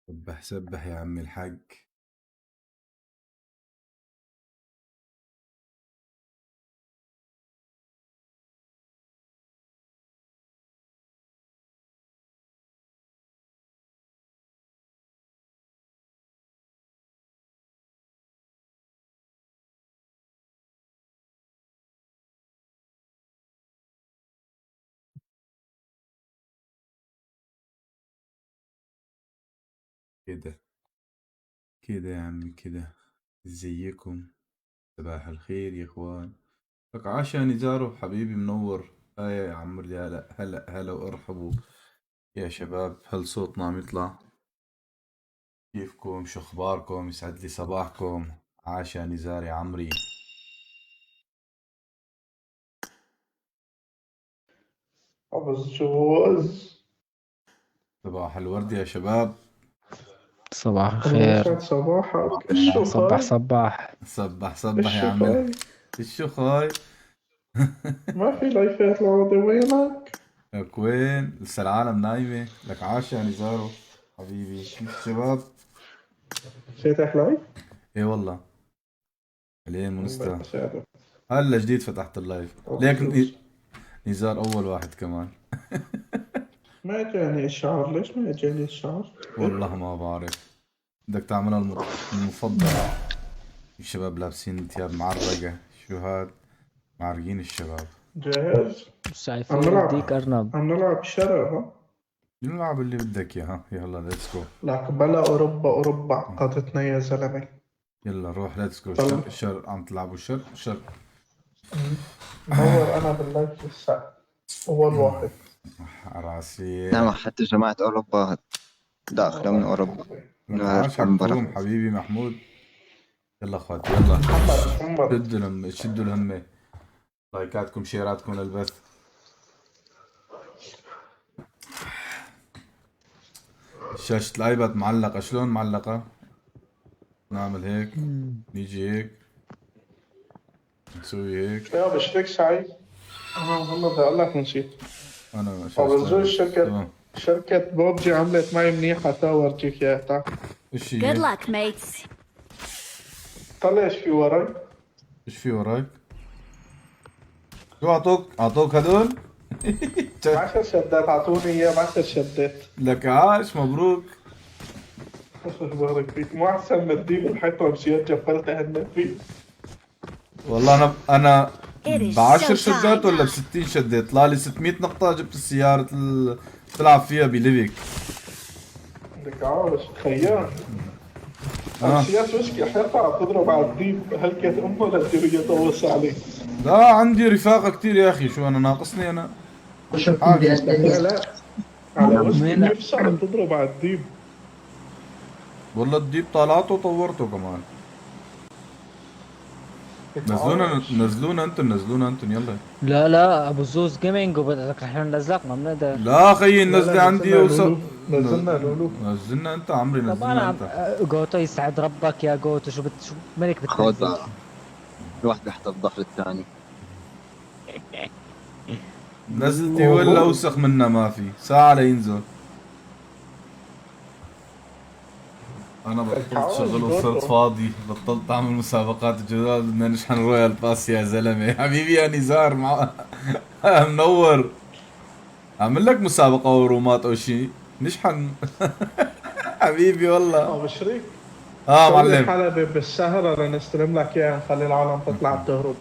سبح سبح يا عمي الحاج. كده كده يا عمي كده. ازيكم؟ صباح الخير يا اخوان. لك عاشا نزارو حبيبي منور. هاي يا عمري، هلا هلا هلا وارحبوا يا شباب. هل صوتنا عم يطلع؟ كيفكم؟ شو اخباركم؟ يسعد لي صباحكم. عاشا نزار يا عمري. أبو الجوز. صباح الورد يا شباب. صباح الله الخير. يسعد صباحك. الشو صباح خاي؟ صباح. صبح صبح يا الشو عمي. خاي؟ الشو خاي؟ ما في لايفات العودة، وينك؟ لك وين؟ لسه العالم نايمة. لك عاشا نزارو حبيبي، كيف الشباب؟ فاتح live؟ اي والله علين الله منستا. يسعدك. هلا جديد فتحت ال live. أبو ليك الجوز. نزار اول واحد كمان. ما اجاني الشعر، ليش ما اجاني الشعر؟ والله ما بعرف، بدك تعملها المفضلة. الشباب لابسين ثياب معرقة، شو هاد؟ معرقين الشباب. جاهز؟ شايفين عم نلعب. ديك أرنب. عم نلعب شرع ها؟ نلعب اللي بدك اياه. يلا let's go. لك بلا أوروبا، أوروبا عقدتنا يا زلمة. يلا روح let's go. طلع. شر شر، عم تلعبوا شر شر. نور أنا بال live لسه أول واحد. على راسي. نعم، حتى جماعة أوروبا داخلة من أوروبا. لك عاش حكوم حبيبي محمود. يلا اخواتي يلا. محمد محمد. شدوا الهمة، شدوا الهمة. لايكاتكم شيراتكم للبث. شاشة الايباد معلقة، شلون معلقة؟ نعمل هيك، نيجي هيك، نسوي هيك. يا بشترك سعيد. أنا والله بدي أقول لك نسيت. أنا شاشة أبو الزوز الآيباد. شركة تمام. شركة بوبجي عملت معي منيحة، تا ورجيك إياها، تعال. إيش هي؟ Good luck, mates. طلع إيش في وراي؟ إيش في وراك؟ شو أعطوك؟ أعطوك هدول؟ 10 شدات أعطوني إياه، 10 شدات. لك عاش، مبروك. الله يبارك فيك. مو أحسن ما تديب الحيطة ومشيت جفلت عندنا فيه. والله أنا It is ب10 so شدات time. ولا ب60 شدات؟ طلع لي 600 نقطة، جبت السيارة تلعب فيها بليفيك. لك عاش تخيل. السيارة وشكي حيطة عم تضرب على الديب، هلكت أمه للديب يطوس عليه. لا عندي رفاقة كتير يا أخي، شو أنا ناقصني أنا؟ لا لا على وشكي كيف صارت تضرب على الديب؟ والله الديب طالعته وطورته كمان. نزلونا نزلونا انتم، نزلونا انتم يلا. لا لا ابو الزوز gaming وبدك رح ننزلك، ما بنقدر. لا خيي نزلي عندي وصل. نزلنا لولو. نزلنا انت عمري، طب نزلنا انا انت. جوتو يسعد ربك يا جوتو، شو شو ملك بتنزل؟ خذ الواحد بيحط الظهر الثاني. نزلتي ولا اوسخ منا ما في، ساعة لينزل. أنا بطلت شغل وصرت فاضي، بطلت أعمل مسابقات جداد، بدنا نشحن royal pass يا زلمة. حبيبي يا نزار منور. أعمل لك مسابقة ورومات أو شيء، نشحن. حبيبي والله. أبو شريك. معلم. حلبة بالسهرة لنستلم لك إياها، نخلي العالم تطلع تهرب.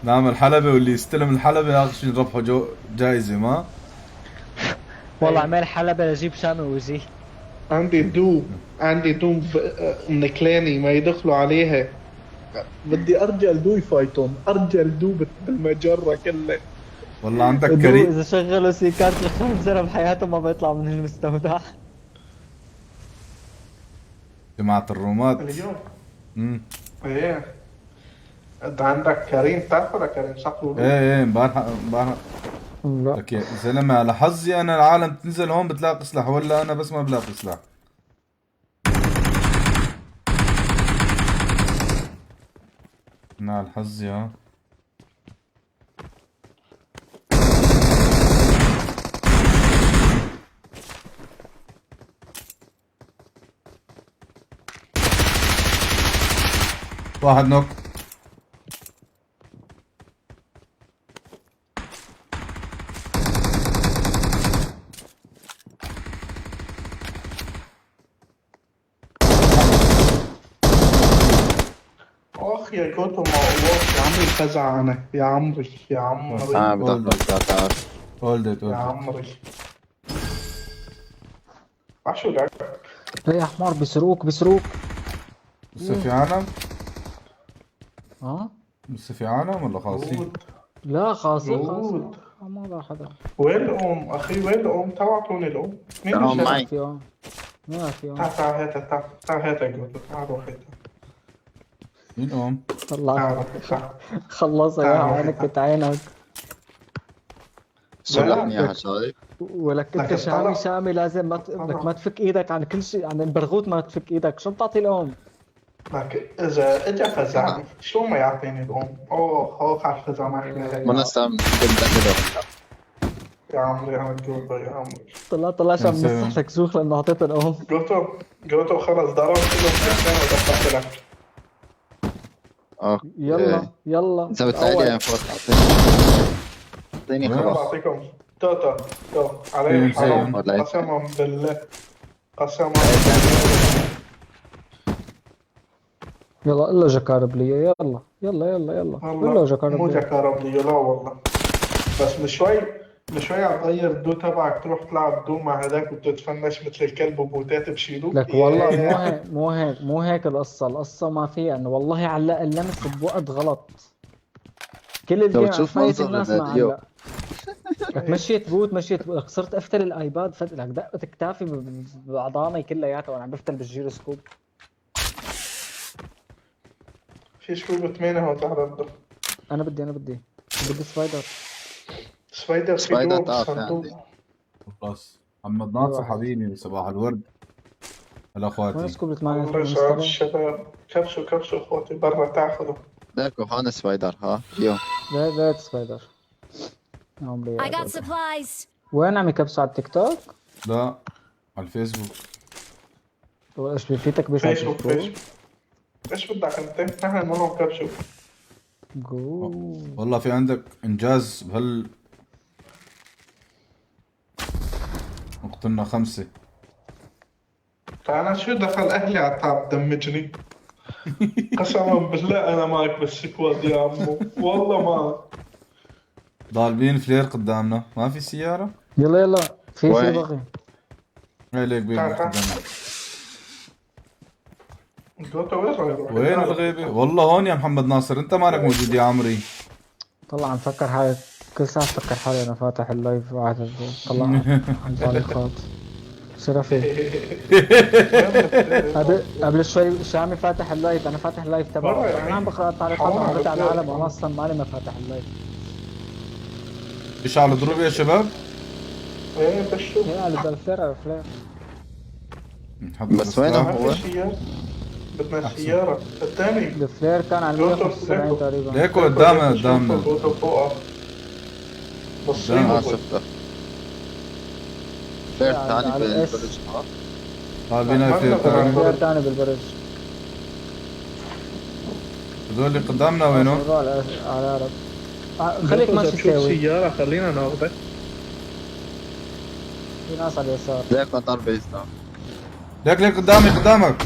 نعمل حلبة واللي يستلم الحلبة آخر شيء نربحه جايزة. ما والله اعمل حلبة لجيب شامي وجي. عندي دوب، عندي دوب من كلاني ما يدخلوا عليها. بدي ارجع لدو يفايتون، ارجع لدو بالمجرة كلها. والله عندك كريم. اذا شغلوا سيكارت الخنزرة بحياته ما بيطلع من المستودع. جماعة الرومات اليوم. ايه انت عندك كريم، بتعرفه لكريم صح؟ ايه ايه امبارح امبارح. لك يا زلمة على حظي انا، العالم تنزل هون بتلاقي سلاح، ولا انا بس ما بلاقي سلاح. نعم حظي. ها واحد knock. اخ يا جوتو، ما الله يا عمري فزع انا يا عمري يا عمري. بدخل، تعال تعال. hold it يا hold. عمري عشو لعب. لا يا حمار، بيسرقوك بيسرقوك. لسه في عالم؟ اه لسه في عالم ولا خالصين؟ good. لا خالصين خالصين. good. ما ضل حدا. وين الام اخي؟ وين الام؟ تعال اعطوني الام. مين تعال اللي معي. شارك؟ في اه ما في تعال اه تعال هات، تعال تعال هات يا جوتو، تعال روح هات. مين قوم؟ طلع. تعال روح، تعال. خلصها يا تعال. عينك بتعينك. سلحني اياها شايف. ولك انت لكن شامي طلع. شامي لازم ما طلع. لك ما تفك ايدك عن كل شيء، عن البرغوث ما تفك ايدك، شو بتعطي الام؟ لك اذا اجى فزعني شلون ما يعطيني الام؟ اوه اوه على الفزع ما احنا. ما لسه بدك. يا عمري انا جوتو يا عمري. طلع طلع شام يا مسح لك زوخ لانه اعطيته الام. جوتو جوتو خلص ضرب كلهم كمان ودفعت لك. okay. يلا يلا. اذا بتلاقي الأول. لي M4 اعطيني، اعطيني وين؟ خلاص. بعطيكم توتو تو علي إيه، الحرام. ولا قسما بالله قسما بالله. يلا الا جكار بلية، يلا يلا يلا يلا. الا والله جكار مو بلية. جاكارا بليو، لا والله. بس من شوي من شوي عم تغير الدو تبعك، تروح تلعب دو مع هذاك وتتفنش مثل الكلب وبوتات بشيلوك. لك والله مو هيك مو هيك مو هيك القصة، القصة ما فيها انه والله علق اللمس بوقت غلط. كل لو ال game عم تشوف fight منظر الناس ما الفيديو. علق. لك مشيت bot مشيت bot، لك صرت افتل ال iPad لك دقت كتافي بعظامي كلياتها وانا عم بفتل بالجيروسكوب. في شو بثمانية هو تعال الدو. انا بدي انا بدي بدي spider. spider في spider جوا تعال في بالصندوق. عندي. خلاص محمد ناصر حبيبي صباح الورد. هلا وين اخواتي. scope 8 الله يسعد الشباب. كبسوا كبسوا اخواتي برا تاخذوا. ليكو هون spider، ها فيهم. لا لا spider يا عمري I يا got عبد. supplies. وين عم يكبسوا على التيك توك؟ لا على الفيسبوك. ايش في تكبيس على فيسبوك الفيسبوك؟ فيسبوك. ايش بدك انت؟ نحن نقول لهم كبسوا. جو. والله في عندك انجاز بهال قتلنا 5. انا شو دخل اهلي على التعب دمجني. قسما بالله انا معك بال squad يا عمو، والله معك. ضاربين flare قدامنا، ما في سيارة؟ يلا يلا في في وين؟ بغي. هاي ليك بيبي تعال، تعال. قدامنا. جوتو وين رايح؟ وين الغيبة؟ والله هون يا محمد ناصر انت مالك موجود يا عمري. طلع عم فكر حالي كل ساعة بفكر حالي انا فاتح ال live وقاعد طلع عن تعليقات شرفي. قبل شوي شامي فاتح ال live، انا فاتح ال live تبعه، برا يا انا عم بقرا التعليقات حرام وعم برد على عليك. العالم وانا اصلا مالي ما فاتح ال live. ايش على دروب يا شباب؟ ايه بشو؟ هي على ال flare على ال flare. نحط بس وينه؟ السلاح. ما في سيارة، بدنا سيارة الثاني. ال flare كان على 175 تقريبا. ليكو قدامنا قدامنا. جوتو فوقه. بصين قدامنا. اه شفته. flare ثاني على ال S. بالبرج، ها طالبين هاي flare ثاني. flare ثاني بالبرج. هذول اللي قدامنا وينهم؟ روح على على عرب. خليك ماشي ساوي. سيارة خلينا ناخذك. في ناس على اليسار. ليكو ضربة يسار. ليك ليك قدامي قدامك.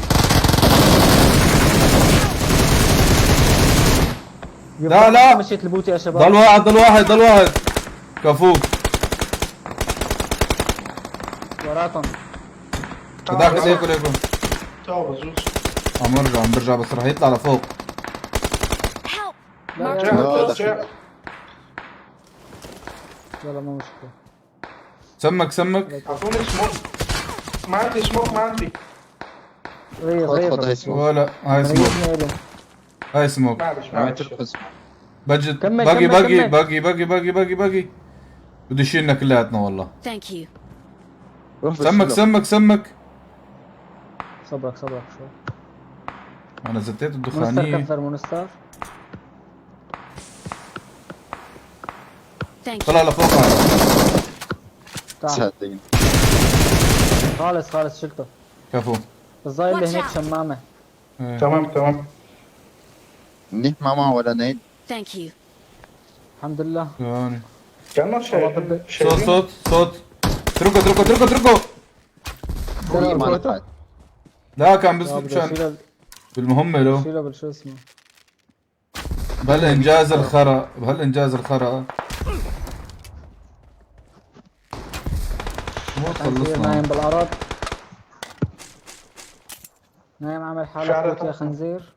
لا، لا. مشيت ال bot يا شباب. ضل واحد ضل واحد ضل واحد. كفو. وراكم. هذاك ليكو ليكو. تعال بزوز. عم برجع عم برجع بس رح يطلع لفوق. Help! لا Marked لا a لا، رجع location. رجع. يلا ما مشكلة. سمك سمك. اعطوني سموك. ما عندي سموك ما عندي. غير خذ غير خذ هاي smoke. ولا هاي سموك غيرني إله. هاي سموك. معلش عم معلش. تركض smoke. بجد كمل، باقي كمل، باقي كمل. باقي باقي باقي باقي باقي. بده يشيلنا كلياتنا والله. Thank you. روح سمك بشيله. سمك سمك. صبرك صبرك شوي. انا زتيت مونستر الدخانية. كفر مونستر. Thank you. طلع لفوق هذا. تعال ساتين. خالص خالص شلته. كفو. بس ضايل اللي Watch هناك out. شمامة. إيه. تمام تمام. منيح ما معه ولا nade. Thank you. الحمد لله. ثواني. كانه شايفين. صوت صوت صوت. اتركه اتركه اتركه اتركه. لا كان بس مشان بالمهمة له. شيله بالشو اسمه. بهالانجاز الخرا، بهالانجاز الخرا. مو خلصنا. نايم بالارض. نايم عامل حالك يا خنزير.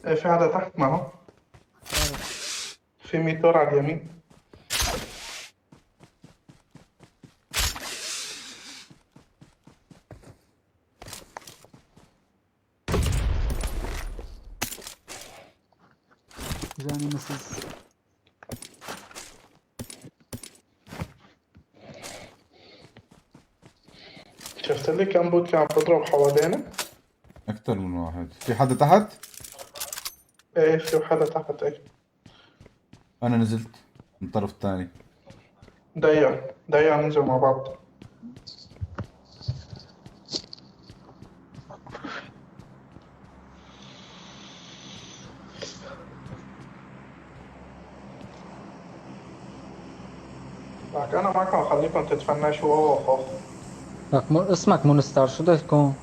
ايه في حدا تحت معه. في ميتور على اليمين. جاني مسز. شفت لي كم bot كان بضرب حوالينا؟ أكثر من واحد. في حدا تحت؟ ايه في حدا تحت. ايه أنا نزلت من الطرف الثاني. دقيقة دقيقة ننزل مع بعض. لك أنا معكم، خليكم تتفنشوا. أوه لك اسمك مونستار، شو بدك تكون؟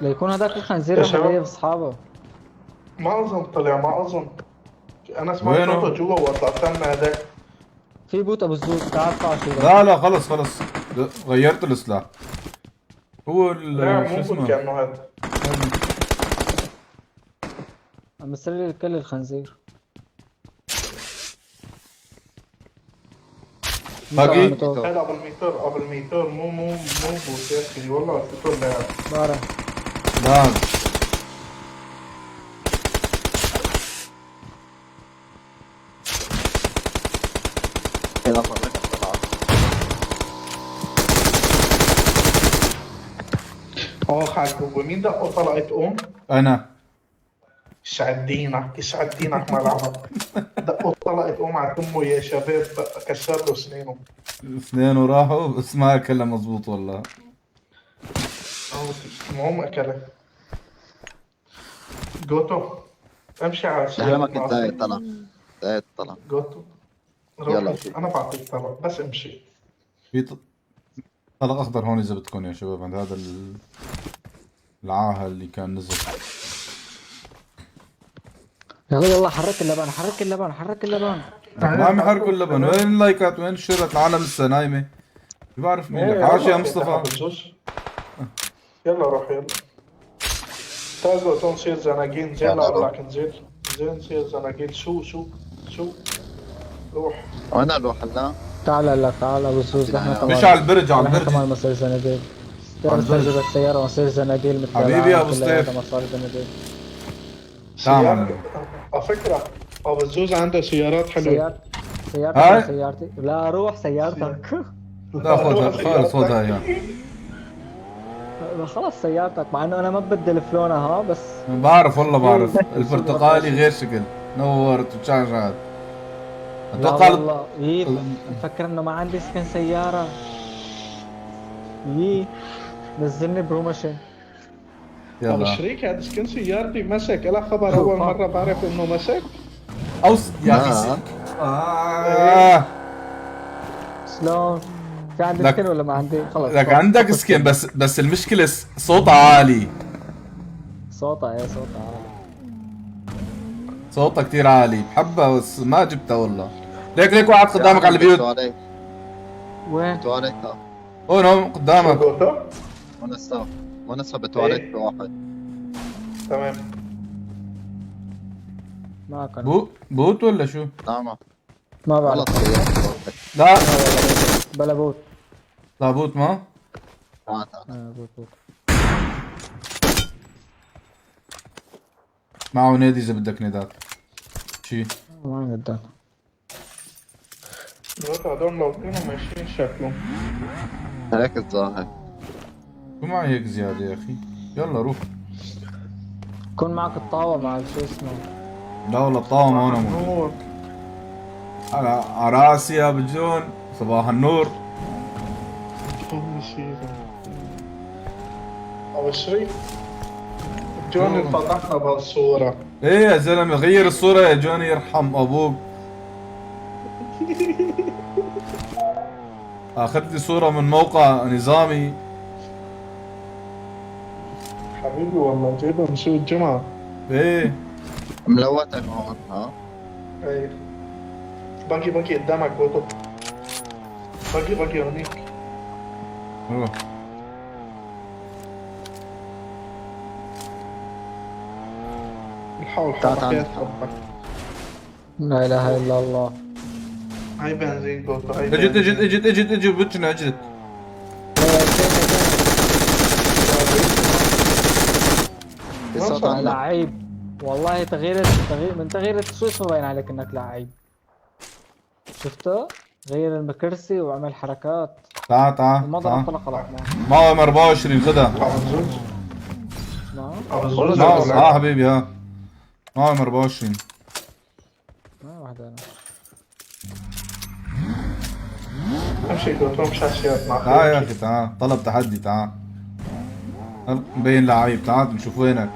ليكون هذاك الخنزير اللي باصحابه. ما اظن طلع، ما اظن. انا سمعت صوته جوا وطلعت لنا هذاك. في bot ابو الزوز، تعال اطلع شو. لا لا خلص خلص غيرت السلاح. هو لا مو bot كانه هذا. عم يسري الكل الخنزير. باقي؟ هذا ابو الميتور، ابو الميتور مو مو مو bot يا اخي والله. الميتور لاعب. بارا لا اخ على الجوه. مين دقه طلقت ام؟ انا. يسعد دينك يسعد دينك ملعبك. دقوا طلقت ام على تمه يا شباب، كسر له اسنانه. اسنانه راحوا بس ما اكلها مزبوط والله. المهم اكلها. جوتو امشي على السيارة. ما كنت دايت طلع، دايت طلع. جوتو يلا انا بعطيك طلق بس امشي. في طلق اخضر هون اذا بدكم يا شباب، عند هذا العاهة اللي كان نزل. يلا يلا حرك اللبن، حرك اللبن، حرك اللبن. ما عم يحركوا اللبن. وين اللايكات؟ وين الشيرات؟ العالم لسه نايمة. ما بعرف مين لك. عاش يا مصطفى. يلا روح يلا. تعالوا تو نصير زناجيل. نزيل اقول لك نزيل نزيل نصير زناجيل. شو شو شو روح. وين اروح هلا؟ تعال هلا تعال ابو الزوز. نحن كمان مش على البرج، على البرج كمان بنصير زناجيل. نستأجر السيارة ونصير زناجيل مثل حبيبي يا ابو سطيف. ما صار زناجيل. تعال على فكرة ابو الزوز عنده سيارات حلوة. سيارتك سيارتي. لا روح سيارتك. لا خذها خلص خذها يا خلص سيارتك، مع انه انا ما ببدل فلونها. ها بس بعرف والله بعرف. البرتقالي غير شكل. نورت وشعشعت. اتوقع والله يي مفكر انه ما عندي skin سيارة. يي نزلني promotion. ابو شريك هذا skin سيارتي مسك، لها خبر اول مرة بعرف انه مسك. اوس يا اخي. شلون؟ في عندي skin ولا ما عندي؟ خلص لك عندك skin بس المشكلة صوتها عالي. صوتها ايه صوتها عالي. صوتها كثير عالي، بحبها بس ما جبتها والله. ليك ليك واحد قدامك على البيوت. وين؟ تواليت. هون هون قدامك. ونسا ونسا بتواليت بواحد. تمام. معك انا. bot ولا شو؟ نعم ما بعرف. لا بلا bot. لا bot ما؟ تعال تعال. bot bot. معه nade اذا بدك nade ات. شي ما عندي. هدول لو كانوا ماشيين شكلهم هيك الظاهر. شو معي هيك زيادة يا أخي؟ يلا روح. كون معك الطاوة مع شو اسمه. لا والله الطاوة ما هون موجود. على راسي يا بجون. صباح النور. ابو شريف جوني فضحنا بهالصورة. ايه يا زلمة غير الصورة يا جوني يرحم ابوك. اخذت لي صورة من موقع نظامي. حبيبي والله جايبها من سوق الجمعة. ايه ملوتك هون. ها ايه باقي قدامك بوتو. باقي هونيك. روح. الحول تعال. ربك. لا اله الا الله. هاي بنزين بوتو. هاي اجت اجت اجت اجت اجت بوجهنا اجت. لعيب والله. تغيير من تغيير شو اسمه باين عليك انك لعيب. شفته؟ غير الكرسي وعمل حركات. تعال تعال ما ضرب طلقه الاحمر. معه 24 خدها. ما حبيبي ها معه 24. ما واحدة انا. امشي جوتو امشي على السيارة. تعال يا اخي تعال، طلب تحدي تعال. مبين لعيب تعال نشوف وينك.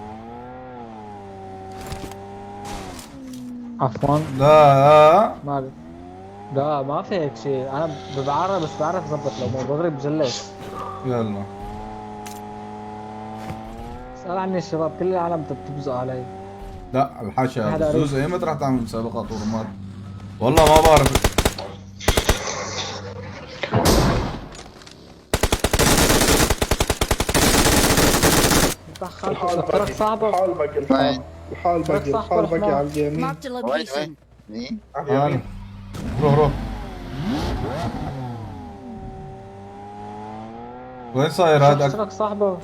عفوا لا ما لا ما في هيك شيء، انا بعرف بس بعرف ظبط لو مو دغري بجلس. يلا اسأل عني الشباب كل العالم بتبزق علي. لا الحاشا بزوز ايمتى رح تعمل مسابقات ورمات؟ والله ما بعرف. الفرق صعبة. الحال باقي الحال باقي الحال باقي على اليمين. وين؟ على اليمين. روح روح. وين صاير هذا؟ اشترك صاحبه.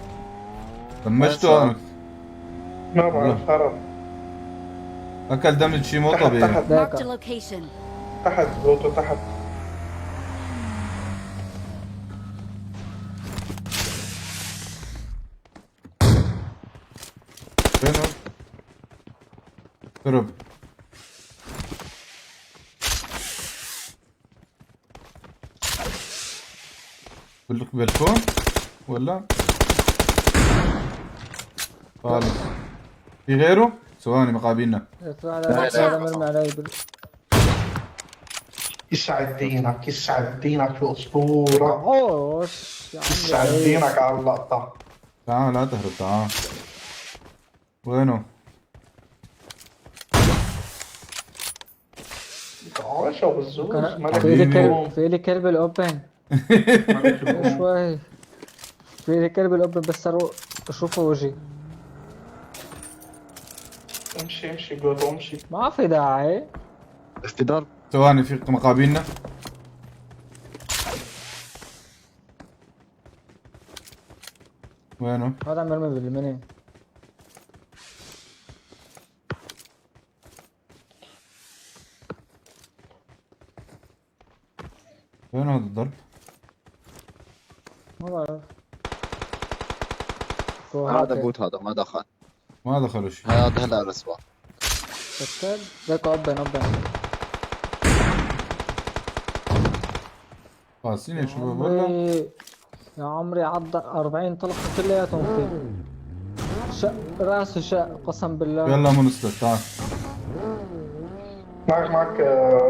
دمجته انا. ما بعرف هرب. اكل damage شيء مو طبيعي. تحت تحت جوتو تحت. وينه؟ هرب. بالكون ولا؟ طالع في غيره؟ ثواني مقابلنا. يسعد دينك يسعد دينك يا اسطورة. يسعد دينك على اللقطة. تعال لا تهرب تعال. وينه؟ عاش ابو الزوز. في لي كلب الاوبن. شوي في لي كلب الاوبن بس اشوفه وجهي. امشي امشي جوتو امشي. ما في داعي. في ضرب. ثواني في مقابلنا. وينه؟ هذا عم يرمي بالمني. وين هذا الضرب؟ ما بعرف. هذا bot هذا ما دخل. ما دخلوا شيء. هذا هلا رسوة. تذكر؟ ذاك open open. قاسين يا شباب والله. يا عمري عض 40 طلقة كلياتهم فيه. شق راسه شق قسم بالله. يلا مونستر تعال. معك معك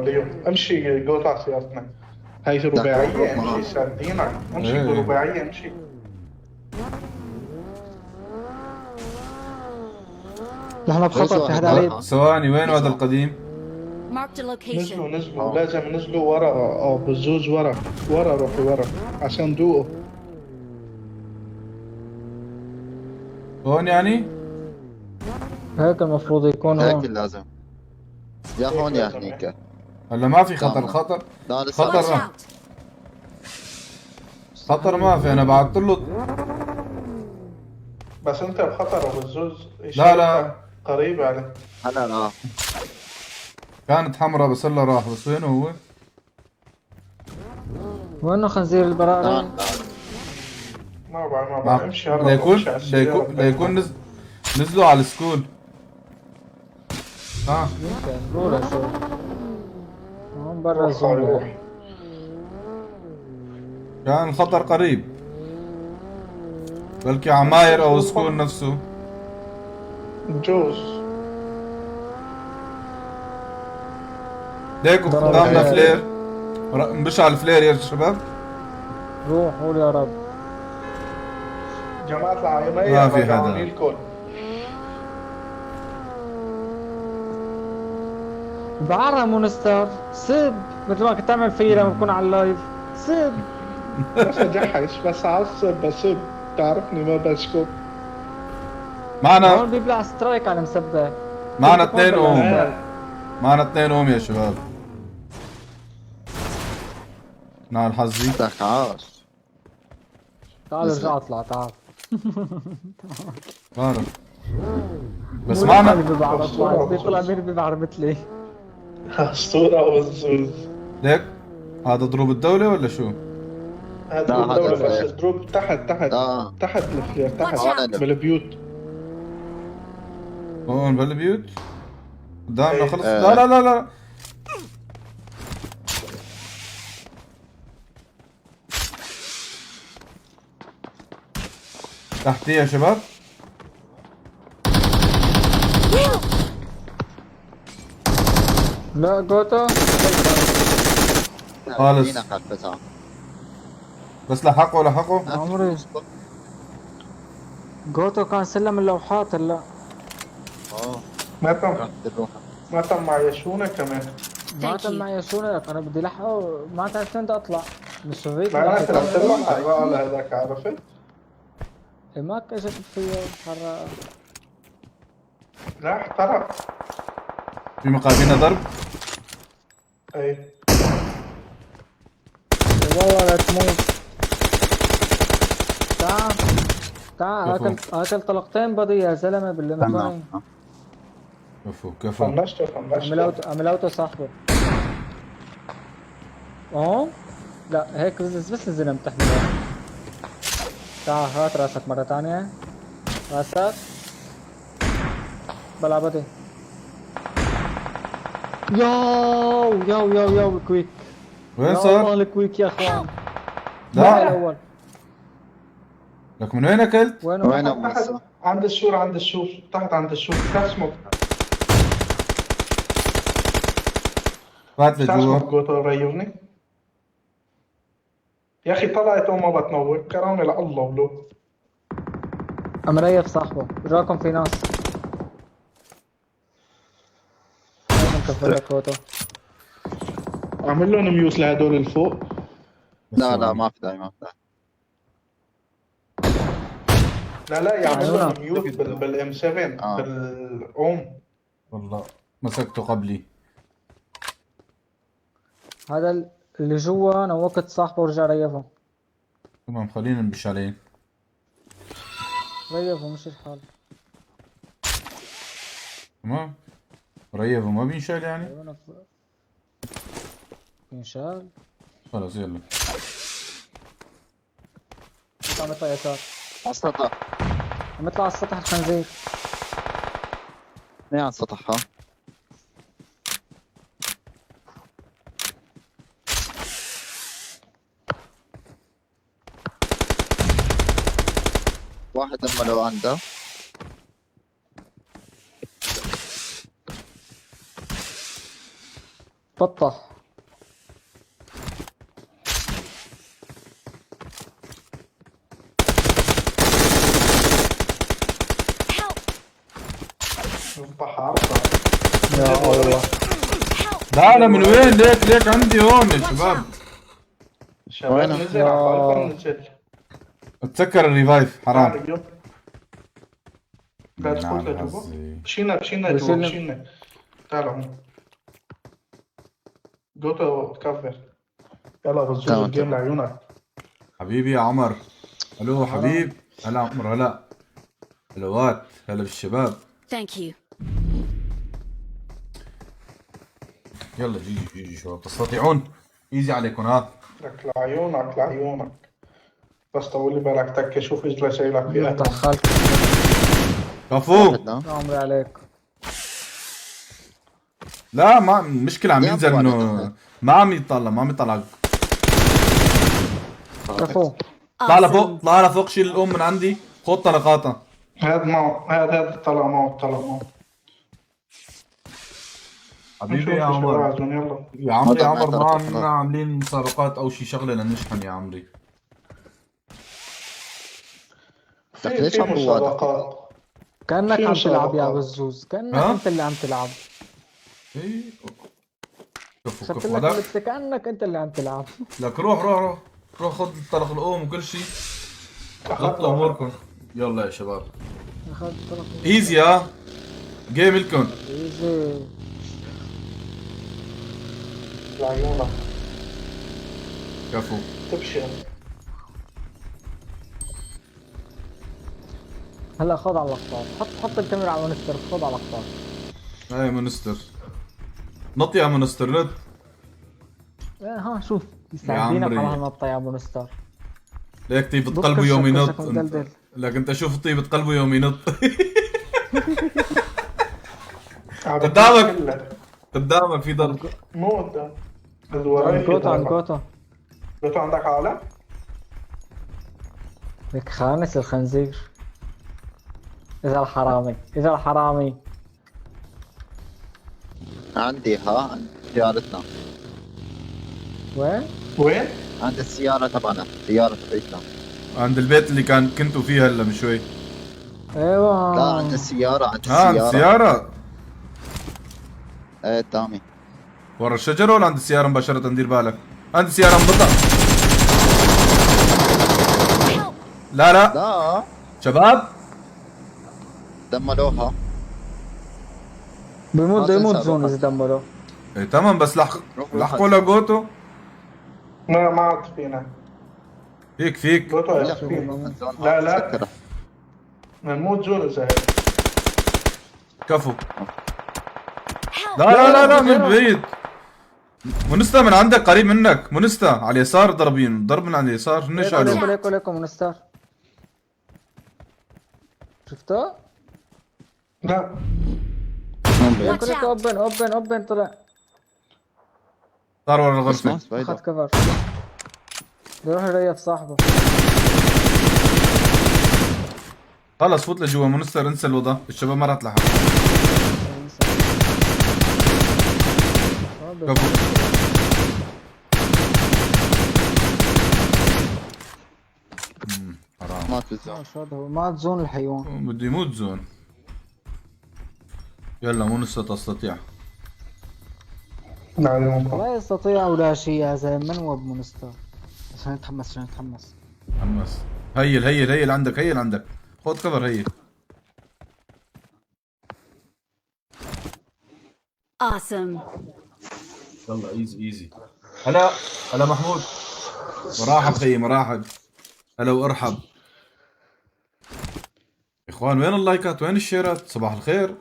ليو امشي جوتو على سيارتنا. هاي رباعية امشي سردينك امشي رباعية امشي. نحن بخطر في حدا قريب. ثواني وين هذا القديم؟ نزلوا نزلوا لازم نزلوا ورا. بالزوز ورا ورا روحوا ورا عشان دوقوا. هون يعني؟ هيك المفروض يكون هون. هيك لازم يا هون يا هنيك. هلا ما في خطر. خطر خطر خطر ما في. انا بعثت له بس انت بخطر ابو الزوز. لا لا قريب عليه. هلا راح. كانت حمراء بس هلا راح. بس وينه هو؟ وينه خنزير البراري؟ ما بعرف ما بعرف. امشي هلا. ليكون ليكون نزلوا على ال school. يمكن روح شو هون برا ال zone. روح. كان الخطر قريب، بلكي عماير او سكون نفسه. جوز. ليكو ضرب قدامنا flare. flare، نبش على ال flare يا شباب. روح قول يا رب. جماعة العماير ما في حدا. رجعوني لكم. بعرها مونستر، سب مثل ما كنت تعمل فيي لما بكون على ال live. سب. بس اجحش، بس اعصب، بسب، تعرفني ما بسكت. معنا هون بيبلع strike على المسبة. معنا اثنين اوم، معنا اثنين اوم يا شباب. نعم حظي. بدك عاش. تعال ارجع اطلع، تعال. بعرف بس معنا بيطلع مين بيبعر مثلي. اسطورة والزوز. ليك هذا drop الدولة ولا شو؟ هذا لا، drop هذا دولة، بس flare. ال drop تحت تحت. لا. تحت ال flare، تحت Watch out. بالبيوت. هون بالبيوت قدامنا. إيه. خلص. لا لا لا لا، تحتي يا شباب. لا جوتو خالص. فينا خلفتها. بس لحقوا لحقوا. عمري جوتو كان سلم اللوحات هلا. ما تم، رحت الروح. ما تم مع يشونا كمان. ما Thank تم you. معي شو، انا بدي لحقه، ما تعرف وين بدي اطلع من الشريط. ما انا طلعت له حرقه لهذاك، عرفت؟ ما اجت فيه حرقه. لا احترق. في مقابلنا ضرب. اي والله لا تموت. تعال تعال، كفو. اكل طلقتين بدي يا زلمه بالمتوين. كفو كفو. فنشته فنشته. عمل auto، عمل auto صاحبه. هون؟ لا هيك بس الزلمه بتحمله. تعال هات راسك مرة ثانية. راسك بلا بدي. ياو ياو ياو ياو ال quick. وين يا صار؟ الله ال quick يا اخوان. لا الاول. لك من وين اكلت؟ وينه؟ وين تحت ابو عند السور، عند السور تحت، عند السور. بتاع سموك. فات بتاع لجوا. سموك. جوتو ريوني يا اخي، طلعت وما بتنور، كرامة لله ولو. مريف صاحبه، وراكم في ناس. لازم كفر لك جوتو. اعمل لهم mute لهدول الفوق. لا لا ما في داعي، ما في داعي. لا لا يعمل لهم عيونا. mute بال M 7. آه. بالاوم. والله مسكته قبلي. هذا اللي جوا نوكت صاحبه ورجع ريفه. تمام خلينا نبش عليه. ريفه مش الحال. تمام ريفه ما بينشال يعني؟ عيونا بينشال. خلص يلا. عم يطلع يسار. على السطح. عم يطلع على السطح الخنزير. مين على السطح؟ ها؟ واحد لما لو عنده. بطح. Help! يفضح عرضه. يا الله. Help! لا لا من وين؟ ليك ليك عندي هون يا Watch شباب. out! شباب وينه؟ نزل على بالكم نزل. تسكر ال revive حرام. تعال اليوم. لا تفوت نعم، لجوا. حظي. مشينا مشينا جوا، وصلنا. مشينا. تعالوا هون. جوتو cover. يلا بزوز تمام، ال game تمام. لعيونك. حبيبي يا عمر. الو حبيب. هلا عمر، هلا هلوات، هلا بالشباب. Thank you. يلا GG GG شباب، تستطيعون. easy عليكم ها. لك لعيونك لعيونك. بس طولي بالك تكي، شوف اجلي شايلك فيها. دخلت. كفو. واحد، لا. يا عمري عليك. لا ما مشكلة عم يا ينزل أبو انه علي. ما عم يطلع، ما عم يطلع. كفو. اطلع لفوق، Awesome. اطلع لفوق، شيل الام من عندي، خد طلقاتها. هذا معه، هذا طلع معه، طلع معه. حبيبي نشوف يا شو عمر. عايزون، يلا. يا عمري يا هذا عمر، ما ما اعترف. عنا عاملين مسابقات او شي شغله لنشحن يا عمري. في ليش في عم بوادك؟ مسابقات. كأنك في عم تلعب يا مسابقات. بزوز، كأنك ها؟ انت اللي عم تلعب. ايه كفو خدت كفو لك هذا. اللبسة كأنك انت اللي عم تلعب. لك روح روح روح روح، خذ طلق الام وكل شيء، ضبطوا اموركم. يلا يا شباب، اخذت طلق. easy. ها game الكم. easy. لعيونك. كفو. تبشر. هلا خذ على اللقطات، حط حط الكاميرا على مونستر، خذ على اللقطات. هاي مونستر، نط يا مونستر، نط. إيه، ها شوف يسعد دينك عمري. على هالنطة يا مونستر. ليك طيبة بكر قلبه يوم شك- ينط. شك مدلدل. لك انت شوف طيبة قلبه يوم ينط. عم قدامك. كلها. قدامك في ضرب. مو قدام، اللي وراي في عن كوتا، عن ضربة. كوتا. جوتو عندك عالم؟ لك خانس الخنزير. اذا الحرامي، اذا الحرامي. عندي، ها، عند سيارتنا. وين؟ وين؟ عند السيارة تبعنا، السيارة تبعتنا. عند البيت اللي كان كنتوا فيه هلا من شوي. ايوه. لا، عند السيارة، عند ها عند السيارة. السيارة. ايه قدامي. ورا الشجرة ولا عند السيارة مباشرة؟ دير بالك، عند السيارة انبطع. Help! لا لا. لا. شباب. دمروها. بيموت، ما بيموت تنسى zone روح. اذا دمره. ايه تمام، بس لحق روح روح. لحقوا لجوتو. لا، ما عاد فينا. فيك فيك. جوتو لا، فينا. ال zone لا، لا. سكرة. بنموت zone اذا هيك. كفو. Help! لا لا لا لا، من بعيد مونستا، من عندك، قريب منك مونستا، على اليسار ضربين ضرب من على اليسار، هن ليكو شالوا. ليكو ليكو ليكو مونستر، شفته؟ لا. من بعيد. ليكو ليكو، open open open، طلع. صار ورا بس ما الغرفة. سبايدر. اخذ cover، بيروح يريف صاحبه. خلص فوت لجوا مونستر، انسى الوضع، الشباب ما راح تلحق. كفو. حرام. مات بال zone. شو هذا، هو مات zone الحيوان. بده يموت zone. يلا مونستر، تستطيع. لعيونكم. لا يستطيع ولا شيء يا زلمه، من هو بمونستر؟ عشان يتحمس، عشان يتحمس. حمس، heal heal heal عندك، heal عندك، خذ cover heal. Awesome. يلا easy easy. هلا هلا محمود، مراحب خيي، مراحب، هلا وارحب. اخوان وين اللايكات؟ وين الشيرات؟ صباح الخير.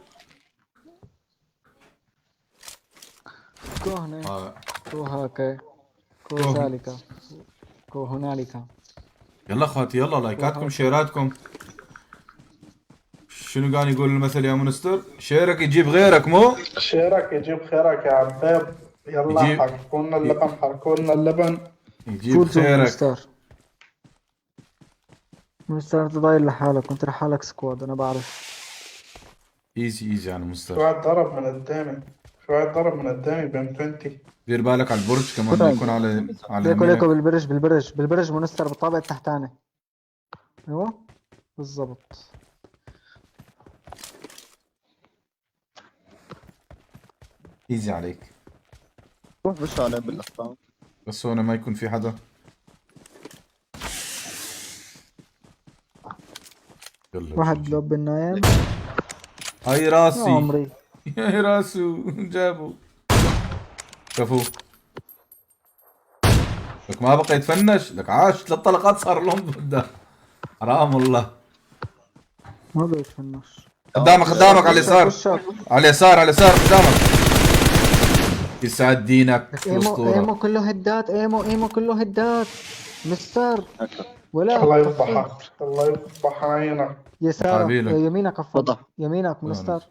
كو هنا. آه. كو هاكا كو كو. ذلك كو هنالك. يلا اخواتي، يلا لايكاتكم شيراتكم. شنو كان يقول المثل يا منستر؟ شيرك يجيب غيرك، مو؟ شيرك يجيب خيرك يا عباب، يلا. حركوا لنا اللبن، حركوا لنا اللبن. يجيب فوت zone خيرك. مونستر. مونستر انت ضايل لحالك، وانت لحالك squad، انا بعرف. easy easy على في مستر. واحد ضرب من قدامي، في واحد ضرب من قدامي ب 20. دير بالك على البرج كمان طيب. يكون على ليكو ليكو يمينك. بالبرج، بالبرج، بالبرج مونستر، بالطابق التحتاني. ايوه بالضبط. easy عليك. روح وش عليه بالاخطاء. بس هون ما يكون في حدا. يلا. واحد لوب النايم. هاي يا راسي. عمري. يا راسه جابوا. كفو، لك ما بقى يتفنش، لك عاش، ثلاث طلقات صار لهم ضده، حرام والله. ما بيتفنش. قدامك قدامك على اليسار. وشك. على اليسار، على اليسار قدامك. يسعد دينك. لك aim و الاسطوره. aim و كله head ات، aim و aim و كله head ات مستر ولا. الله يفضحك، الله يفضح عينك. يسارك. قابيلك. يمينك عفوا. تفضل. يمينك مستر،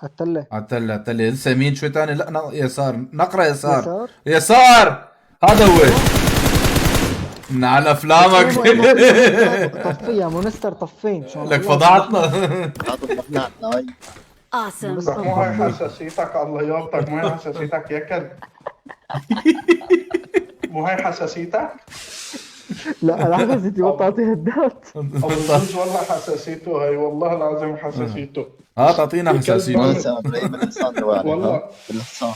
على التلة. على التلة، على التلة، لسه يمين شوي ثاني، لا يسار، نقرة يسار. يسار. يسار، هذا هو. من على افلامك. طفي يا مونستر، طفين ان شاء الله. لك فضحتنا. Awesome. لك مو هاي حساسيتك، الله يابطك، مو هاي حساسيتك يا كلب. مو هاي حساسيتك؟ لا انا حساسيتي بتعطي هدات. ابو الزوز والله حساسيته هاي، والله العظيم حساسيته. اه تعطينا حساسيته. والله بالحصان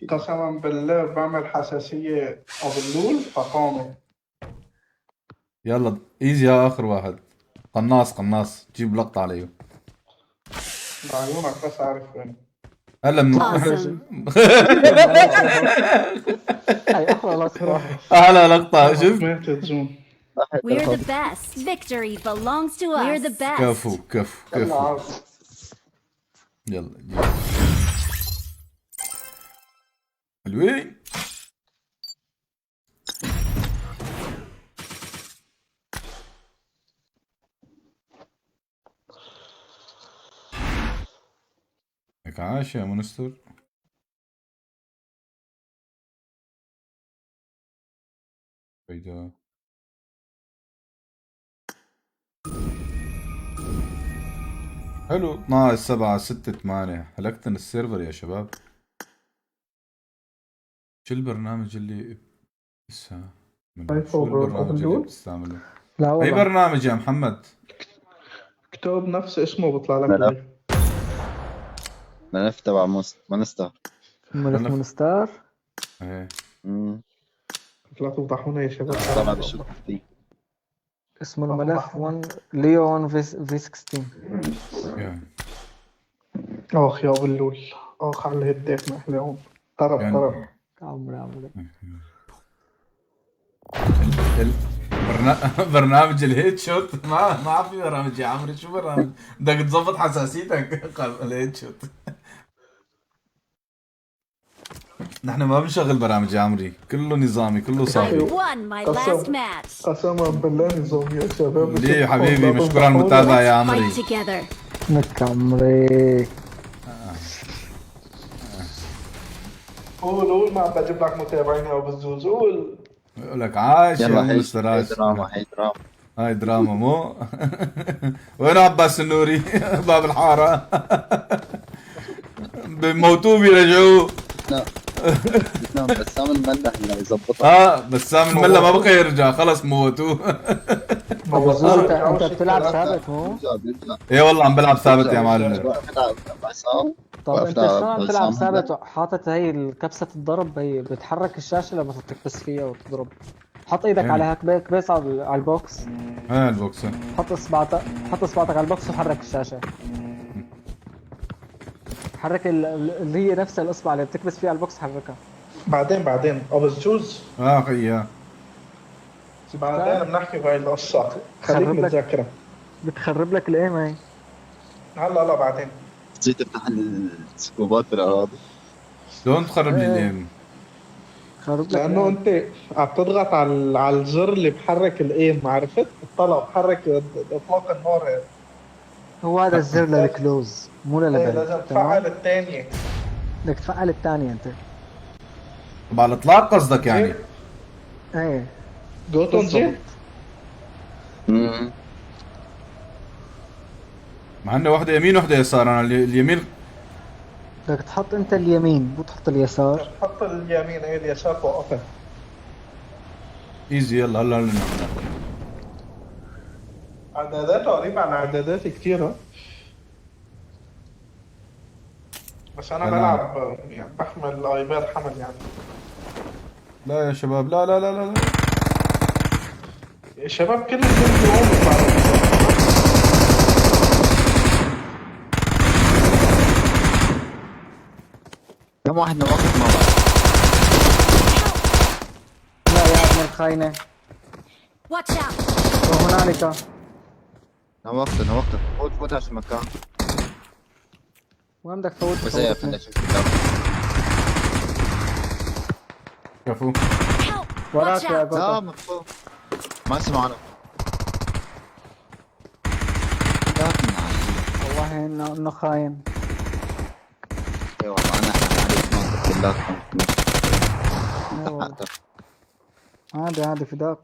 قسما بالله بعمل حساسية ابو اللول فخامة. يلا easy يا اخر واحد. قناص قناص، جيب لقطة عليه. بعيونك بس عارف وين. هلا من هاي احلى لقطة. احلى لقطة شفت؟ We're the best. Victory belongs to us. We're the best. كفو كفو كفو. يلا جيب. حلوين. لك عاش يا مونستر. فايدة. حلو. 12 7 6 8. هلكتن ال server يا شباب. شو البرنامج اللي لسه شو البرنامج اللي بتستعمله؟ لا والله اي برنامج يا محمد؟ اكتب نفس اسمه بيطلع لك. ملف تبع مونستر. ملف مونستر. ايه لا تفضحونا يا شباب. طبعا بشوف فيه اسمه الملف 1 ليون في 16. اخ يا ابو اللول، اخ على الهداف ما احلاهم. طرب طرب عمري عمري. برنامج ال headshot. ما في برنامج يا عمري. شو برنامج؟ بدك تظبط حساسيتك قبل ال headshot. نحن ما بنشغل برامج يا عمري، كله نظامي كله صافي. قسما بالله نظامي يا شباب. ليه يا حبيبي؟ مشكور على المتابعة يا عمري. لك عمري. قول قول، ما بجيب لك متابعين يا ابو الزوز. قول. لك عاش يا مستر. هاي دراما، هاي دراما، هاي دراما. مو وين عباس النوري؟ باب الحارة. بموتوه بيرجعوه. لا بسام الملا هلا يظبطها. بسام الملا ما بقى يرجع، خلص موتوه. ابو الزوز انت بتلعب ثابت مو؟ ايه والله عم بلعب ثابت يا معلم. طب انت شلون عم تلعب ثابت وحاطط هي كبسة الضرب، هي بتحرك الشاشة لما تكبس فيها وتضرب. حط ايدك على هيك كبس على ال box. ها ال box. حط اصبعتك، حط اصبعتك على ال box وحرك الشاشة. حرك اللي هي نفس الاصبع اللي بتكبس فيها على ال box، حركها. بعدين بعدين ابو الزوز. خيا بعدين بنحكي بهاي القصة، خليك متذكرة. بتخرب لك ال aim هاي. هلا لا بعدين. نسيت تفتح السكوبات بالاراضي. شلون تخرب لي ال aim؟ خرب لك لانه انت عم تضغط على الزر اللي بحرك ال aim، عرفت؟ طلع بحرك اطلاق النار. هذا هو هذا الزر لل close مو للبعيد. لازم تفعل الثانية. بدك تفعل الثانية انت. طب على الاطلاق قصدك يعني؟ ايه جوتون زين؟ مع انه واحدة يمين وواحدة يسار. انا اليمين بدك تحط انت اليمين مو تحط اليسار. حط اليمين، هي اليسار وقفها. easy. يلا هلا هلا. اعدادات قريبة على اعدادات كثيرة، بس انا بلعب يعني بحمل iPad حمل يعني. لا يا شباب، لا لا لا لا يا شباب، كل يوم بيطلعوا. كم واحد نوقف مع بعض؟ لا يا ابن الخاينة. وهنالك نوقف نوقف. فوت فوت على المكان. وين بدك تفوت؟ بس يا فندم كفو. وراك يا جوتا. لا مفهوم، ما سمعنا. والله انه خاين. اي والله انا عليك ما كلها. عادي عادي فداك.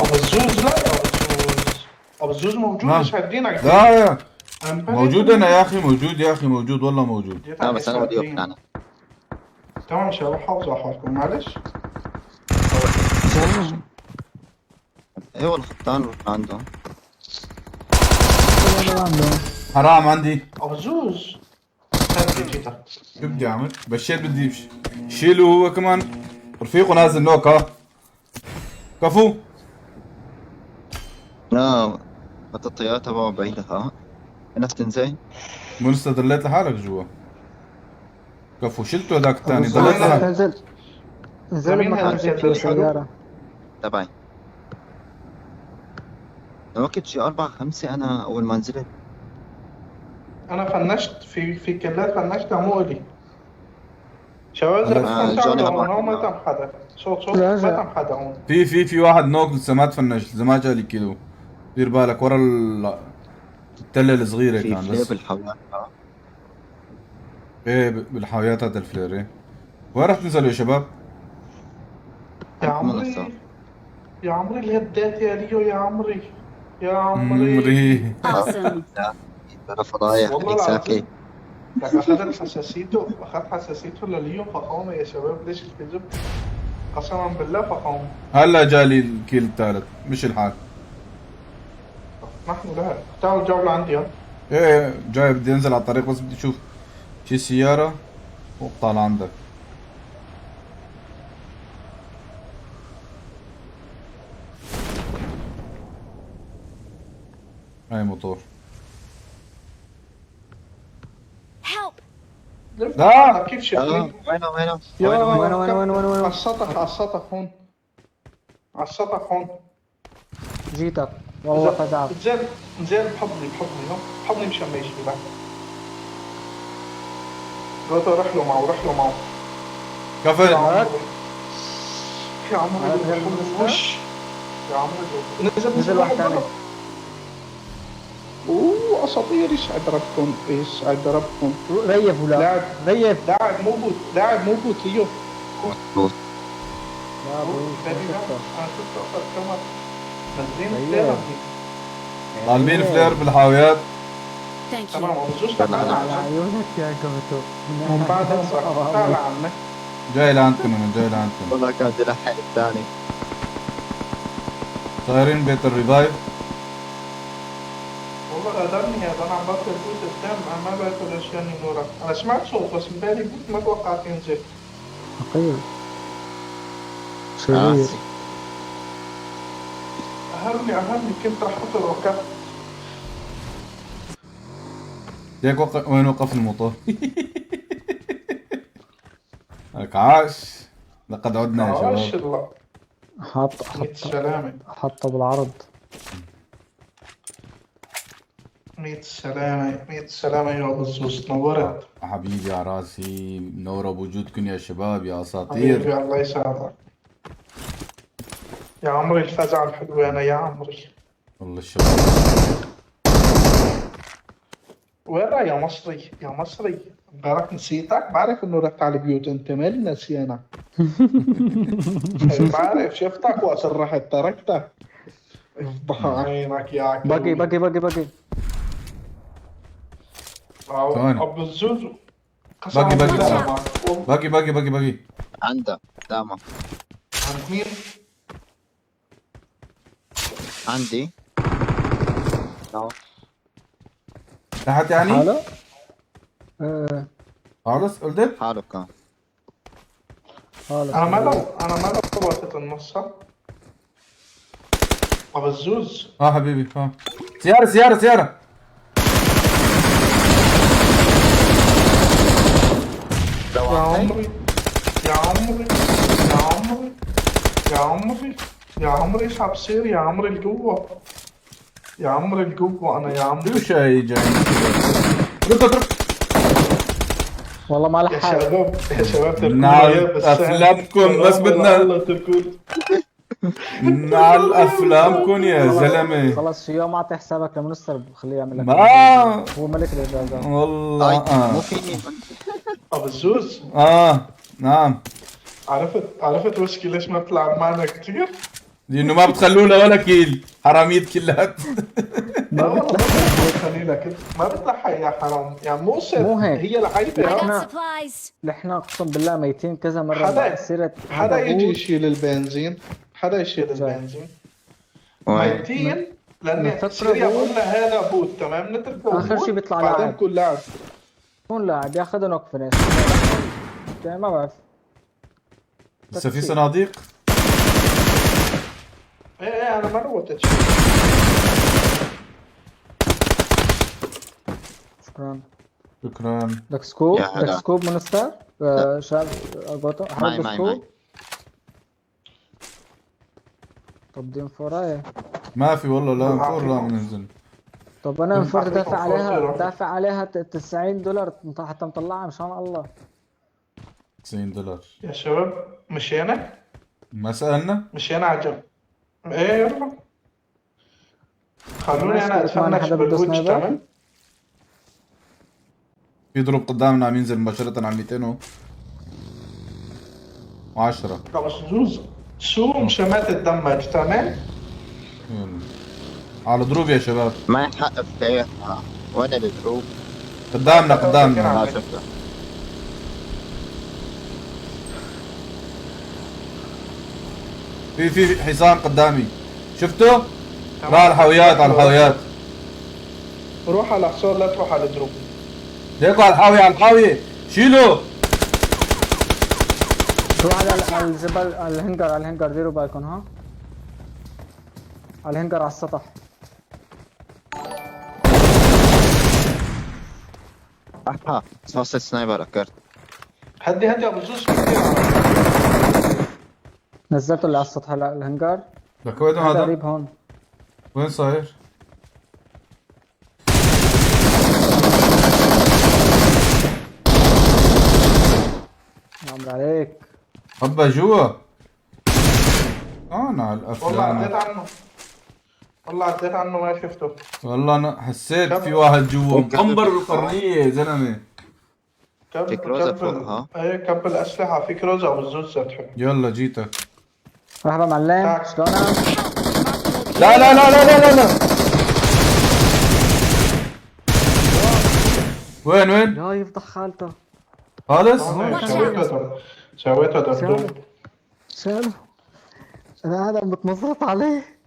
ابو الزوز، لا يا ابو الزوز، ابو الزوز موجود. نعم. يسعد دينك. لا يا أنا موجود انا يا اخي، موجود يا اخي، موجود والله موجود. لا بس انا بدي اقنع انا. تمام شباب، حافظوا على حالكم معلش. ايوه الخطان عنده. حرام عندي. ابو الزوز هات جيتك. شو بدي اعمل؟ بشيت بدي شيله هو كمان رفيقه نازل نوك. ها كفو. لا حتى الطيارة تبعه بعيدة. ها الناس تنزل. مونستا ضليت لحالك جوا. كفو شلته هذاك الثاني، ضليت لحالك. نزل نزل مين مكان هذا في الحلو؟ سيارة تبعي وقت شي 4 5 أنا أول ما نزلت. انا فنشت في كلات، فنشتها مو الي. شباب اذا بدكم جوني تعملوا هون، أبو هون ما عبد تم حدا. صوت صوت، لا، ما لا. تم حدا هون. في في في واحد knock لسه ما تفنش، لسه ما جالي كيلو. دير بالك ورا التلة الصغيرة في كان flare بس. بالحوار. ايه بالحاويات هذا ال flare. ايه وين رح تنزلوا يا شباب؟ يا منصة. عمري يا عمري الهدات يا ليو، يا عمري يا عمري. عمري. Awesome. ترى فضايح، والله خليك العظيم. ساكت. لك اخذت حساسيته، اخذ حساسيته لليو. فخامة يا شباب، ليش الكذب؟ قسما بالله فخامة. هلا جالي ال kill الثالث، مش الحال. نحن لا، تعالوا جولة عندي ها. ايه جاي بدي انزل على الطريق، بس بدي اشوف شي سيارة وطالع عندك. هاي موتور. Help! لا. كيف شايفين؟ وينه وينه؟ يا وينه وينه وينه وينه؟ على السطح، على السطح هون، على السطح هون. جيتك والله فزعت. نزل نزل بحضني، بحضني هون، بحضني مشان ما يشيلك. روح روح له معه، روح له معه. كفل. يا عمري يا عمري هذا غير المستوى؟ وش يا عمري. نزل نزل واحد ثاني. اوه اساطير، يسعد ربكم يسعد ربكم. ريف ولا لاعب ريف. لاعب مو bot، لاعب مو bot ليو. bot. لا bot، ما شفته. انا شفته اخذ كاميرا. نازلين طيب. flare. طالبين flare بالحاويات. Thank تمام you. ابو زوز، تعال على عنا. عيونك يا كفتو. من بعد انصح، تعال عنا. جاي لعندكم انا، جاي لعندكم. والله كان بدي لحق الثاني. صايرين بيت ال revive. والله غدرني هذا، انا عم بطل bot قدام، انا ما بعرف الاشياء نورا. انا سمعت صوت بس مبالي bot، ما توقعت ينزل. حقير شرير. قهرني قهرني، كنت رح احط الركاب. ليك وين وقف الموتور؟ لك عاش، لقد عدنا يا ما شباب. شاء الله. حط ميت حط سلامة، حطه بالعرض. ميت سلامة، ميت سلامة يا ابو الزوز، نورت. حبيبي على راسي، منورة بوجودكم يا شباب يا حبيبي اساطير. الله يسعدك يا عمري، الفزعة الحلوة انا يا عمري. والله الشباب. وين رايح يا مصري؟ يا مصري امبارح نسيتك، بعرف انه رحت على البيوت، انت مالي نسيانك. بعرف شفتك وقت رحت تركتك. افضح عينك يا عكوي. باقي باقي باقي باقي. ثواني. ابو الزوز قسما باقي- باقي. بالله معك. باقي باقي باقي باقي. عنده دامه. عند مين؟ عندي. تحت يعني؟ حاله؟ خالص قلت؟ حاله كان. خالص. انا ما لو انا ما لو النص. ابو الزوز. اه حبيبي اه. سيارة سيارة سيارة. يا عمري يا عمري يا عمري يا عمري يا عمري، ايش عم بصير يا عمري؟ القوة يا عمري، القوة انا يا عمري. شو شاي جاي؟ رد رد. والله ما يا لحق. شباب يا شباب تركونا نعم، يا بس أفلامكم، بس بدنا- الله تركونا. نعل افلامكم يا زلمة. خلص شي يوم اعطي حسابك لمنستر بخليه يعمل لك. ما هو ملك الاجازات. والله. مو اه فيني. ابو الزوز. نعم. عرفت ويسكي ليش ما بتلعب معنا كثير؟ لانه ما بتخلوا له ولا kill، حرامية كلات. ما بتلحق، ما بتلحق يا حرام، يعني مو مو هيك. هي لعيبة. I got إحنا- supplies. نحن اقسم بالله ميتين كذا مرة سيرة حدا هذا يجي bot. يشيل البنزين، حدا يشيل جاي. البنزين. وين؟ ميتين لان نفكر سوريا bot. قلنا هذا bot، تمام، نتركه آخر bot، شي بيطلع بعدين لاعب. بكون لاعب. يكون لاعب ياخذ knock finish، يعني ما بعرف. لسه في صناديق. ايه ايه، انا ما روتت شيء. شكرا. شكرا. بدك scope؟ يا هلا. بدك scope مونستر؟ شاب أغوتو معي حاب معي scope؟ معي. طب دي M4 ايه؟ ما في والله، لا M4 لا بنزل. طب انا M4 أعطيكم دافع فرصة عليها، يروح. دافع عليها $90 حتى مطلعها مشان الله. $90. يا شباب مشينا، ما سألنا. مشينا على جنب. ايه يلا خلوني ماشي، انا بس معنا اتفنش حدا بده بالوجه. sniper؟ تمام. في drop قدامنا عم ينزل مباشرة على 210. طب زوز شو مشان ما تتدمج، تمام. يلا على drop يا شباب. معي حق flare. وين ال drop؟ قدامنا قدامنا. لا شفته. في حصان قدامي، شفته؟ راح على الحاويات، على الحاويات. روح على حصان، لا تروح على drop. ليكوا على الحاوية، على الحاوية، شيلوا. شو على على الجبل، على الهنجر، على الهنجر، ديروا بالكم. ها على الهنجر، على السطح. احا فصل sniper اكرت. هدي هدي ابو زوز كثير. نزلته اللي على السطح هلا الهنجر. لك وين هذا هذا؟ قريب هون. وين صاير؟ يا عمري عليك. هبا جوا. انا على والله عديت الافلام. عنه، والله عديت عنه ما شفته. والله انا حسيت في واحد جوا مقنبر بالقرنية يا زلمة. كب في كروزة كب فوق، ها؟ ايه كب الاسلحة، في كروزة ابو الزوز تحب. يلا جيتك. مرحبا معلم، تعال. شلونك؟ لا لا لا لا لا لا لا. وين وين؟ لا يفضح خالته. خالص؟ سويته دبدوب. شاله. انا هذا عم بتمزرط عليه.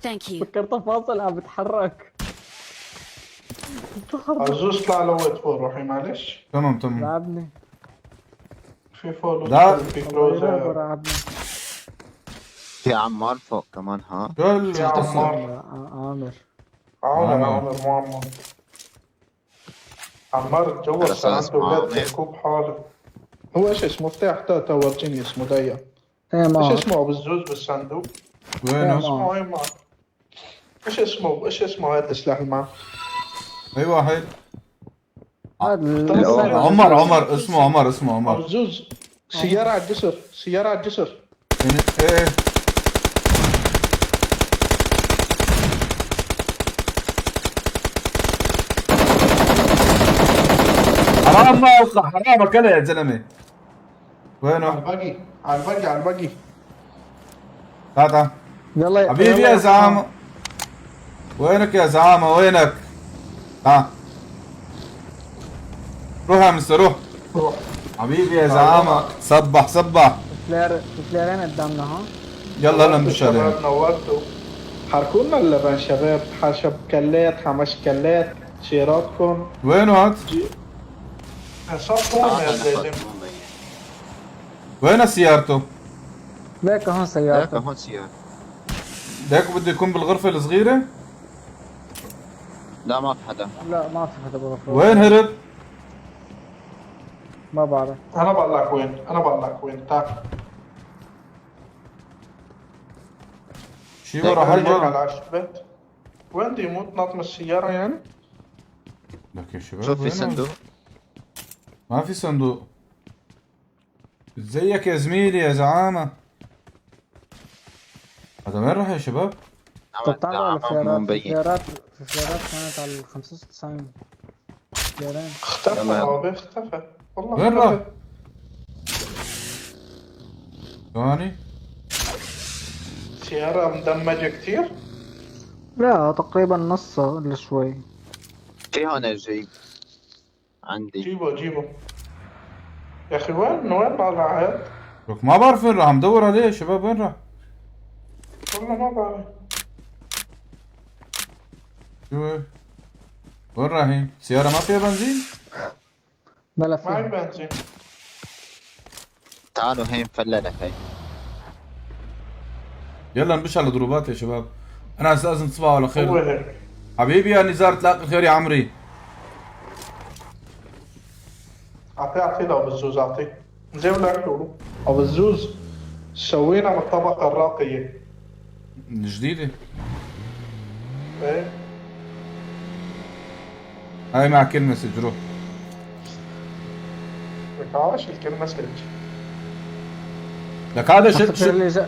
Thank you. فكرته فاصل عم بتحرك. عزوز طلع loot فوق، روحي معلش. تمام تمام. لعبني. في فوق loot، لا. في الله يرعبه كروزة. رعبني. في عمار فوق كمان ها. شو يا القصة؟ عمار. عامر. عامر عامر. عامر مو عمار. عمار تجوز، على صار أساس عنده اولاد، عامر. ركوب حاله. هو ايش اسمه؟ افتح تا ورجيني اسمه ضيق. ايه ايش ما اسمه ابو الزوز بالصندوق؟ وينه؟ اسمه ايه ما ايش اسمه، ايش اسمه هذا السلاح اللي معه؟ اي واحد؟ هذا عمر، عمر اسمه، عمر اسمه ابو عمر. الزوز سيارة على الجسر، سيارة على الجسر. ايه حرام ما اوقع، حرام اكلها يا زلمة. وينه؟ على البقي، على البقي، على البقي. تعال تعال يلا حبيبي يلا يا زعامة، وينك يا زعامة وينك؟ تعال روح يا مستر، روح روح. حبيبي يا زعامة. صبح صبح. flare، فليرين قدامنا ها. يلا يلا ندش عليهم. شباب نورتوا، حركونا اللبن شباب، حشب كلات حمش كلات شيراتكم. وينه هاد؟ صفون يا زلمة. وين سيارته؟ ليك هون ليك سيارته. هون سيارة. ليك بده يكون بالغرفة الصغيرة؟ لا ما في حدا. لا ما في حدا بالغرفة. وين هرب؟ ما بعرف. انا بقول لك وين، انا بقول لك وين، تعال. شي ورا رجع حجر. على العشبات. وين بده يموت؟ نط من السيارة يعني؟ لك يا شباب شوف في وينه؟ صندوق. ما في صندوق. ازيك يا زميلي يا زعامة؟ هذا وين راح يا شباب؟ طب تعالوا على مو الفليرات. مبين. الفليرات، الفليرات كانت على ال 95 فليرين. اختفى. يلا يلا. ابي اختفى والله. وين اختفى. راح؟ ثواني. سيارة مدمجة كتير؟ لا تقريبا نصها الا شوي. في هون جيب عندي. جيبه جيبه يا اخي. وين طالع هاد؟ لك ما بعرف وين راح، عم دور عليه يا شباب. وين راح؟ والله ما بعرف. شو وين رايحين؟ سيارة ما فيها بنزين؟ بلا معي فيها. بنزين. تعالوا هي مفللة هي. يلا نبش على ضروبات يا شباب. انا استاذن، تصبحوا على هو خير. هيك حبيبي يا نزار، تلاقي الخير يا عمري. اعطيه اعطيه لو بالزوز، اعطيه زي ولا لولو ابو الزوز. سوينا من الطبقة الراقية الجديدة ايه. هاي مع كل message روح. لك عاش الكلمة message. لك هذا على شو فكرة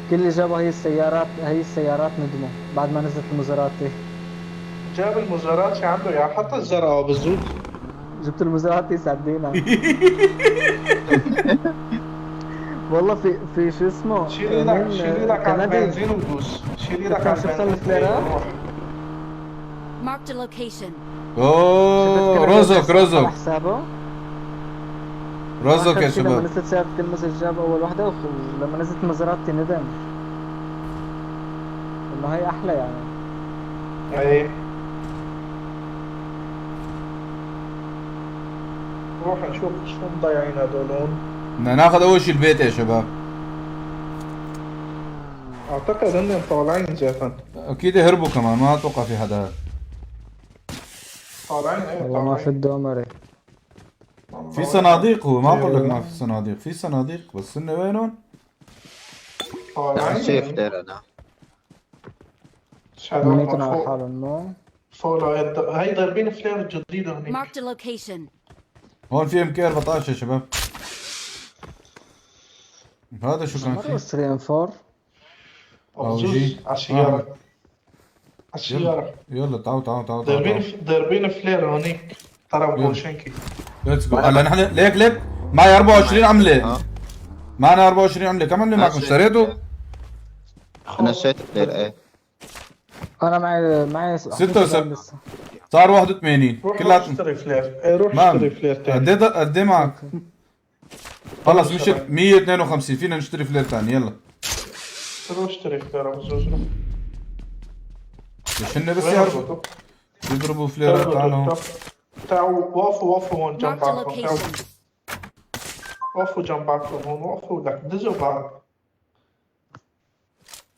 كل اللي جابوا هي السيارات، هي السيارات ندموا بعد ما نزلت المزراتي. جاب المزارات عنده يا حتى الزرقاء ابو الزوز. جبت المزراتي سعدينا. والله في شو اسمه شيل ايدك، مين شيل ايدك على كندي. البنزين ودوس. شيل ايدك على شفت البنزين. الفليرات؟ روح. Marked a location. اوه شفت كندي روزوك على روزوك حسابه. روزوك آخر يا شي لما شباب. نزلت سيارة كل message جاب أول وحدة، ولما نزلت مزراتي ندم إنه هي أحلى يعني. ايه روح نشوف شو مضيعين هدول هون. بدنا ناخذ اول شيء البيت يا شباب. اعتقد انهم طالعين زيفن. اكيد هربوا كمان، ما اتوقع في حدا. طالعين ايه والله ما في طالعين. الدومري. في صناديق، هو ما بقول لك ما في صناديق، في صناديق بس هن وينهم؟ طالعين شايف دير انا. مش هدول ميتهم على فوق. حالهم مو فوق هاي ضاربين flare جديدة هنيك. Marked a location. هون في MK 14 يا شباب. هذا شو كان مرة فيه؟ اشتري M4. ابو أو زوز جي. على السيارة. على السيارة. يلا تعالوا تعالوا تعالوا تعالوا. ضاربين flare هونيك طرف يلا. بوشنكي. let's go. هلا نحن ليك ليك معي 24 عملة. معنا 24 عملة، كم عملة معكم اشتريتوا؟ انا اشتريت flare ايه. انا معي 76. صار 81. روح كلها اشتري flare. ايه روح ما اشتري flare تاني. قد قد ايه معك؟ خلص مش 152 فينا نشتري flare ثاني. يلا روح اشتري flare ابو زوز. روح. مش هن بس يعرفوا يضربوا فليرات. تعالوا هون. تعالوا وقفوا وقفوا هون جنب Marked a بعضكم. تعالوا location. وقفوا جنب بعضكم هون، وقفوا لك دزوا بعض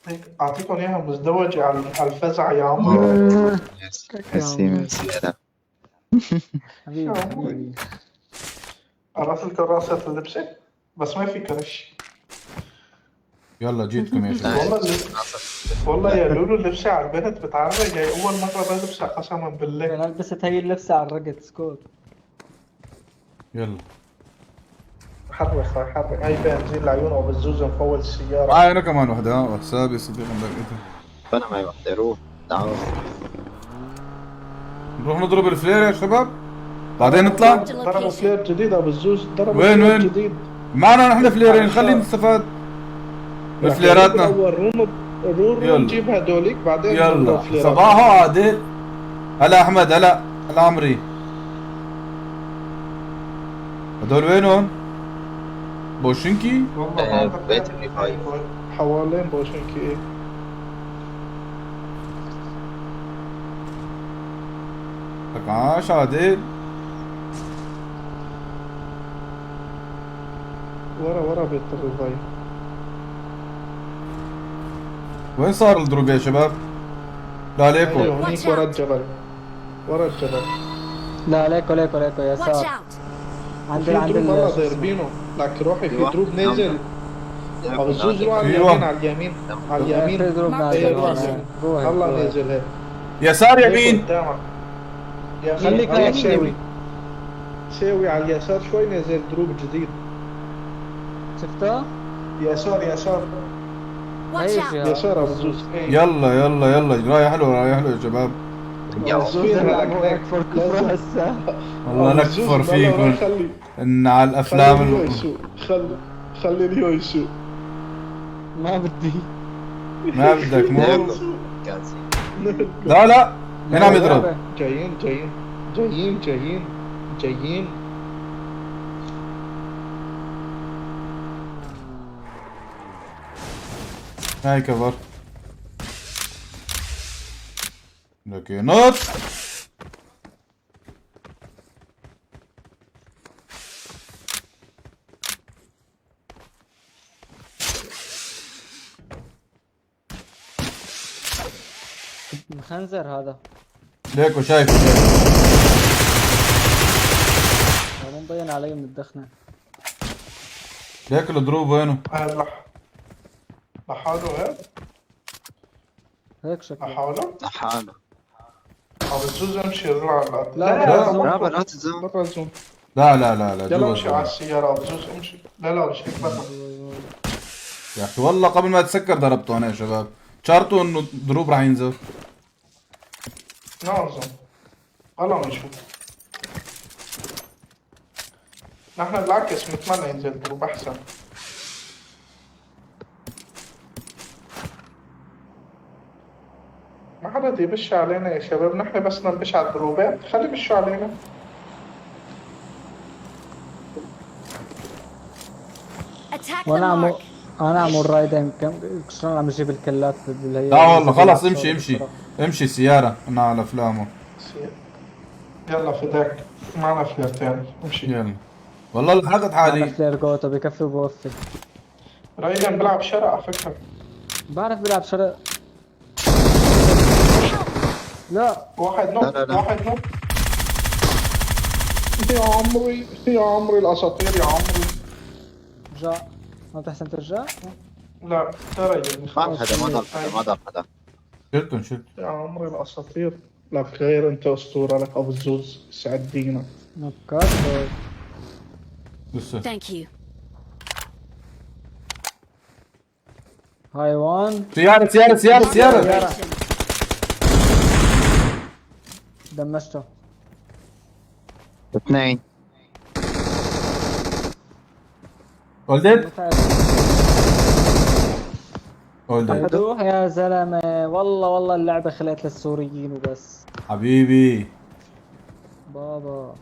هيك. اعطيكم اياها مزدوجة على الفزع يا عمري. ميرسي ميرسي. حبيبي حبيبي. عرفت الكراسة اللبسة بس ما في كرش. يلا جيتكم يا شباب. والله والله يا لولو اللبسة على البنت بتعرق. هي أول مرة بلبسها قسما بالله. انا لبست هي اللبسة على الرقت سكوت. يلا حرك حرك. هاي بنزين لعيون ابو الزوز مفول السيارة. معي انا كمان وحدة. ها حسابي صديق عندك انت. انا معي وحدة. روح تعال نروح نضرب ال flare يا شباب بعدين نطلع. ضربوا flare جديد ابو الزوز. ضربوا وين flare وين؟ جديد. معنا نحن فليرين، خلينا نستفاد من فليراتنا. اول روح روح يلا. نجيب هدوليك بعدين يلا نضرب فليرات. صباحو عادل. هلا احمد، هلا هلا عمري. هدول وينهم؟ بوشنكي؟ والله ما أعتقد. بيت ال revive. حوالين بوشنكي ايه. لك عاش عادل. ورا ورا بيت ال revive. وين صار ال drop يا شباب؟ لا عليكم. ايوه هنيك ورا الجبل. ورا الجبل. لا ليكو ليكو ليكو Watch يسار. out! عند في عند drop والله شو اسمه. ضاربينه. لك روحي في في drop واحد نازل. ابو الزوز روح على في اليمين. واحد. على اليمين على في اليمين. drop إيه، نازل روح. هون. روح الله روح. نازل هيك. يسار يمين. قدامك. يمين. خليك الله يمين. ساوي. ساوي على اليسار شوي نازل drop جديد. شفتها؟ يسار يسار. Watch هي out! الجهة. يسار ابو الزوز. إيه. يلا يلا يلا رايح له رايح له يا شباب. يا الزوز اكفر كفر هسه. والله أبو الزوز نكفر لا، لا، فيكم. خلي ان على الافلام خلي اليو يسوق. خلي اليو يسوق. ما بدي. ما بدك مو؟ كاسي. لا لا مين عم يضرب؟ جايين جايين جايين جايين جايين. هاي cover. لك نط. مخنزر هذا. ليكو شايف مو مبين علي من الدخنة. ليكو الضروب وينه؟ لحاله هيك؟ هيك شكله. لحاله؟ لحاله. ابو الزوز امشي روح على الارض. لا لا لا لا تزوم. برا ال zone. لا لا لا لا يلا امشي على السيارة ابو الزوز امشي. لا لا مش هيك برا. يا اخي والله قبل ما تسكر ضربته انا يا شباب. شرطوا انه الضروب راح ينزل. نعم والله بنشوف. نحن بالعكس بنتمنى ينزل drop احسن. ما حدا يبش علينا يا شباب، نحن بس نبش على الدروبات، خلي يبشوا علينا. وانا عم الرايدين كم شلون عم اجيب الكلات بالهي. لا والله خلص امشي امشي امشي سيارة انا على افلامه. يلا فداك معنا فليرتين امشي. يلا والله لحقت حالي. معنا flare جوتا بكفي وبوفي. رايدن بلعب شرق على فكرة. بعرف بلعب شرق. لا واحد knock. لا لا. واحد knock. يا عمري يا عمري الاساطير يا عمري. رجع ما بتحسن ترجع؟ لا ترى ما حدا ما ضل حدا ما ضل حدا. شلتهم شلت. يا عمري الاساطير. لك غير انت اسطوره لك ابو الزوز سعد دينك. نكات. لسه. Thank you. هاي وان. سيارة سيارة سيارة سيارة. دمجته. اثنين. ولدت؟ ولدت. روح يا زلمة والله والله اللعبة خلقت للسوريين وبس. حبيبي. بابا.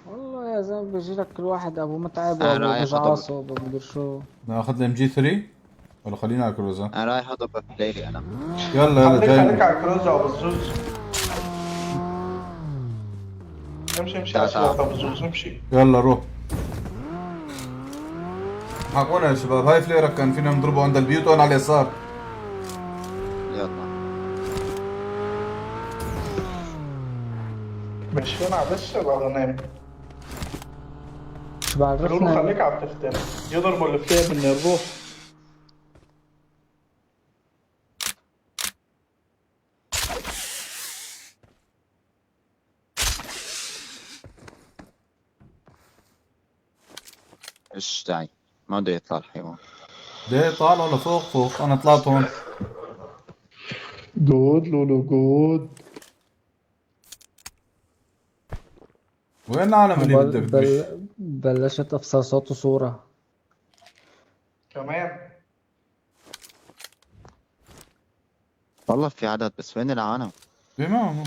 والله يا زلمة بيجي لك كل واحد ابو متعب وابو بجعاص وابو مدري شو. ناخذ ال MG 3 ولا خلينا على الكروزة؟ انا رايح اضرب فليري انا. يلا يلا جاي. خليك على الكروزة ابو الزوز. امشي امشي على السيارة ابو الزوز امشي. يلا روح. حقونا يا شباب، هاي فليرك كان فينا نضربه عند البيوت وانا على اليسار. يلا. ماشيين على بس الاغنام. شو بعرفنا؟ خليك على التختين، يضربوا ال flare من الروح. ايش داعي؟ ما بده يطلع الحيوان. ليه طالعوا لفوق فوق، انا طلعت هون. good لولو good. وين العالم اللي بدك تبش؟ بلشت افصل صوت وصورة. كمان والله في عدد بس وين العالم؟ بما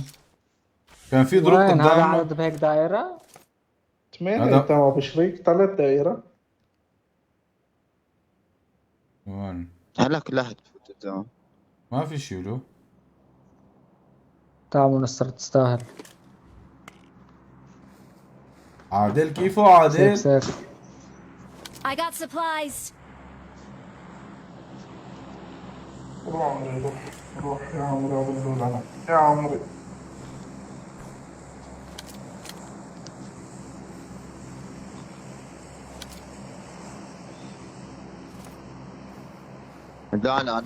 كان في drop قدامنا. هذا عدد بهيك دائرة؟ 8 قدام ابو شريك ثلاث دائرة. وين؟ هلا كلها تفوت قدام. ما في شي له. تعال منصر تستاهل. عادل كيفو عادل؟ safe safe. I got supplies. روح عمري روح روح يا عمري ابو اللول انا يا عمري. لا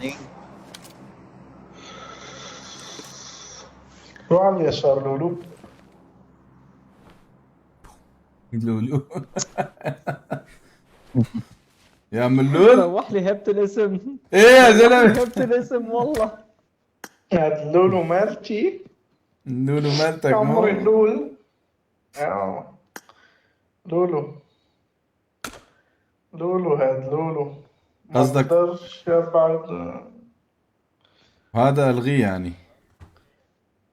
روح على اليسار لولو. لولو يا عم اللول روح لي هبت الاسم. ايه يا زلمه هبت الاسم والله. يا لولو مالتي. لولو مالتك يا عمري لول. لولو لولو هاد لولو ما قصدك بقدرش بعد. هذا الغيه يعني.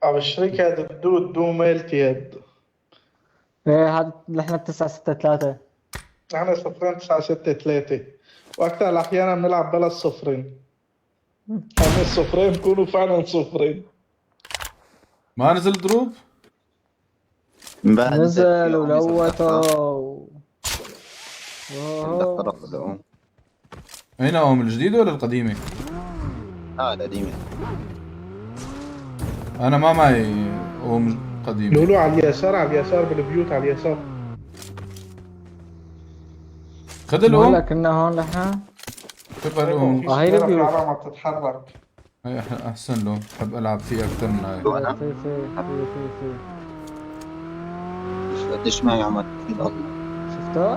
ابشرك هذا الدو الدو مالتي يد. ايه هذا نحن 9 6 3. احنا صفرين 9 6 3، واكثر الاحيان بنلعب بلا الصفرين. هم الصفرين بيكونوا فعلا صفرين. ما نزل drop؟ امبارح نزل نزل في أوم ولوته اخترق و... الأوم. اين اوم الجديدة ولا القديمة؟ اه القديمة. انا ما معي اوم قديمة. لولو على اليسار، على اليسار بالبيوت، على اليسار. خذ الاوم. ولا كنا هون نحن. خذ الاوم. في هاي سيارة في البيوت. العالم عم تتحرك. هاي احسن لون، بحب العب فيه اكثر من هاي. شو أنا؟ في في في في في قديش معي عمر؟ الله. شفتها؟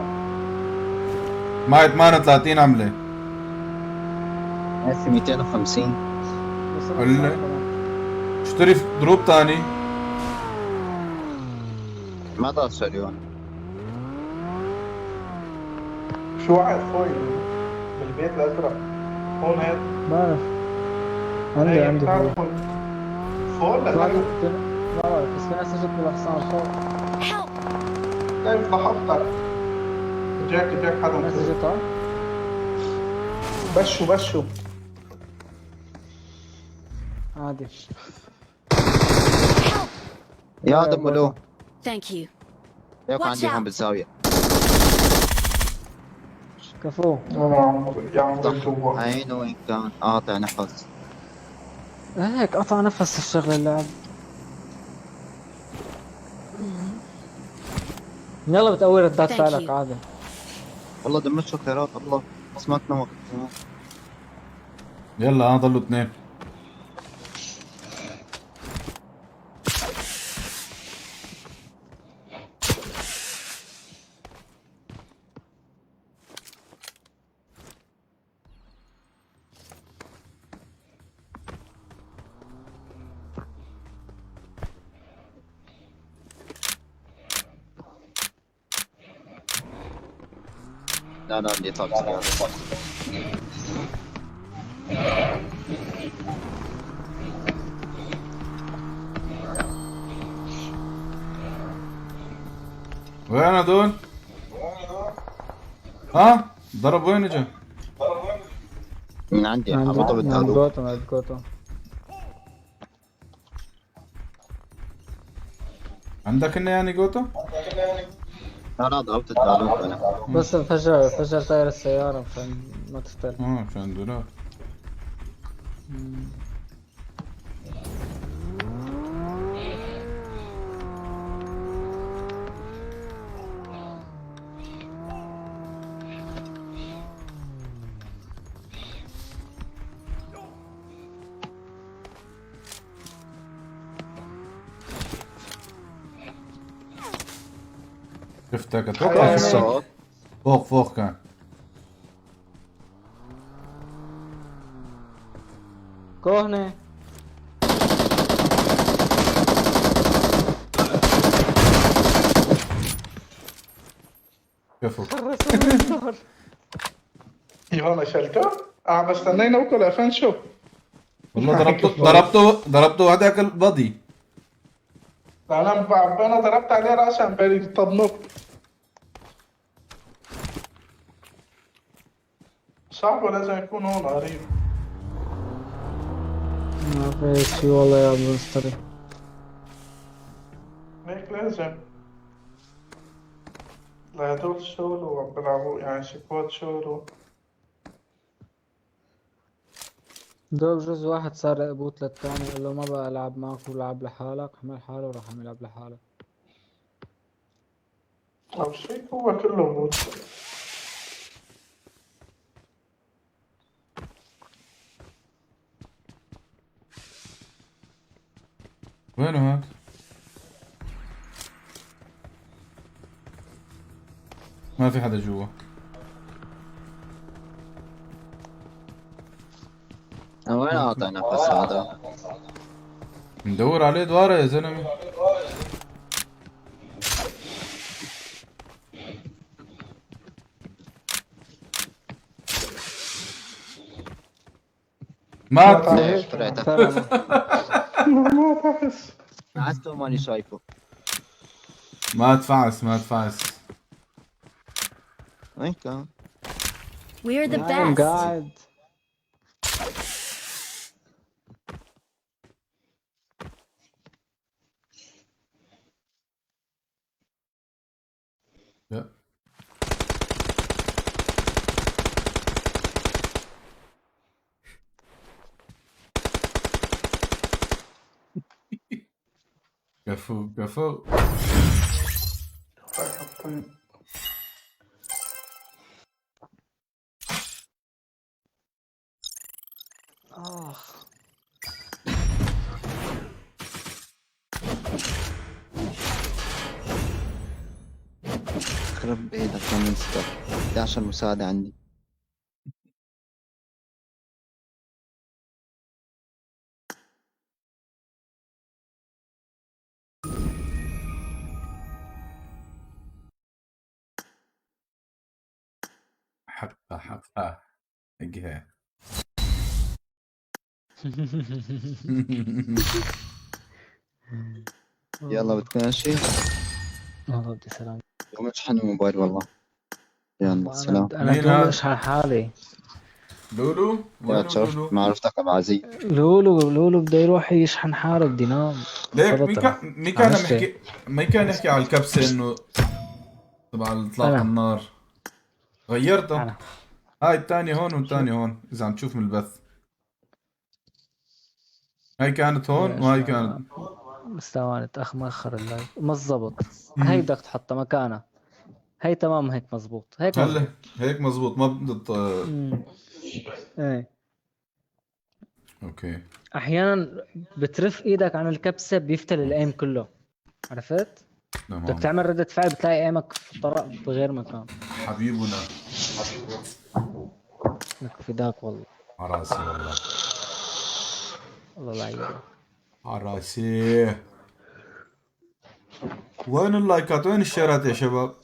معي 38 عملة. في 250. وصلت قلنا. كمان. اشتري drop تاني. ما ضل سوريون. شو واحد فوق بالبيت الازرق هون هاد. ما بعرف. عندي هي عندي بتاعت فوق. فوق فوق في واحد ولا ما بعرف، بس في ناس اجت بالحصان فوق. Help! طيب ضحكتك. جاك جاك حدا ناس فوق. اجت اه. بشو بشو عادي. Help! يا دبلو. Thank you. ياك Watch عندي هون out. بالزاوية. كفو. يا عمري يا عمري صح جوا. عينه وين كان قاطع نفس. هيك قطع نفس الشغل اللعب. يلا بتقوي ردات Thank فعلك you. عادي. والله دمجته خيرات الله، بس ما تنوك. يلا ها ضلوا اثنين. لا لا اللي طاب سيارة. وين هدول؟ ها؟ ضرب وين اجا؟ من عندي عند عم بضرب عند التالوب. جوتو، عند جوتو. عندك إنه يعني جوتو؟ لا لا ضربت التالوب انا. بس فجر فجر tire السيارة مشان ما تفتل. مشان دولار. شفتك اتوقع حياة. فوق. الصوت فوق فوق كان. كوهنة. كفو. يلا شلته؟ عم بستنينا وكل عشان شو. والله ضربته ضربته ضربته وحدك البادي. انا انا ضربت عليه راسا بالي. طب نوك صاحبه لازم يكون هون قريب. ما في شي والله يا ابو مستري. هيك لازم لهدول سولو عم بيلعبوا يعني squad solo. دول بجوز واحد سارق bot للثاني قال له ما بقى العب معك ولعب لحالك، حمل حاله وراح عم يلعب لحاله. أو شيء هو كله bot. وينه هاد؟ ما في حدا جوا. وين قاطع نفس هذا؟ ندور عليه دوارة يا زلمة. مات. ليش طلعت؟ ما تحس. عسته ماني شايفه. ما تفعس ما تفعس. وين كان؟ We're the نايم best. قاعد. لا كفو كفو. اخ خرب بيتك يا monster. 11 مساعدة عندي. حقها حقها حقها. يلا بدكم شيء؟ والله بدي سلام. يوم اشحن الموبايل والله. يلا سلام. انا مين دوم هاد؟ اشحن حالي. لولو يا وينو تشرفت لولو؟ ما عرفتك ابو عزيز. لولو لولو بده يروح يشحن حاله، بدي ينام. ليك مين سلطة. كان مين كان عم عرفت. يحكي، مين كان يحكي على الكبسة انه تبع اطلاق أنا. النار؟ غيرتها. أنا. هاي الثانية هون والثانية هون إذا عم تشوف من البث. هاي كانت هون وهاي كانت. بس ثواني مأخر ال live مزبوط. هي بدك تحطها مكانها. هي تمام هيك مزبوط، هيك مزبوط. هلا هيك مزبوط ما بدها ايه okay. احيانا بترف ايدك عن الكبسه بيفتل ال aim كله، عرفت؟ تمام. بدك تعمل ردة فعل بتلاقي aim ك في طرق بغير مكان. حبيبنا لك فداك والله. على راسي والله. الله لا يعيبك. على راسي. وين اللايكات وين الشيرات يا شباب؟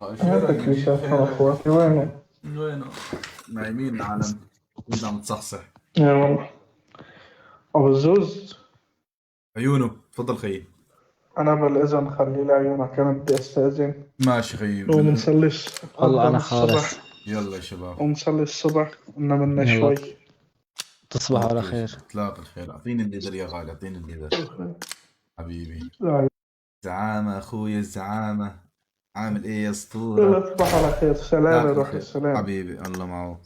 هذاك اللي شافهم اخواتي وينه؟ وينه؟ نايمين العالم. انت عم تصحصح. يا والله ابو الزوز. عيونه تفضل خيي. انا بالاذن خلي لي عيونك، انا بدي استاذن. ماشي خيي. ومنصلي والله انا خالص. يلا يا شباب ونصلي الصبح ونمنا يلا. شوي. تصبحوا على خير. تلاقي الخير. اعطيني ال leader يا غالي، اعطيني ال leader حبيبي. لا زعامة اخوي الزعامة، عامل ايه يا اسطورة؟ تصبح على خير. سلام تلاقي يا روحي الخير. سلام حبيبي الله معه.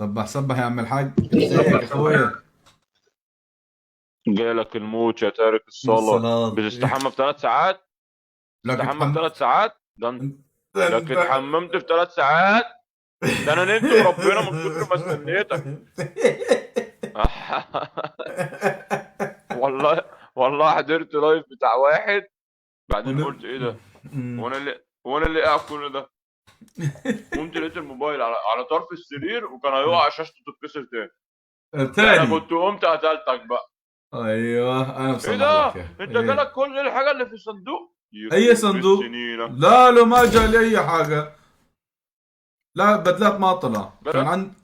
صبح صبح يا عم الحاج، ازيك يا اخويا؟ جالك الموت يا تارك الصلاة. الصلاة. بتستحمى في 3 ساعات؟ لك تستحمى في 3 ساعات؟ ده انت لك اتحممت في 3 ساعات؟ ده انا نمت وربنا من كتر ما استنيتك. والله والله حضرت live بتاع واحد بعدين قلت ايه ده؟ وانا اللي قاعد كل ده. قمت لقيت الموبايل على طرف السرير وكان هيقع شاشته تتكسر تاني. انا تاني. كنت قمت قتلتك بقى. ايوه انا ايه بصلح ده؟ لك إياه. انت إيه. جالك كل الحاجة اللي في الصندوق؟ اي يخرب صندوق؟ بيت سنينك. لا لو ما جالي اي حاجة. لا بدلات ما طلع.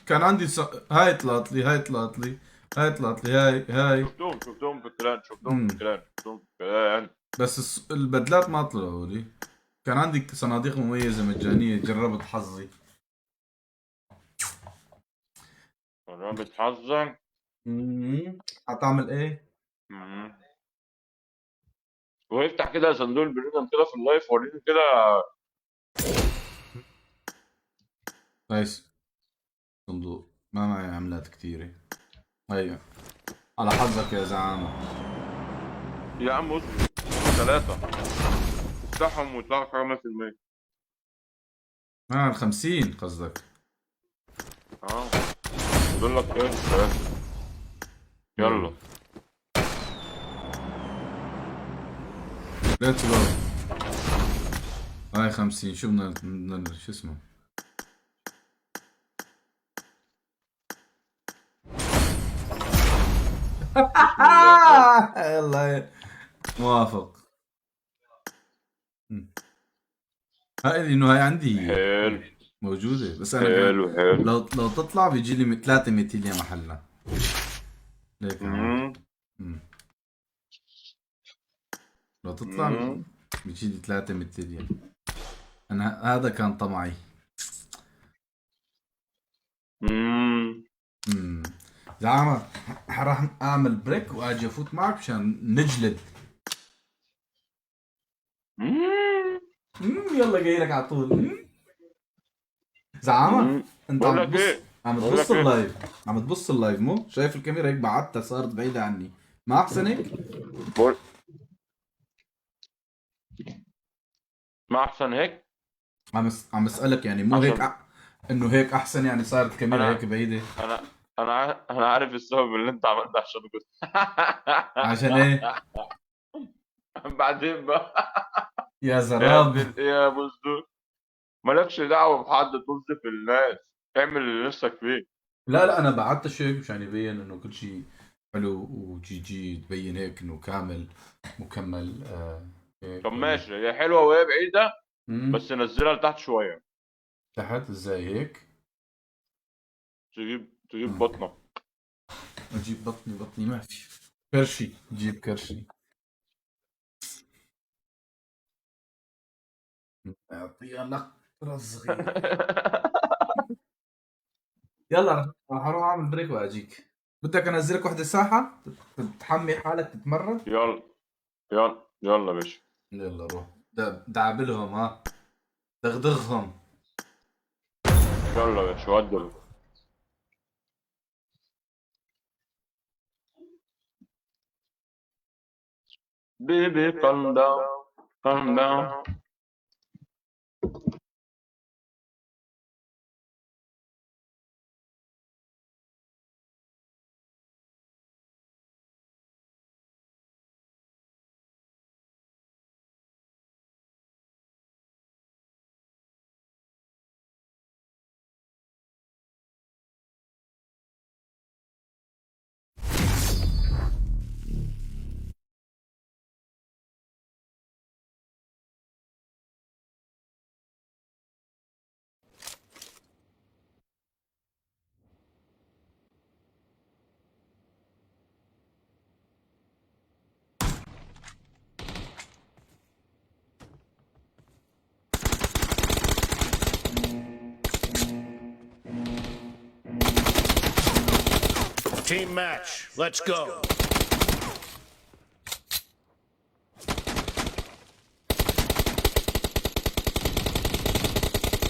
كان عندي هاي طلعت لي، هاي طلعت لي، هاي طلعت لي، هاي هاي. شفتهم في ال clan، شفتهم في ال clan، شفتهم في ال clan. بس البدلات ما طلعوا لي. كان عندي صناديق مميزة مجانية، جربت حظي. جربت حظك. هتعمل ايه؟ ويفتح كده صندوق ال premium كده في ال live وريني كده. nice صندوق ما معي عملات كثيرة. ايوه على حظك يا زعامة. يا عم اصبر 3 افتحهم ويطلعوا حاجة 100%. 50 قصدك؟ فاضل لك ايه؟ 3. يلا let's go. هاي 50. شو بدنا شو اسمه؟ يلا موافق. هاي انه هاي عندي حلو موجودة، بس انا حلو حلو. لو تطلع بيجي لي 3 ميتيليا محلها. ليك. لو تطلع بيجي لي 3 ميتيليا. انا هذا كان طمعي. زعما راح اعمل break واجي افوت معك مشان نجلد. يلا جاي لك على طول. زعامة انت عم تبص ال live، عم تبص ال live، مو شايف الكاميرا هيك بعدتها صارت بعيدة عني، ما احسن هيك؟ ما احسن هيك؟ عم اسالك يعني مو هيك انه هيك احسن يعني صارت الكاميرا هيك بعيدة. انا عارف السبب اللي انت عملته عشان كنت عشان ايه؟ بعدين بقى يا زراب يا ابو الزور، مالكش دعوه بحد، طز في الناس، اعمل اللي نفسك فيه. لا لا انا بعدت شيء هيك مشان يبين انه كل شيء حلو وجي جي، تبين هيك انه كامل مكمل. طب ماشي، هي حلوة وهي بعيدة، بس نزلها لتحت شوية. تحت ازاي هيك؟ تجيب بطنك. اجيب بطني؟ بطني ما في كرشي، جيب كرشي. اعطيها نقرة صغيرة. يلا راح اروح اعمل break واجيك. بدك انزلك وحدة ساحة تحمي حالك تتمرن؟ يلا يلا يلا باشا، يلا روح دعبلهم، ها دغدغهم. يلا يا باشا ودي. Baby calm down calm down. Team match. Let's go.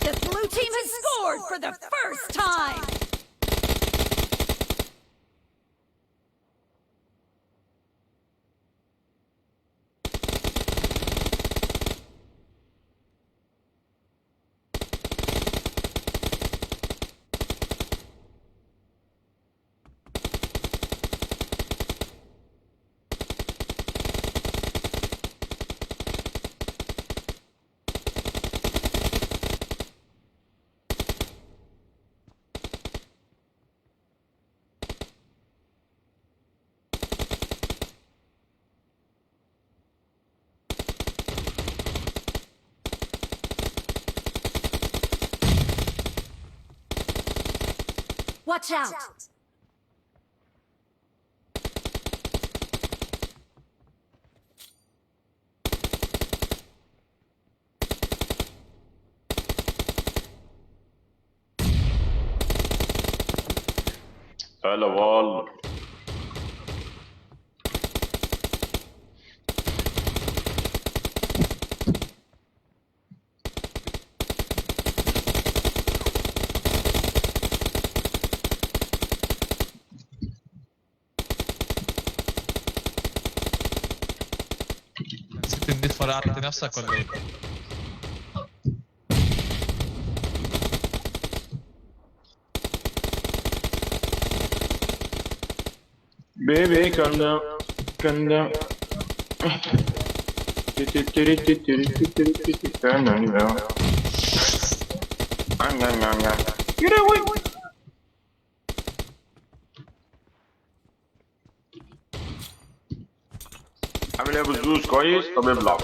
The blue team has scored for the first time. Watch out! هلا والله. نسيت النت فرقعت نفسك ولا ايه؟ Baby calm down calm down. عامل ايه يا ابو الزوز؟ كويس؟ طب ابلع.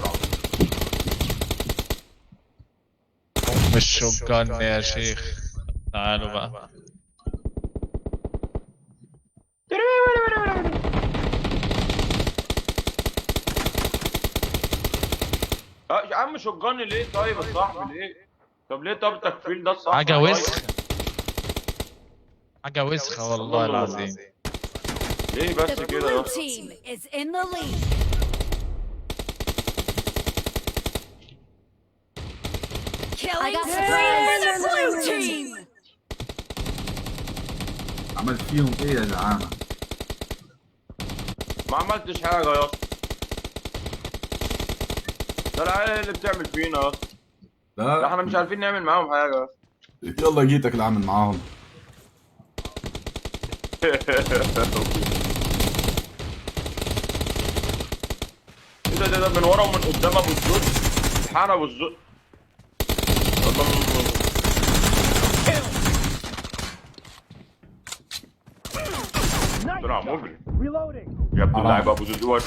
ام ال shotgun يا شيخ. تعالوا بقى. يا عم shotgun ليه طيب يا صاحبي ليه؟ طب ليه؟ طب التكفيل ده الصح حاجة وسخة، حاجة وسخة والله العظيم. ليه بس The كده يا blue اسطى؟ team is in the lead. Killing spree for the blue team. عملت فيهم ايه يا زعامه؟ ما عملتش حاجة يا اسطى. ده العيال اللي بتعمل فينا يا اسطى. ده لا احنا مش عارفين نعمل معاهم حاجة يا اسطى. يلا جيتك اللي عامل معاهم. ايه ده؟ ده من ورا ومن قدام ابو الزوز. الحقنا ابو الزوز. الله الله الله. طلع مجرم يا ابن اللعيبة ابو زوز. وش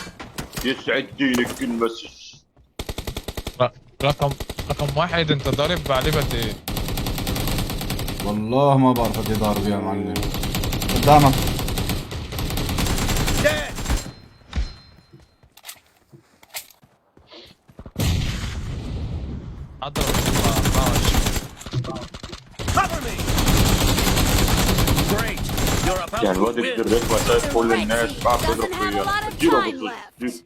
يسعد دينك المسيس. رقم واحد، انت ضارب عليه قد ايه؟ والله ما بعرف قد ايه ضارب يا معلم. قدامك. اضرب 24. Cover me. Great. You're about يعني to الواد win. ابن الرخمه سايب The كل red الناس team قاعد تضرب doesn't have فيا. a lot of اديله ابو time الزوز. left. اديله.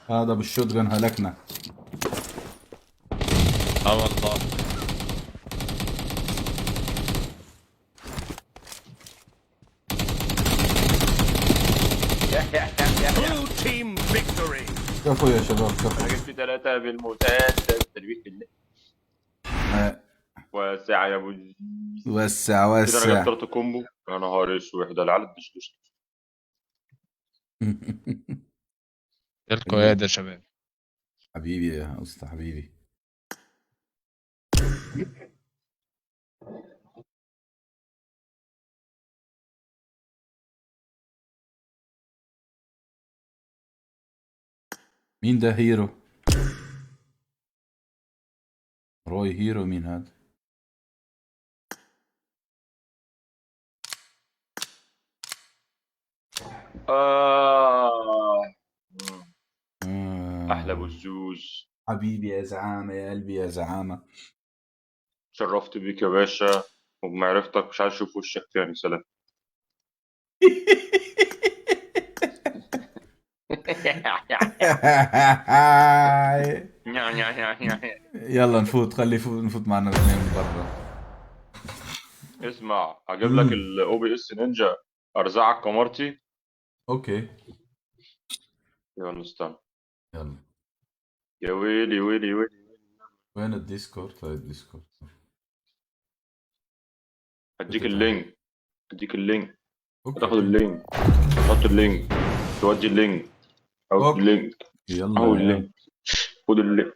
هذا بال shotgun هلكنا. اه والله. Blue team victory. كفو يا شباب كفو. انا جبت 3 بالمسدس ترويح بالله. وسع يا ابو الزوز. وسع كده انا جبت وسع. 3 combo. يا نهار اسود ده العيال الدشدش. لكم ايه يا شباب؟ حبيبي يا اسطى حبيبي. مين ده هيرو؟ روي هيرو مين هذا؟ آه. آه. احلى ابو الزوز. حبيبي يا زعامة يا قلبي يا زعامة. شرفت بيك يا باشا وبمعرفتك، مش عايز اشوف وشك تاني. سلام. يلا نفوت، خلي نفوت معنا الاثنين من برا. اسمع، هجيب لك ال OBS Ninja ارزعك كاميرتي. okay يلا استنى. يلا. يا ويلي ويلي ويلي. وين ال Discord؟ طيب Discord. هديك ال link، هديك ال link. okay هتاخد ال link، تحط ال link، تودي ال link، او okay. ال link، يلا او يا- ال link، خد ال link.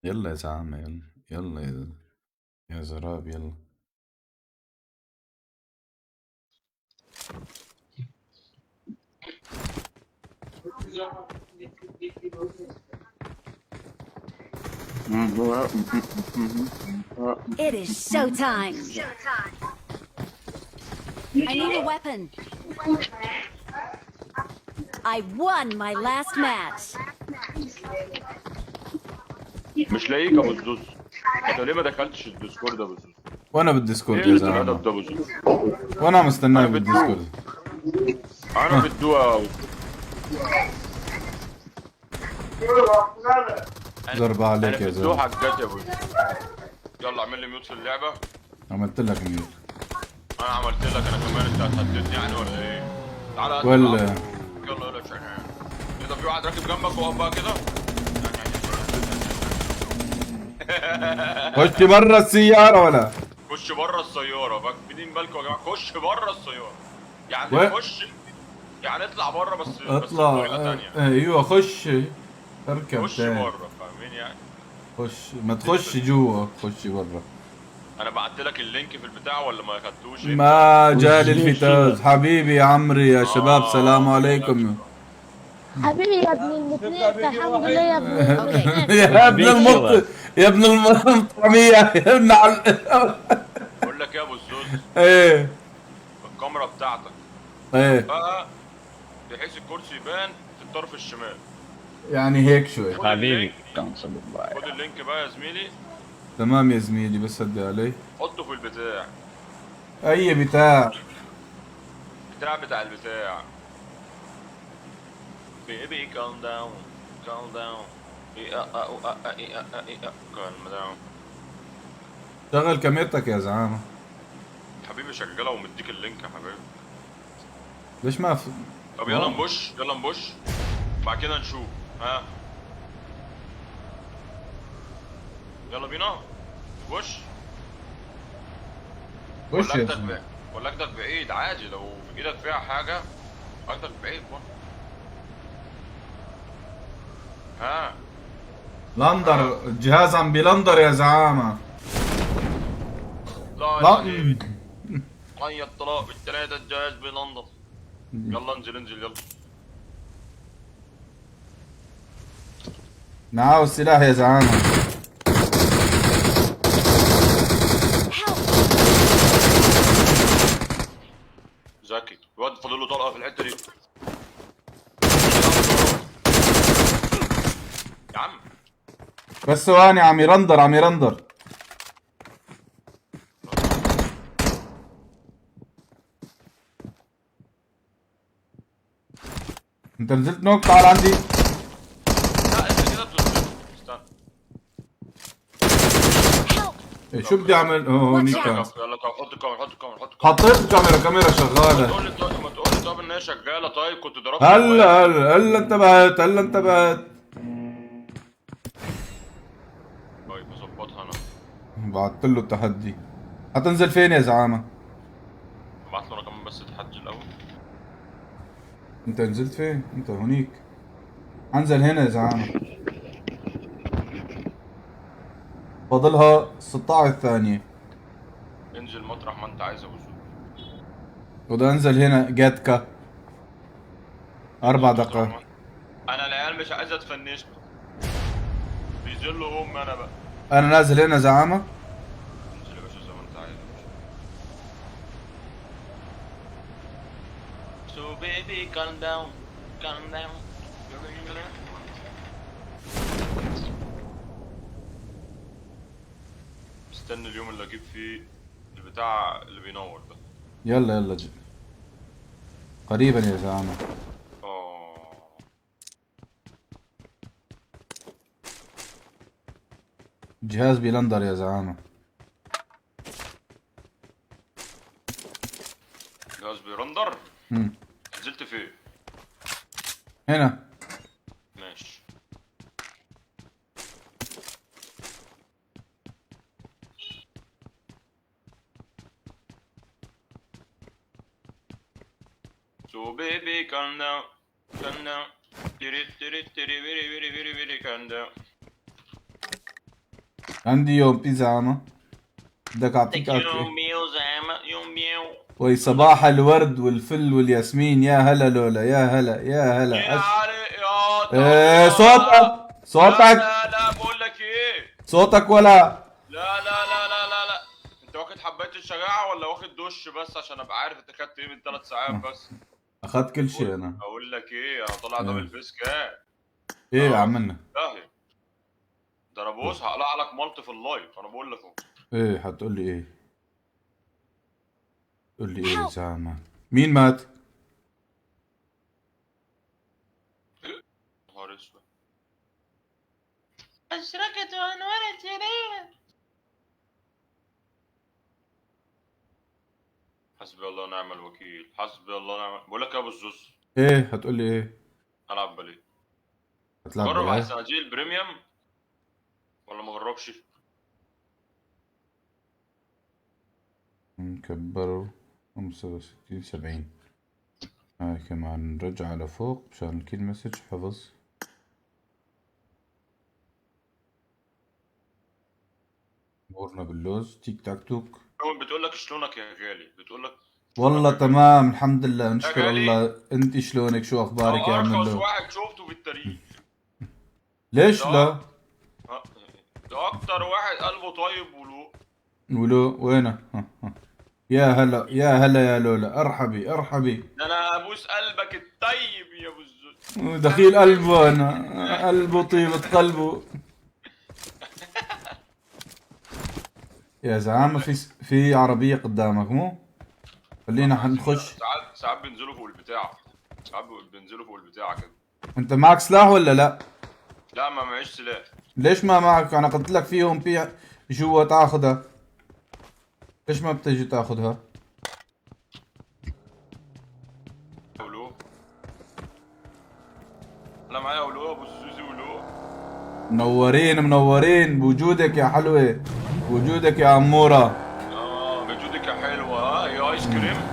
يلا يا زعامة يلا يلا يا زراب يلا. It is showtime. I need a weapon. I won my last match. مش لاقيك يا ابو الزوز. انت ليه ما دخلتش ال Discord يا ابو الزوز؟ وانا بال Discord ايه يا اللي زلمة، الادب ده يا ابو الزوز؟ وانا مستناك أنا بال Discord. انا في الدوا يا أبو الزوز. ضرب عليك انا يا في زلمة. الدوحة الجات يا ابو الزوز. يلا اعمل لي mute في اللعبة. عملت لك mute. انا عملت لك انا كمان. انت هتهددني يعني ولا ايه؟ تعالى هات ولا العب. يلا يلا شحن. ايه ده في واحد راكب جنبك؟ وقف بقى كده. خش برا السيارة ولا خش بره السيارة بقى، منين بالكم يا جماعة؟ خش بره السيارة يعني خش يعني اطلع بره بس اطلع. بطريقة تانية. ايوه خش اركب خش تاني. بره، فاهمين يعني؟ خش، ما تخش جوا، خش برا. انا بعت لك ال link في البتاع ولا ما خدتوش؟ ما جالي الفتاز حبيبي يا عمري يا شباب. سلام عليكم. حبيبي يا ابن المتنيك، الحمد لله يا ابن المتنيك. يا ابن المط، يا ابن المطعمية، يا ابن بقول لك يا ابو الزوز. ايه الكاميرا بتاعتك ايه بقى بحيث الكرسي يبان في الطرف الشمال. يعني هيك شوي حبيبي. خد ال link بقى يا زميلي. تمام يا زميلي، بس هدي علي. حطه في البتاع. اي بتاع؟ بتاع البتاع. baby calm down calm down. calm down. شغل كاميرتك يا زعامة. حبيبي شغالة ومديك ال link يا حبيبي. ليش ما طب يلا ن push، يلا ن push بعد كده نشوف. ها يلا بينا push. push ولا اخدك ولا اخدك بعيد عادي، لو في ايدك فيها حاجة اخدك بعيد برضه. ها لندر الجهاز عم بلندر يا زعامة. لا مية الطلاق بالثلاثة الجهاز بلندر. يلا انزل انزل يلا. معاه السلاح يا زعامة. زكي الواد فاضل له طلقه في الحتة دي يا عم. بس ثواني عم يرندر عم يرندر. انت نزلت knock، تعال عندي. لا انت كده بتظبط. استنى إيه شو بدي اعمل؟ هونيك. يلا حط الكاميرا حط الكاميرا حط الكاميرا. حطيت الكاميرا، كاميرا شغالة. ما تقول لي طب ان هي شغالة. طيب كنت ضربت. هلا هلا هلا انتبهت، هلا انتبهت. طيب اظبطها انا. بعثت له التحدي. حتنزل فين يا زعامة؟ ابعت له رقم بس التحدي الاول. انت نزلت فين؟ انت هونيك. انزل هنا يا زعامة. فاضلها 16 ثانية. انزل مطرح ما انت عايز يا ابو زوز. وده انزل هنا جاتكا. 4 دقائق. انا العيال مش عايزه تفنشني. بيذلوا امي انا بقى. انا نازل هنا زعامة. انزل يا باشا زي ما انت عايز يا باشا. So baby calm down calm down. مستني اليوم اللي اجيب فيه البتاع اللي بينور ده. يلا يلا جي. قريبا يا زعامة. جهاز بيلندر يا زعامة. جهاز بيرندر؟ نزلت فين؟ هنا. ماشي. So baby calm down, calm down, tiri tiri tiri viri viri viri viri calm down. عندي يوم بيتزا عامة بدك اعطيك اكل. يوم وي صباح الورد والفل والياسمين. يا هلا لولا، يا هلا يا هلا. يا علي يا صوتك صوتك. لا لا بقول لك ايه، صوتك ولا لا لا لا لا لا لا. انت واخد حبايه الشجاعة ولا واخد دش بس عشان ابقى عارف انت خدت ايه من 3 ساعات بس؟ اخدت كل شيء انا. اقول لك ايه، انا طلع ده من الفيس كام. ايه يا عمنا؟ ده انا بص هقلع لك مالت في ال live، انا بقول لك اهو. ايه هتقول لي ايه؟ تقول لي ايه يا زلمة؟ مين مات؟ نهار اسود. اشرقت وانورت يا ليلى. حسبي الله ونعم الوكيل، حسبي الله ونعم. بقول لك يا ابو الزوز. ايه هتقول لي ايه؟ هلعب باليه. هتلعب جرب على باليه؟ الصناديق ال premium ولا ما جربش؟ نكبره 65 70. هاي كمان نرجع لفوق مشان كل message حفظ. امورنا باللوز. تيك تاك توك. بتقول لك شلونك يا غالي، بتقول لك والله تمام الحمد لله، نشكر يا غالي. الله. انت شلونك؟ شو اخبارك يا عم ارخص اللو؟ واحد شفته في التاريخ. ليش لا؟ ده اكتر واحد قلبه طيب ولو. ولو وينه؟ ها، ها. يا هلا يا هلا يا لولا، ارحبي ارحبي. ده انا ابوس قلبك الطيب يا ابو الزوز. دخيل قلبه، انا قلبه طيبة قلبه. يا زعامة في عربية قدامك مو؟ خلينا حنخش. ساعات بينزلوا فوق البتاع، ساعات بينزلوا فوق البتاع كده. انت معك سلاح ولا لا؟ لا ما معيش سلاح. ليش ما معك؟ انا قلت لك فيهم في جوا تاخذها. ليش ما بتجي تاخذها؟ ولو انا معايا ولو ابو الزوزي ولو. منورين منورين بوجودك يا حلوة، بوجودك يا عمورة. بوجودك يا حلوة. ها يا ايس كريم.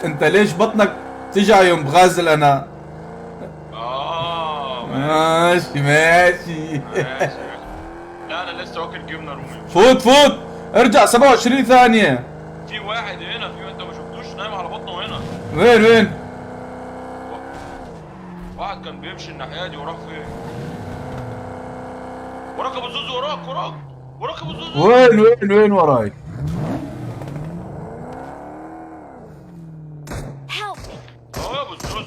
انت ليش بطنك تجع يوم بغازل انا؟ ماشي ماشي. لا انا لسه واكل جبنه رومي. فوت فوت ارجع 27 ثانية. في واحد هنا، في انت ما شفتوش نايم على بطنه هنا. وين وين؟ واحد كان بيمشي الناحية دي وراك فين؟ وراك ابو الزوز، وراك وراك وراك ابو الزوز. وين وين وين وراي؟ اهو يا ابو الزوز.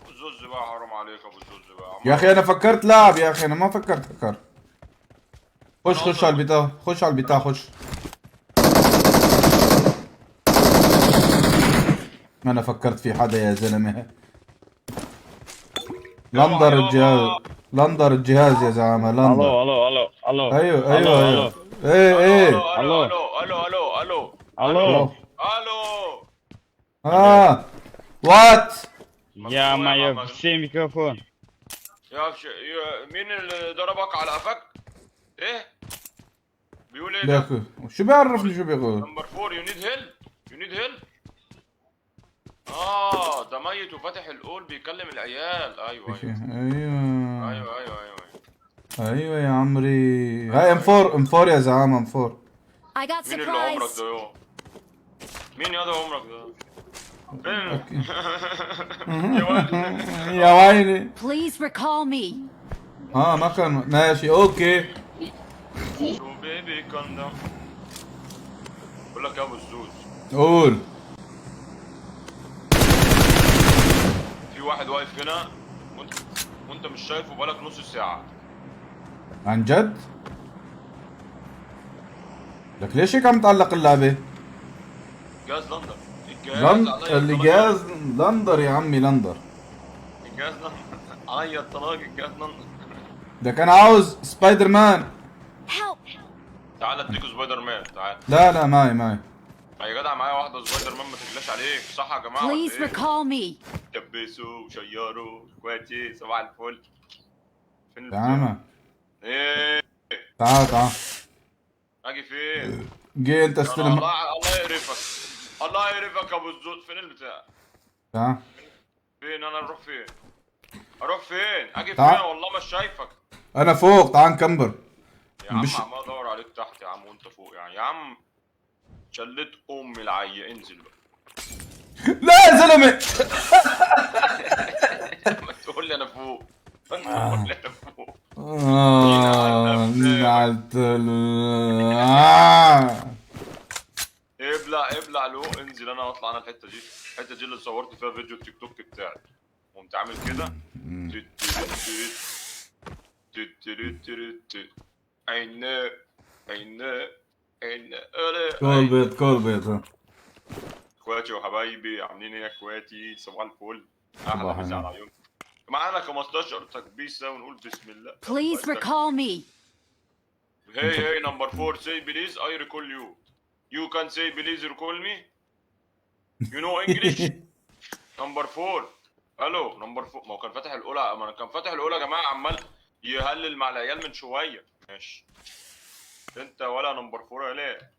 ابو الزوز بقى حرام عليك ابو الزوز بقى. يا اخي انا فكرت لاعب يا اخي، انا ما فكرت هكر. خش خش على البتاع، خش على البتاع، خش. انا فكرت في حدا يا زلمه. لندر الجهاز، لندر الجهاز يا زعامه، لندر. الو الو الو الو. ايوه ايوه ايوه. ايه ايه. الو الو الو الو الو الو الو. What يا ما يا ميكروفون. يا مين اللي ضربك على قفاك؟ ايه؟ بيقول ايه ده؟ شو بيعرفني شو بيقول؟ Number 4 you need help، you need help. ده ميت وفاتح القول بيكلم العيال. ايوه ايوه ايوه ايوه ايوه ايوه ايوه يا عمري. هاي M4 M4 يا زعامه، M4. مين اللي عمرك ده يا؟ مين يا ده عمرك ده؟ يا ويلي. Please recall me. ما كان ماشي. Okay. شو baby كان ده؟ بقول لك يا ابو الزوز. قول. في واحد واقف هنا وانت مش شايفه بقالك نص ساعة. عن جد؟ لك ليش هيك عم تعلق اللعبة؟ جهاز لندن. الجهاز لندر يا عمي، لندر. الجهاز لندر. عليا الطلاق الجهاز لندر. ده كان عاوز سبايدر مان. تعال اديكوا سبايدر مان، تعال. لا لا معي معي يا جدع، معايا واحدة سبايدر مان ما تجلاش عليك، صح يا جماعة؟ Please recall me. دبسوا وشيروا اخواتي صباح الفل. فين تعال؟ ايه تعال تعال. اجي فين؟ جي انت استلم. الله يقرفك، الله يقرفك يا ابو الزوز. فين البتاع؟ تعال. فين انا؟ اروح فين؟ اروح فين؟ اجي فين؟ والله مش شايفك. انا فوق، تعال نكمبر. يا عم عمال ادور عليك تحت يا عم وانت فوق يعني. يا عم شلت ام العية، انزل بقى. لا يا زلمه. ما تقول لي انا فوق، ما تقول لي انا فوق. نعلت. ابلع ابلع له. انزل انا اطلع انا الحته دي، الحته دي اللي صورت فيها فيديو التيك توك بتاعي. قمت عامل كده. عيناء عيناء عيناء. كل بيض كل بيض. اخواتي وحبايبي عاملين ايه يا اخواتي؟ صباح الفل. احلى مسا على عيونكم. معانا 15 تكبيسه ونقول بسم الله. Please recall me. Hey hey number 4 say please I recall you. You can say please recall me. You know English. Number 4. الو number 4. ما هو كان فاتح الاولى، ما كان فاتح الاولى يا جماعه، عمال يهلل مع العيال من شويه. ماشي انت ولا number 4 يا ليه؟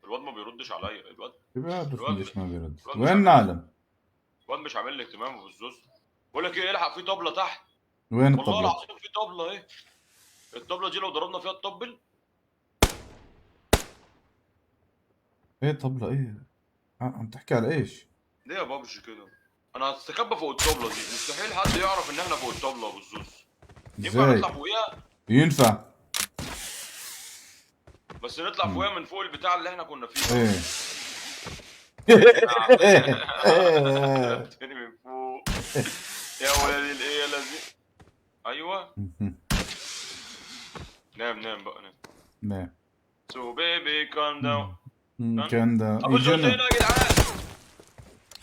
الواد ما بيردش عليا. الواد ليش ما بيرد؟ وين العالم؟ الواد مش عامل لي اهتمام بالزوز. بقول لك ايه، الحق في طبله تحت. وين الطبله؟ والله العظيم في طبله اهي. الطبلة دي لو ضربنا فيها الطبل. ايه طبلة ايه؟ عم تحكي على ايش؟ ليه يا بابجي كده؟ انا هستخبى فوق الطبلة دي، مستحيل حد يعرف ان احنا فوق الطبلة يا ابو الزوز. ينفع نطلع فوقيها؟ ينفع بس نطلع فوقيها من فوق البتاع اللي احنا كنا فيه. ايه تاني من فوق يا ولاد الايه يا لذيذ. ايوه نام نام بقى نام نام. So baby calm down. كان ده ابو الزوز هنا يا جدعان.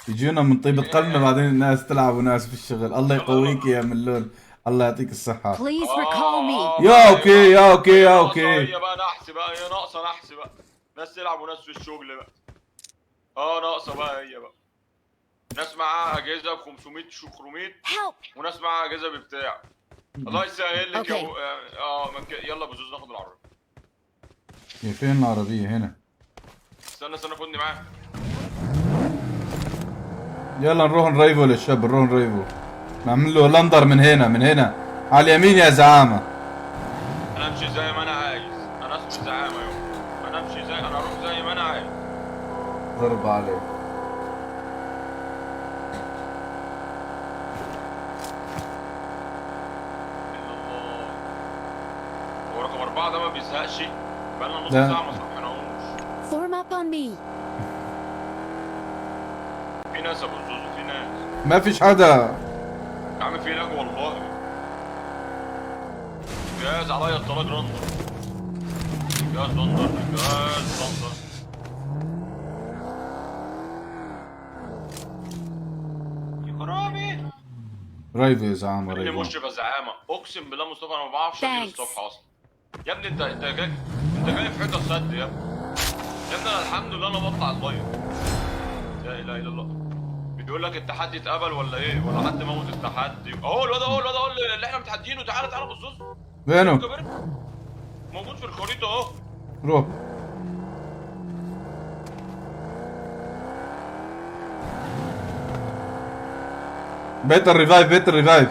يجونا من طيبة قلبنا، بعدين الناس تلعب وناس في الشغل. الله يقويك يا ملول، الله يعطيك الصحة. Please recall me. يا okay يا okay يا okay. هي بقى نحس بقى، هي ناقصة نحس بقى، ناس تلعب وناس في الشغل بقى. ناقصة بقى هي بقى. ناس معاها أجهزة ب 500 شخروميت وناس معاها أجهزة ببتاع. الله يسهل لك يا يلا ابو زوز ناخد العربية. هي فين العربية؟ هنا. استنى استنى خدني معاك. يلا نروح نريفو للشاب، نروح نريفو، نعمل له لندر من هنا من هنا على اليمين يا زعامة. انا امشي زي ما انا عايز، انا اسمي زعامة يوم. انا امشي زي انا اروح زي ما انا عايز. ضرب عليك. الله. هو رقم 4 ده ما بيزهقش؟ بقالنا نص ساعة ما صحيناهوش. Form up on me. في ناس يا ابو الزوزو، في ناس. ما فيش حدا. يا عم في lag والله. جاهز عليا الطلاق render. جاهز render، جاهز render. يا خرابي. رايفو يا زعامة، اللي رايفو. مشرف يا زعامة، اقسم بالله مصطفى انا ما بعرفش اجيب الصفحة اصلا. يا ابني انت جاي، انت جاي في حتة سد يا ابني. يا ابني انا الحمد لله انا بطلع ال live. لا اله الا الله. بيقول لك التحدي اتقبل ولا ايه؟ ولا حد موت التحدي؟ اهو الواد، اهو الواد، اهو اللي احنا متحدينه. تعالى تعالى بالزوز. فينه؟ موجود في الخريطة اهو. روح. بيت ال revive، بيت ال revive.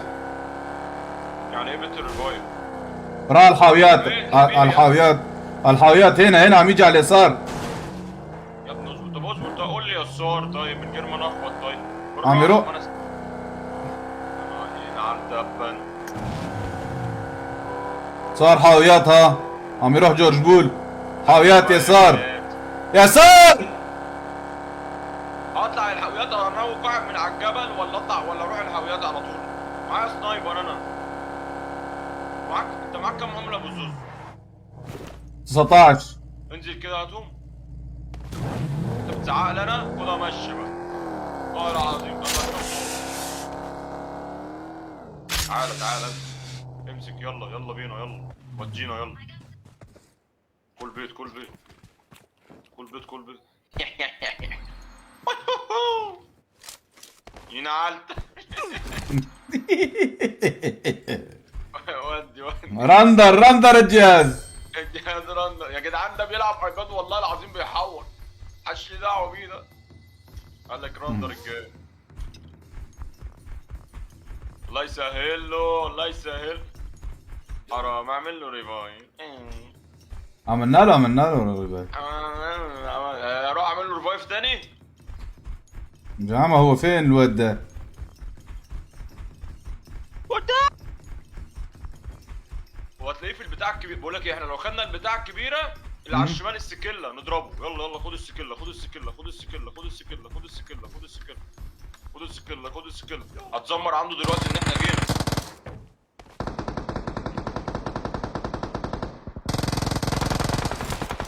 يعني ايه بيت ال revive؟ راح الحاويات، الحاويات، الحاويات هنا هنا عم يجي على اليسار. يا ابني اصبر، طب اصبر، طب قول لي يسار طيب من غير ما نخبط. طيب عم يروح. صار حاويات، ها عم يروح جورج بول. حاويات يسار، يسار. اطلع الحاويات انا وقع من على الجبل ولا اطلع ولا اروح الحاويات على طول؟ معايا sniper انا. معاك انت، معاك كام عمله يا ابو الزوز؟ 19. انزل كده هاتهم. انت بتزعق لي انا؟ خدها مشي بقى. والله العظيم الله يكبر. تعالى تعالى امسك، يلا يلا بينا، يلا ودينا، يلا. كل بيت كل بيت كل بيت كل بيت. ينعلت. ودي ودي render render الجهاز، الجهاز render يا جدعان. ده بيلعب iPad والله العظيم بيحور، محدش ليه دعوه بيه ده. قال لك render الجهاز. الله يسهل له، الله يسهل. حرام اعمل له revive. عملنا له، عملنا له revive. اروح اعمل له revive تاني؟ يا عم هو فين الواد ده؟ هو هتلاقيه في البتاع الكبير. بقول لك ايه، احنا لو خدنا البتاع الكبيرة اللي على الشمال السكله نضربه. يلا يلا خد السكله، خد السكله، خد السكله، خد السكله، خد السكله، خد السكله، خد السكله، خد السكله. هتزمر عنده دلوقتي ان احنا جينا.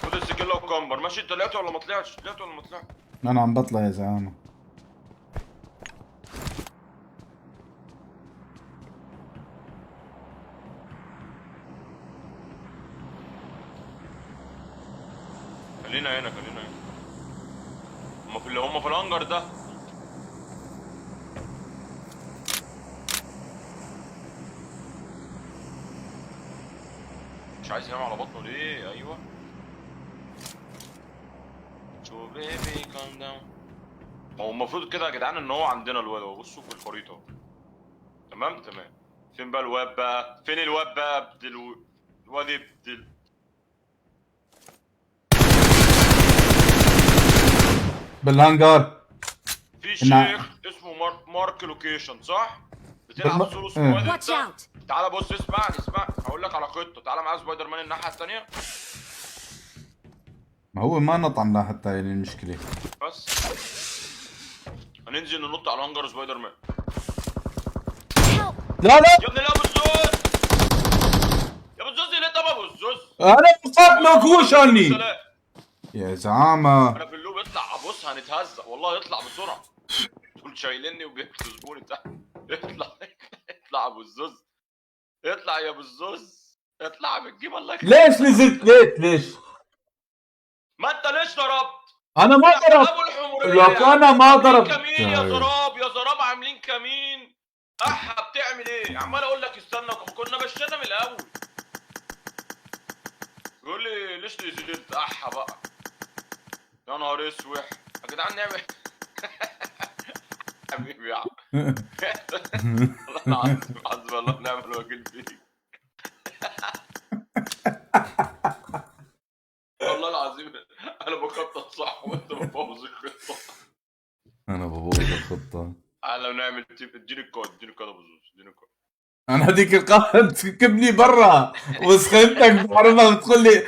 خد السكله وكمبر. ماشي، انت طلعت ولا ما طلعتش؟ طلعت ولا ما طلعتش؟ انا عم بطلع يا زلمة. خلينا هنا، خلينا هنا. هما في اللي هما في الهانجر ده. مش عايز ينام على بطنه ليه؟ ايوه. So baby calm down. هو المفروض كده يا جدعان ان هو عندنا الواد اهو، بصوا في الخريطة اهو. تمام تمام. فين بقى الواد بقى؟ فين الواد بقى؟ الواد يبدل. بالهانجر. في شيخ اسمه mark location صح؟ بتلعب solo squad. Watch out. تعالى بص، اسمعني اسمع، هقول لك على خطه. تعالى معايا سبايدر مان الناحية الثانية. ما هو ما نطعم لحتى يعني المشكلة. بس هننزل ننط على هانجر سبايدر مان. لا لا يا ابني، لا ابو الزوز، يا ابو الزوز ليه؟ طب ابو الزوز انا مصاب ماكوش اني يا زعامه. انا في ال loop. اطلع بص هنتهزق والله، اطلع بسرعة. دول شايليني وبيحتزبوني تحت. اطلع اطلع ابو الزوز، اطلع يا ابو الزوز، اطلع بتجيب الله يخليك. ليش نزلت؟ ليش ليش؟ ما انت ليش ضربت؟ انا ما ضربت لك، انا ما ضربت. كمين يا زراب، يا زراب عاملين كمين. احا بتعمل ايه؟ عمال اقول لك استنى، كنا مشينا من الاول. بيقول لي ليش نزلت؟ احا بقى يا نهار اسوح يا جدعان نعمل. حبيبي يا عم والله العظيم حسبي الله ونعم الوكيل فيك. والله العظيم انا بخطط صح وانت بتبوظ الخطة. انا ببوظ الخطة. تعالى نعمل team. اديني الكود، اديني الكود ابو زوز، اديني الكود. انا هذيك القاعدة تركبني برا وسخنتك بعرفها بتقول لي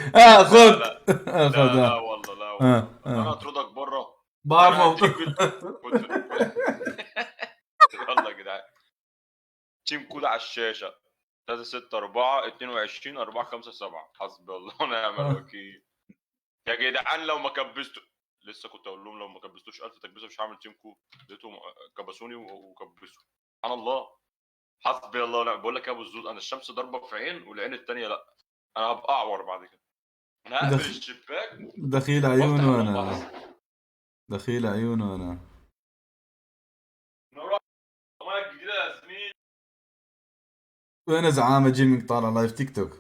خذ. لا لا, لا والله لا والله. انا اطردك برا بعرفه. يلا يا جدعان team code على الشاشة 3 6 4 22 4 5 7. حسبي الله ونعم الوكيل يا جدعان. لو ما كبستوا، لسه كنت اقول لهم لو ما كبستوش 1000 تكبيسه مش هعمل team code، لقيتهم كبسوني وكبسوا. سبحان الله، حسبي الله ونعم. بقول لك يا ابو الزوز انا الشمس ضربه في عين والعين الثانية لا، انا هبقى اعور بعد كده. انا هقفل الشباك. دخيل عيونه انا، دخيل عيونه انا. نروح المايه الجديدة يا زميلي. وين زعامه Gaming طالع live تيك توك؟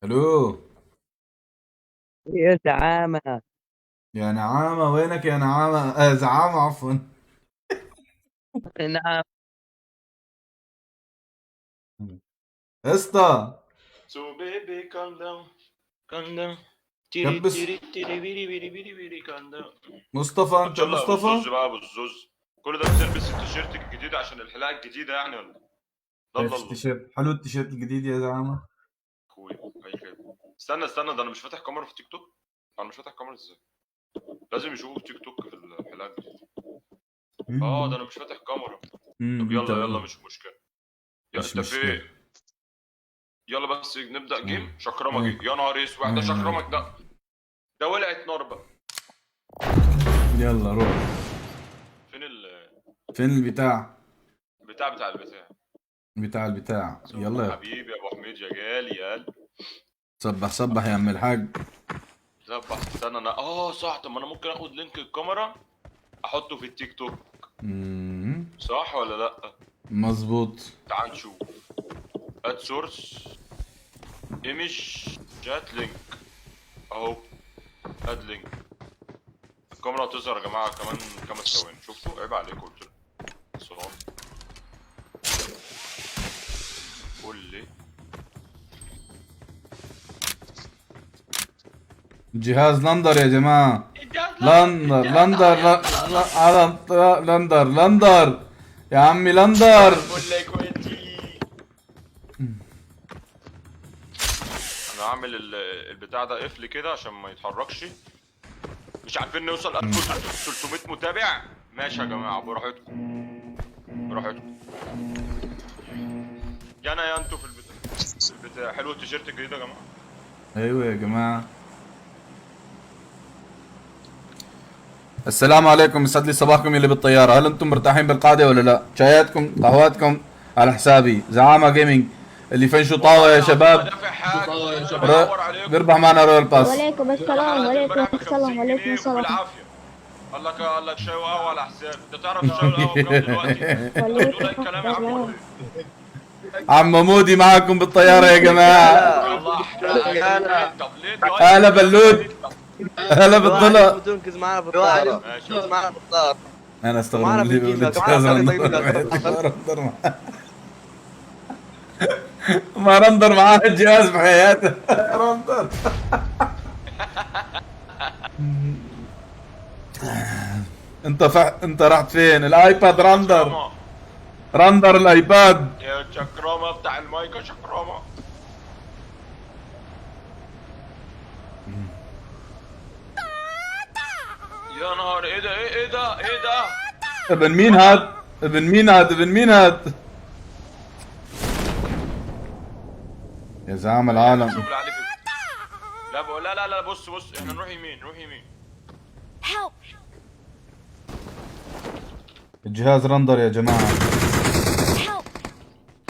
الو يا زعامة، يا نعامة، وينك يا نعامة؟ زعامة عفوا. نعم اسطى. So baby calm down, calm down. كبس. تيري تيري بيري بيري بيري بيري calm down. مصطفى انت مصطفى؟ ابو الزوز بقى، ابو الزوز كل ده بتلبس التيشيرت الجديد عشان الحلاقة الجديدة يعني ولا؟ يلا التيشيرت حلو، التيشيرت الجديد يا زعامة. اخويا اي خدمة. استنى استنى، ده انا مش فاتح كاميرا في تيك توك. انا مش فاتح كاميرا ازاي؟ لازم يشوفوا في تيك توك في الحلاقة الجديدة. ده انا مش فاتح كاميرا. طب يلا يلا مش مشكلة. يا انت فين؟ يلا بس نبدا game. شكرمك يا نهار اسود، ده شكرمك ده ولعت نار بقى. يلا روح. فين فين البتاع؟ بتاع بتاع البتاع بتاع البتاع. يلا يا حبيبي يا ابو حميد يا غالي. يا صبح صبح يا عم الحاج. صبح. استنى انا صح. طب ما انا ممكن اخد link الكاميرا احطه في التيك توك. صح ولا لا؟ مظبوط. تعال نشوف. add source image chat link اهو. add link. الكاميرا هتظهر يا جماعة كمان 5 ثواني. شفتوا؟ عيب عليكم قلت لكم. سلام. قول لي جهاز لندر يا جماعة. لندر لندر لندر لندر يا عمي لندر. انا هعمل البتاع ده قفل كده عشان ما يتحركش. مش عارفين نوصل 1300 متابع. ماشي يا جماعة براحتكم براحتكم. يا انا يا انتوا في البتاع. حلو التيشيرت الجديد يا جماعة. ايوه يا جماعة. السلام عليكم، يسعد لي صباحكم يلي بالطيارة. هل انتم مرتاحين بالقعده ولا لا؟ شاياتكم قهواتكم على حسابي. زعامه Gaming اللي فنشوا طاوه يا شباب بيربح معنا Royal Pass. وعليكم السلام وعليكم السلام وعليكم السلام. بالعافية. قال لك قال لك شاي وقهوة على حسابي. انت تعرف شاي والقهوة بكام دلوقتي؟ دول اي كلام يا عم. عم مودي معاكم بالطيارة يا جماعة. هلا بلود، هلا بالضلع. تنكز معنا في الطيارة. معنا في الطيارة. انا استغرب ما من أعرف اللي كيف، بيقول لا الجهاز تعال، رندر. طيب، لا، ما رندر معاه، ما رندر معاه الجهاز بحياته. رندر. انت انت رحت فين؟ الايباد رندر، شكرامة. رندر الايباد. يا شكرامة افتح المايك يا شكرامة. يا نهار ايه ده، ايه ايه ده، ايه ده؟ ابن مين هاد؟ ابن مين هاد؟ ابن مين هاد؟ يا زعم العالم. شغل عليك. لا بقول لا لا لا، بص بص، احنا نروح يمين، نروح يمين. Help! الجهاز رندر يا جماعة. Help!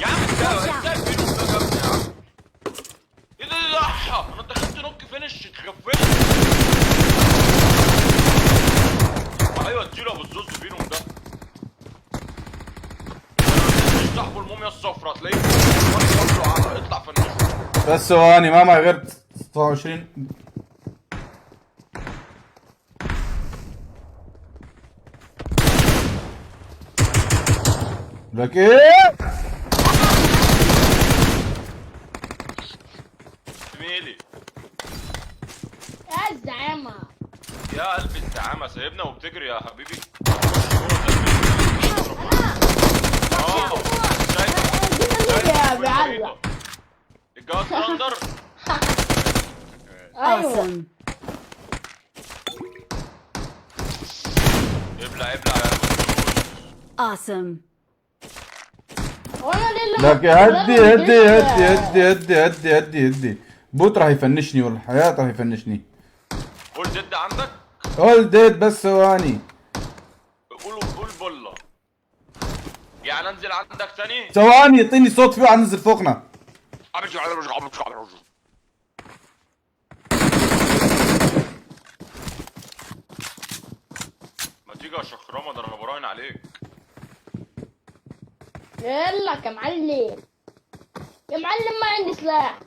يا عم ازاي ازاي فينو ده جابني يا عم؟ ايه ده، ايه ده؟ انا دخلت knock finish اتغفلت. ايوه اديله ابو الزوز فينو ده. صاحبه الموميا الصفرا تلاقيه اطلع فنشه. بس ثواني، ما معي غير 29. لك ايه؟ زميلي يا الزعامة. يا قلب الزعامة، سايبنا وبتجري يا حبيبي. شايف يا بيعلق. الجهاز رندر. ايوه. Awesome. ابلع ابلع يا ابو الزوز. Awesome. هو انا ليه اللي لك هدي هدي هدي هدي هدي هدي هدي هدي. bot راح يفنشني والحياة راح يفنشني. قول dead عندك؟ قول dead بس ثواني. قول قول بولا. يعني انزل عندك تاني؟ ثواني اعطيني صوت، في واحد نزل فوقنا. ما تيجي يا شخرامة، ده انا براهن عليك. يلا يا معلم، يا معلم ما عندي سلاح.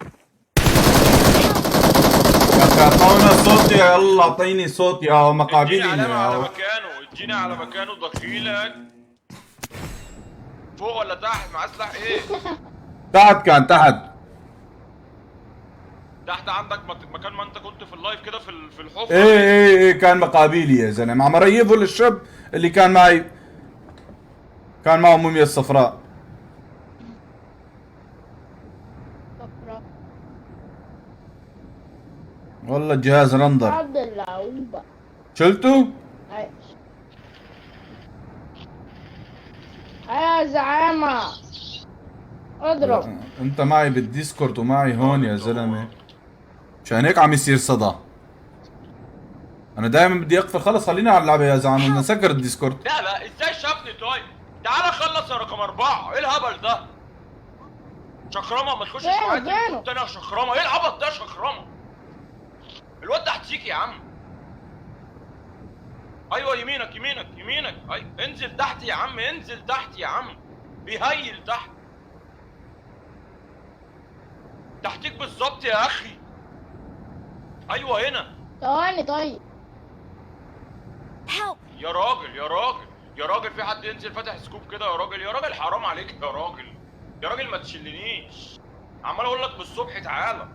يا اعطونا صوت، يا الله اعطيني صوت يا اديني مقابلين علامة على يا مكانه، اديني على مكانه دخيلك. فوق ولا تحت؟ معاه سلاح ايه؟ تحت، كان تحت. تحت عندك مكان ما انت كنت في ال live كده، في الحفرة. ايه ايه ايه، كان مقابلي يا زلمة، عم ريفه للشاب اللي كان معي، كان معه موميا الصفراء. والله الجهاز رندر. عبد اللعوبة. شلته؟ عايش يا زعامة، اضرب. انت معي بالديسكورد ومعي هون يا زلمة، مشان هيك عم يصير صدى. انا دائما بدي اقفل، خلص خلينا على اللعبة يا زلمة، بدنا نسكر الديسكورد. لا لا، ازاي شافني؟ طيب تعال خلص يا رقم 4، ايه الهبل ده؟ شخرمة ما تخشش معايا تاني يا شخرمة، ايه العبط ده يا شخرمة؟ الواد ده هتشيك يا عم. ايوه يمينك يمينك يمينك، ايوه انزل تحت يا عم، انزل تحت يا عم، بيهيل تحت. تحتيك بالظبط يا اخي. ايوه هنا. ثواني طيب. يا راجل يا راجل يا راجل، في حد ينزل فاتح scope كده يا راجل؟ يا راجل حرام عليك يا راجل، يا راجل ما تشلنيش، عمال اقول لك بالصبح تعالى.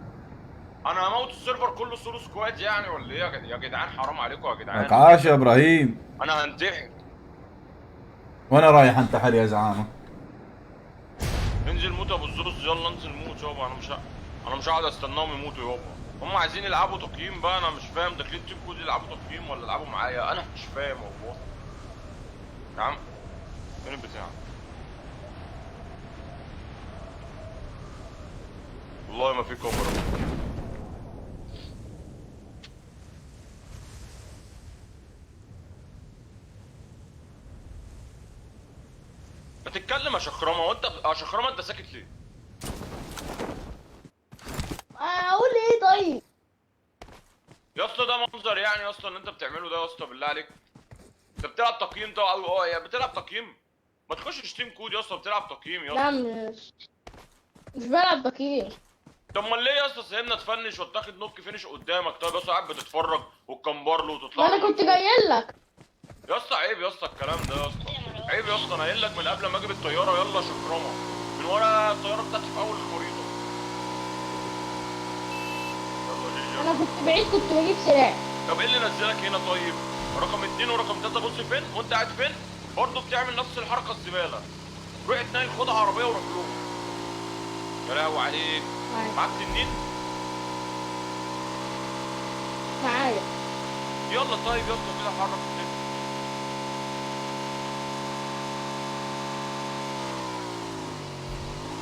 انا هموت ال server كله solo squad يعني ولا ايه يا جدعان؟ حرام عليكم يا جدعان. عاش يا ابراهيم. انا هنتحر. وانا رايح انتحر يا زعامه. انزل موت يا ابو الزوز، يلا انزل موت يابا. انا مش هقعد استناهم يموتوا يابا. هم عايزين يلعبوا تقييم بقى، انا مش فاهم داخلين team code يلعبوا تقييم ولا يلعبوا معايا؟ انا مش فاهم والله. يا عم فين البتاع؟ والله ما في كاميرا. ما تتكلم يا شخرمه، وانت يا شخرمه انت ساكت ليه؟ اقول ايه طيب؟ يا اسطى ده منظر يعني يا اسطى اللي انت بتعمله ده يا اسطى، بالله عليك. انت بتلعب تقييم طبعا، اه بتلعب تقييم؟ ما تخشش team code يا اسطى، بتلعب تقييم يا اسطى. لا مش بلعب تقييم. طب امال ليه يا اسطى سايبنا تفنش وتاخد knock finish قدامك؟ طيب يا اسطى قاعد بتتفرج وتكمبر له وتطلع. ما انا كنت جاي لك. يا اسطى عيب يا اسطى الكلام ده يا اسطى، عيب يا اسطى. انا قايل لك من قبل ما اجيب الطيارة يلا شكرمه من ورا الطيارة بتاعتي في اول الخريطة. يلا GG. انا كنت بعيد، كنت بجيب سلاح. طب ايه اللي نزلك هنا طيب؟ رقم 2 ورقم 3 بص فين وانت قاعد فين؟ برضه بتعمل نفس الحركة الزبالة. روح اتنين خد عربية وروح لهم. يا لهوي عليك. معاك تنين؟ معايا. يلا طيب يلا كده حرك الدنيا.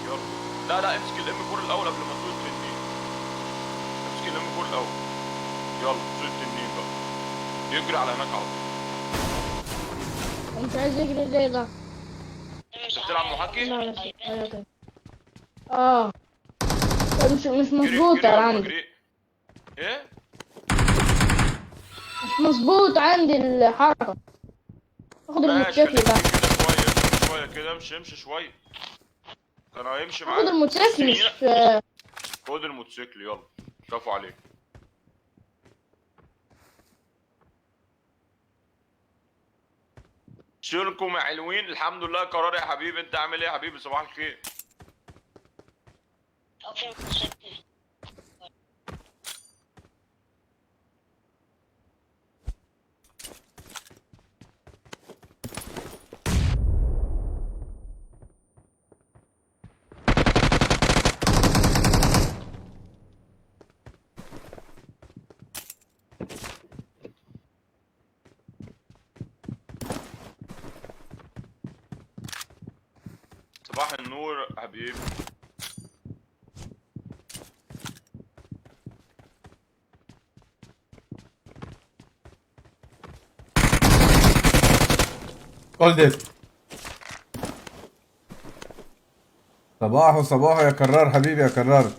يلا. لا لا امسك ال M 4 الاول قبل ما تسوق التنين. امسك ال M 4 الاول. يلا سوق التنين بقى. يجري على هناك على طول. مش عايز يجري زي ده. انت بتلعب محاكي؟ لا لا. اه مش مظبوط عندي. ايه؟ مش مظبوط عندي الحركة. خد الموتوسيكل ده. كده شوية كده، امشي امشي شوية. كان هيمشي معاك. خد الموتوسيكل مش. خد الموتوسيكل يلا. كفو عليك. شيلكم يا حلوين. الحمد لله قرار يا حبيبي. انت عامل ايه يا حبيبي؟ صباح الخير. صباح النور حبيبي. All dead. صباحو صباحو يا كرار حبيبي يا كرار.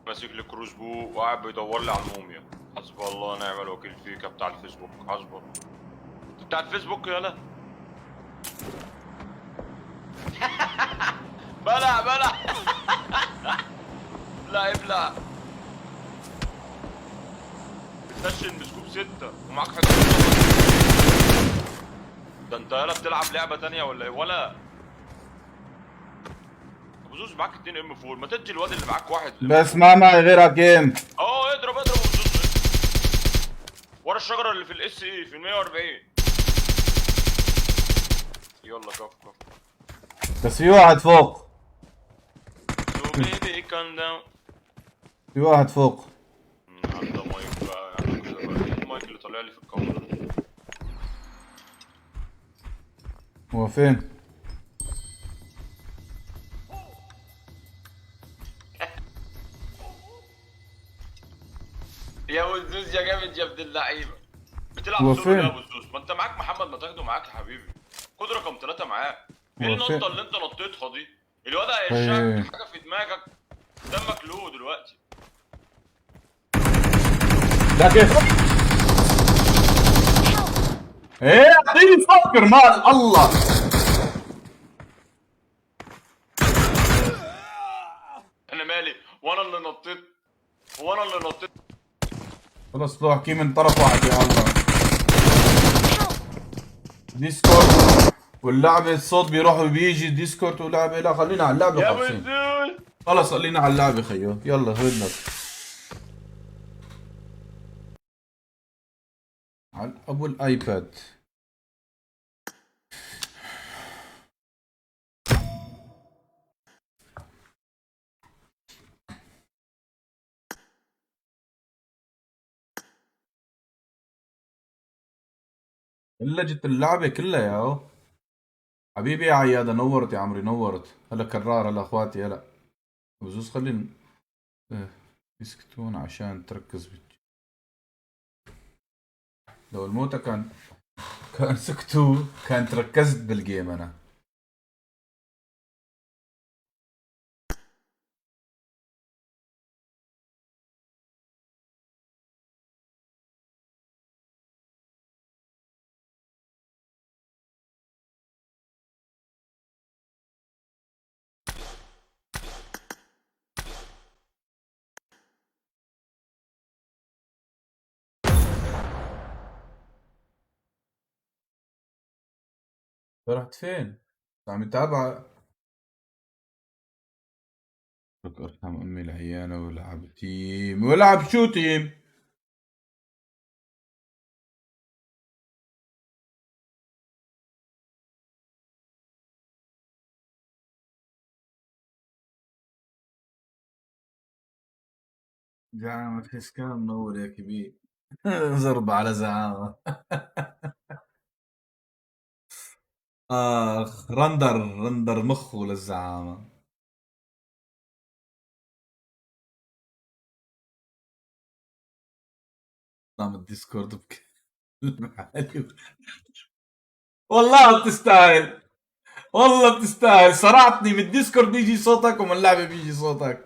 ماسك لي crossbow وقاعد بيدور لي على الموميا. حسب الله ونعم الوكيل فيك يا بتاع الفيسبوك. حسب الله بتاع الفيسبوك. يلا بلع بلع. لا ابلع. بتنشن ب scope 6 ومعاك حاجة. ده انت يلا بتلعب لعبه تانية ولا ايه؟ ولا ابو زوز معاك 2 M 4، ما تدي الواد اللي معاك واحد بس. ما معي غيرها game. اه اضرب اضرب ابو زوز ورا الشجرة اللي في ال SA في ال 140. يلا كف كف. بس في واحد فوق. في واحد فوق. ده مايك بقى يعني كده بقى. ايه المايك اللي طالع لي في الكاميرا؟ هو فين؟ يا ابو الزوز يا جامد يا ابن اللعيبة. بتلعب سولو يا ابو الزوز؟ ما انت معاك محمد، ما تاخده معاك يا حبيبي. خد رقم 3 معاك. ايه النطه اللي انت نطيتها دي؟ الواد هيرشك حاجة في دماغك. دمك له دلوقتي. ده كيف؟ ايه اعطيني فكر مال الله. انا مالي وانا اللي نطيت، وانا اللي نطيت. خلص لو احكي من طرف واحد يا الله. ديسكورد واللعبة الصوت بيروح وبيجي. ديسكورد ولعبة. لا خلينا على اللعبة خلصين. خلص خلينا على اللعبة خيو. يلا هدنا على ابو الايباد. لجت اللعبة كلها يا حبيبي يا عيادة. نورت يا عمري نورت. هلا كرار، هلا اخواتي، هلا ابو زوز. خلينا يسكتون عشان تركز لو الموتى كان سكتوا كان تركزت بالجيم انا. رحت فين؟ عم يتابع. لك ارحم امي العيانه والعب team، والعب شو team؟ زعامة فيسكان منور يا كبير. ضرب على زعامة. اخ render render مخه للزعامة. نظام الديسكورد بكل. والله بتستاهل، والله بتستاهل. صرعتني من الديسكورد بيجي صوتك ومن اللعبة بيجي صوتك.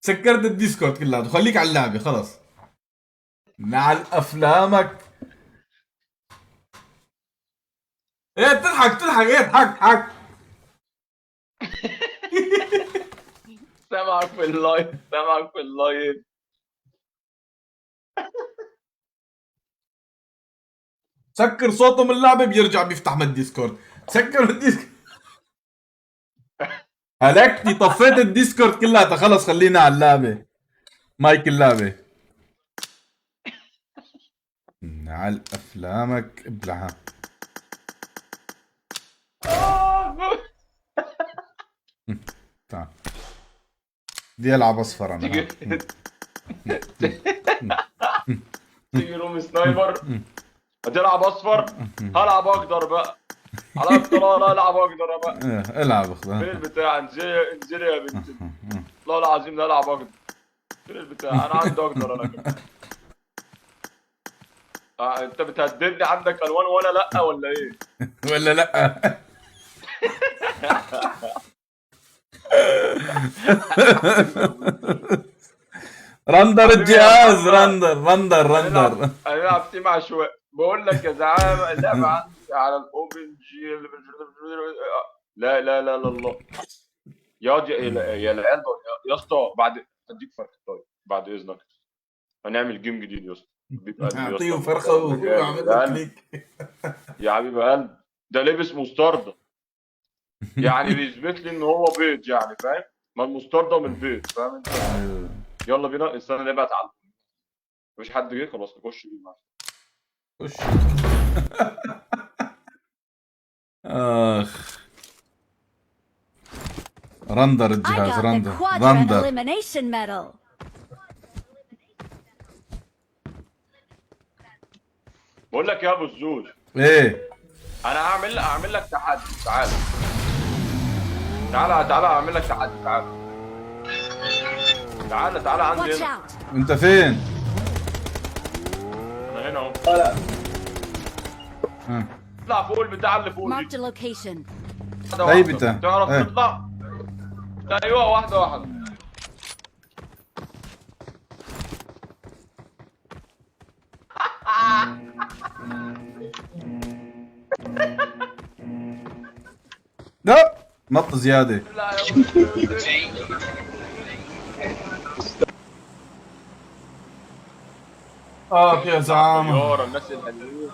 سكرت الديسكورد كلها وخليك على اللعبة خلص. نعل افلامك. ايه بتضحك بتضحك، ايه اضحك اضحك. سامعك في ال live، سامعك في ال live. سكر صوته من اللعبة بيرجع بيفتح من الديسكورد. سكر الديسكورد. هلكتني، طفيت الديسكورد كلها. خلص خلينا على اللعبة. مايك اللعبة. نعل افلامك ابلعها. تعال بدي العب اصفر انا. تيجي room sniper هتلعب اصفر؟ هلعب اخضر بقى. على الطلاق العب اخضر بقى. العب اخضر. فين البتاع؟ انزلي انزلي يا بنت. والله العظيم لا العب اخضر. فين البتاع؟ انا عندي اخضر انا كمان. انت بتهددني عندك الوان ولا لا ولا ايه؟ ولا لا. render الجهاز، render render render. هنلعب team عشوائي. بقول لك يا زعامة اللعبة عندي على ال OpenGL. لا لا لا لا الله يا يا العيال يا اسطى. بعد اديك فرخة. طيب بعد اذنك هنعمل game جديد يا اسطى. اعطيه فرخة واعمل له click. يا حبيب قلب ده لبس مستردة، يعني بيثبت لي ان هو بيض يعني، فاهم؟ ما المستردة من البيض، فاهم انت؟ يلا بينا استنى نبعت على مفيش حد جه خلاص نخش بيه. خش. اخ render الجهاز، render render. بقول لك يا ابو الزوز. ايه؟ انا هعمل لك تحدي. تعالى تعالى تعالى اعمل لك تحدي. تعالى تعالى تعالى عندي هنا. انت فين؟ انا هنا اهو. اطلع فوق البتاع اللي فوق دي. طيب انت تعرف تطلع؟ ايوه واحدة واحدة. لا نط زيادة. اخ يا زعامه. الناس الحلوين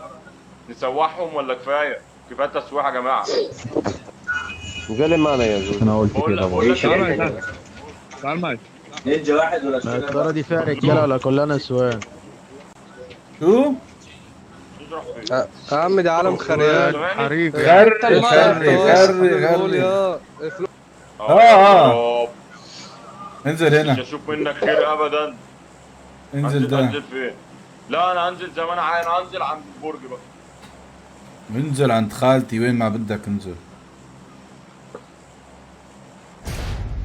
نسوحهم ولا كفاية؟ كفاية تسويح يا جماعة. وقال معنا يا زلمة. انا قلت كده برضه. تعال معي نينجا واحد ولا شو؟ الطيارة دي فيها رجاله ولا كلها نسوان؟ شو؟ يا عم ده عالم خريان. حريق غري غري غري غري. اه انزل هنا. مش هشوف منك خير ابدا. انزل ده. انزل فين؟ لا انا انزل زي ما انا عايز. انا انزل عند البرج بقى. انزل عند خالتي وين ما بدك انزل.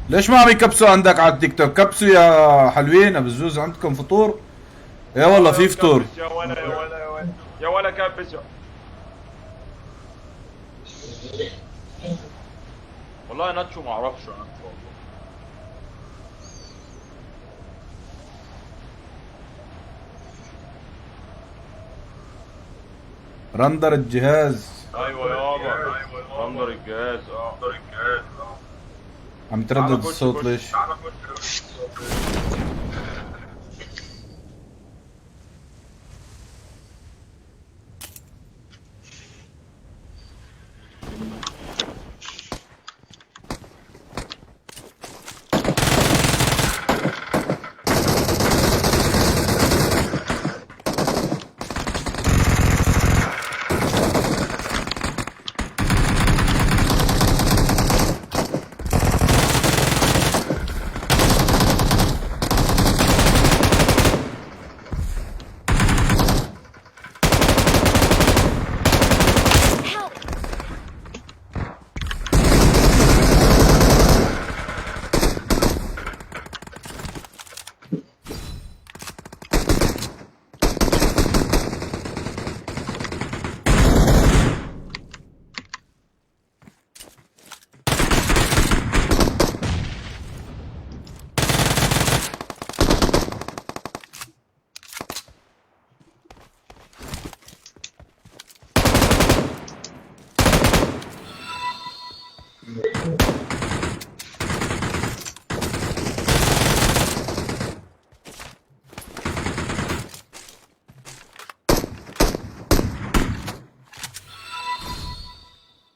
ليش ما عم يكبسوا عندك على التيك توك؟ كبسوا يا حلوين. ابو الزوز عندكم فطور؟ يا والله في فطور. يا ولا يا ولا يا ولا يا ولا كبس. والله ناتشو ما اعرفش انا والله. render الجهاز. ايوه يابا render الجهاز. اه render الجهاز. عم تردد الصوت ليش؟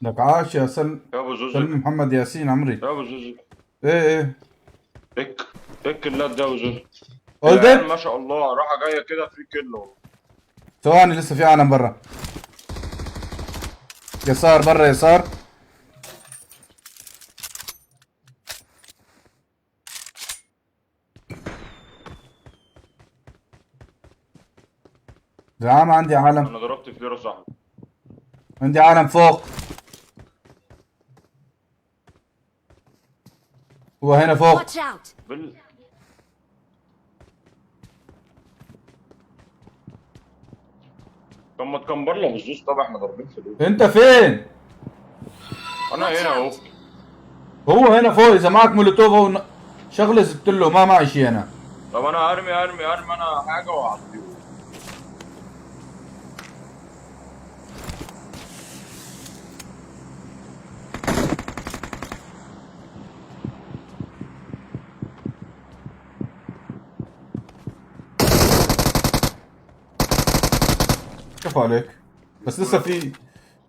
لك عاش يا يا ابو زوزو. سلمى محمد ياسين عمري. يا ابو زوزو. ايه اك اك اللات ده يا ابو زوزو. قلت ما شاء الله راحة جاية كده free kill والله. ثواني لسه في عالم برا. يسار برا يسار. زعامة عندي عالم. انا ضربت flare يا صاحبي. عندي عالم فوق. هو هنا فوق. طب ما تكمبر له بالزوز. طب احنا ضاربين في الوش. انت فين؟ انا هنا اهو. هو هنا فوق. اذا معك مولوتوف شغله زدت له. ما معي شيء انا. طب انا ارمي ارمي ارمي انا حاجة واعطيه. كفو عليك. بس لسه في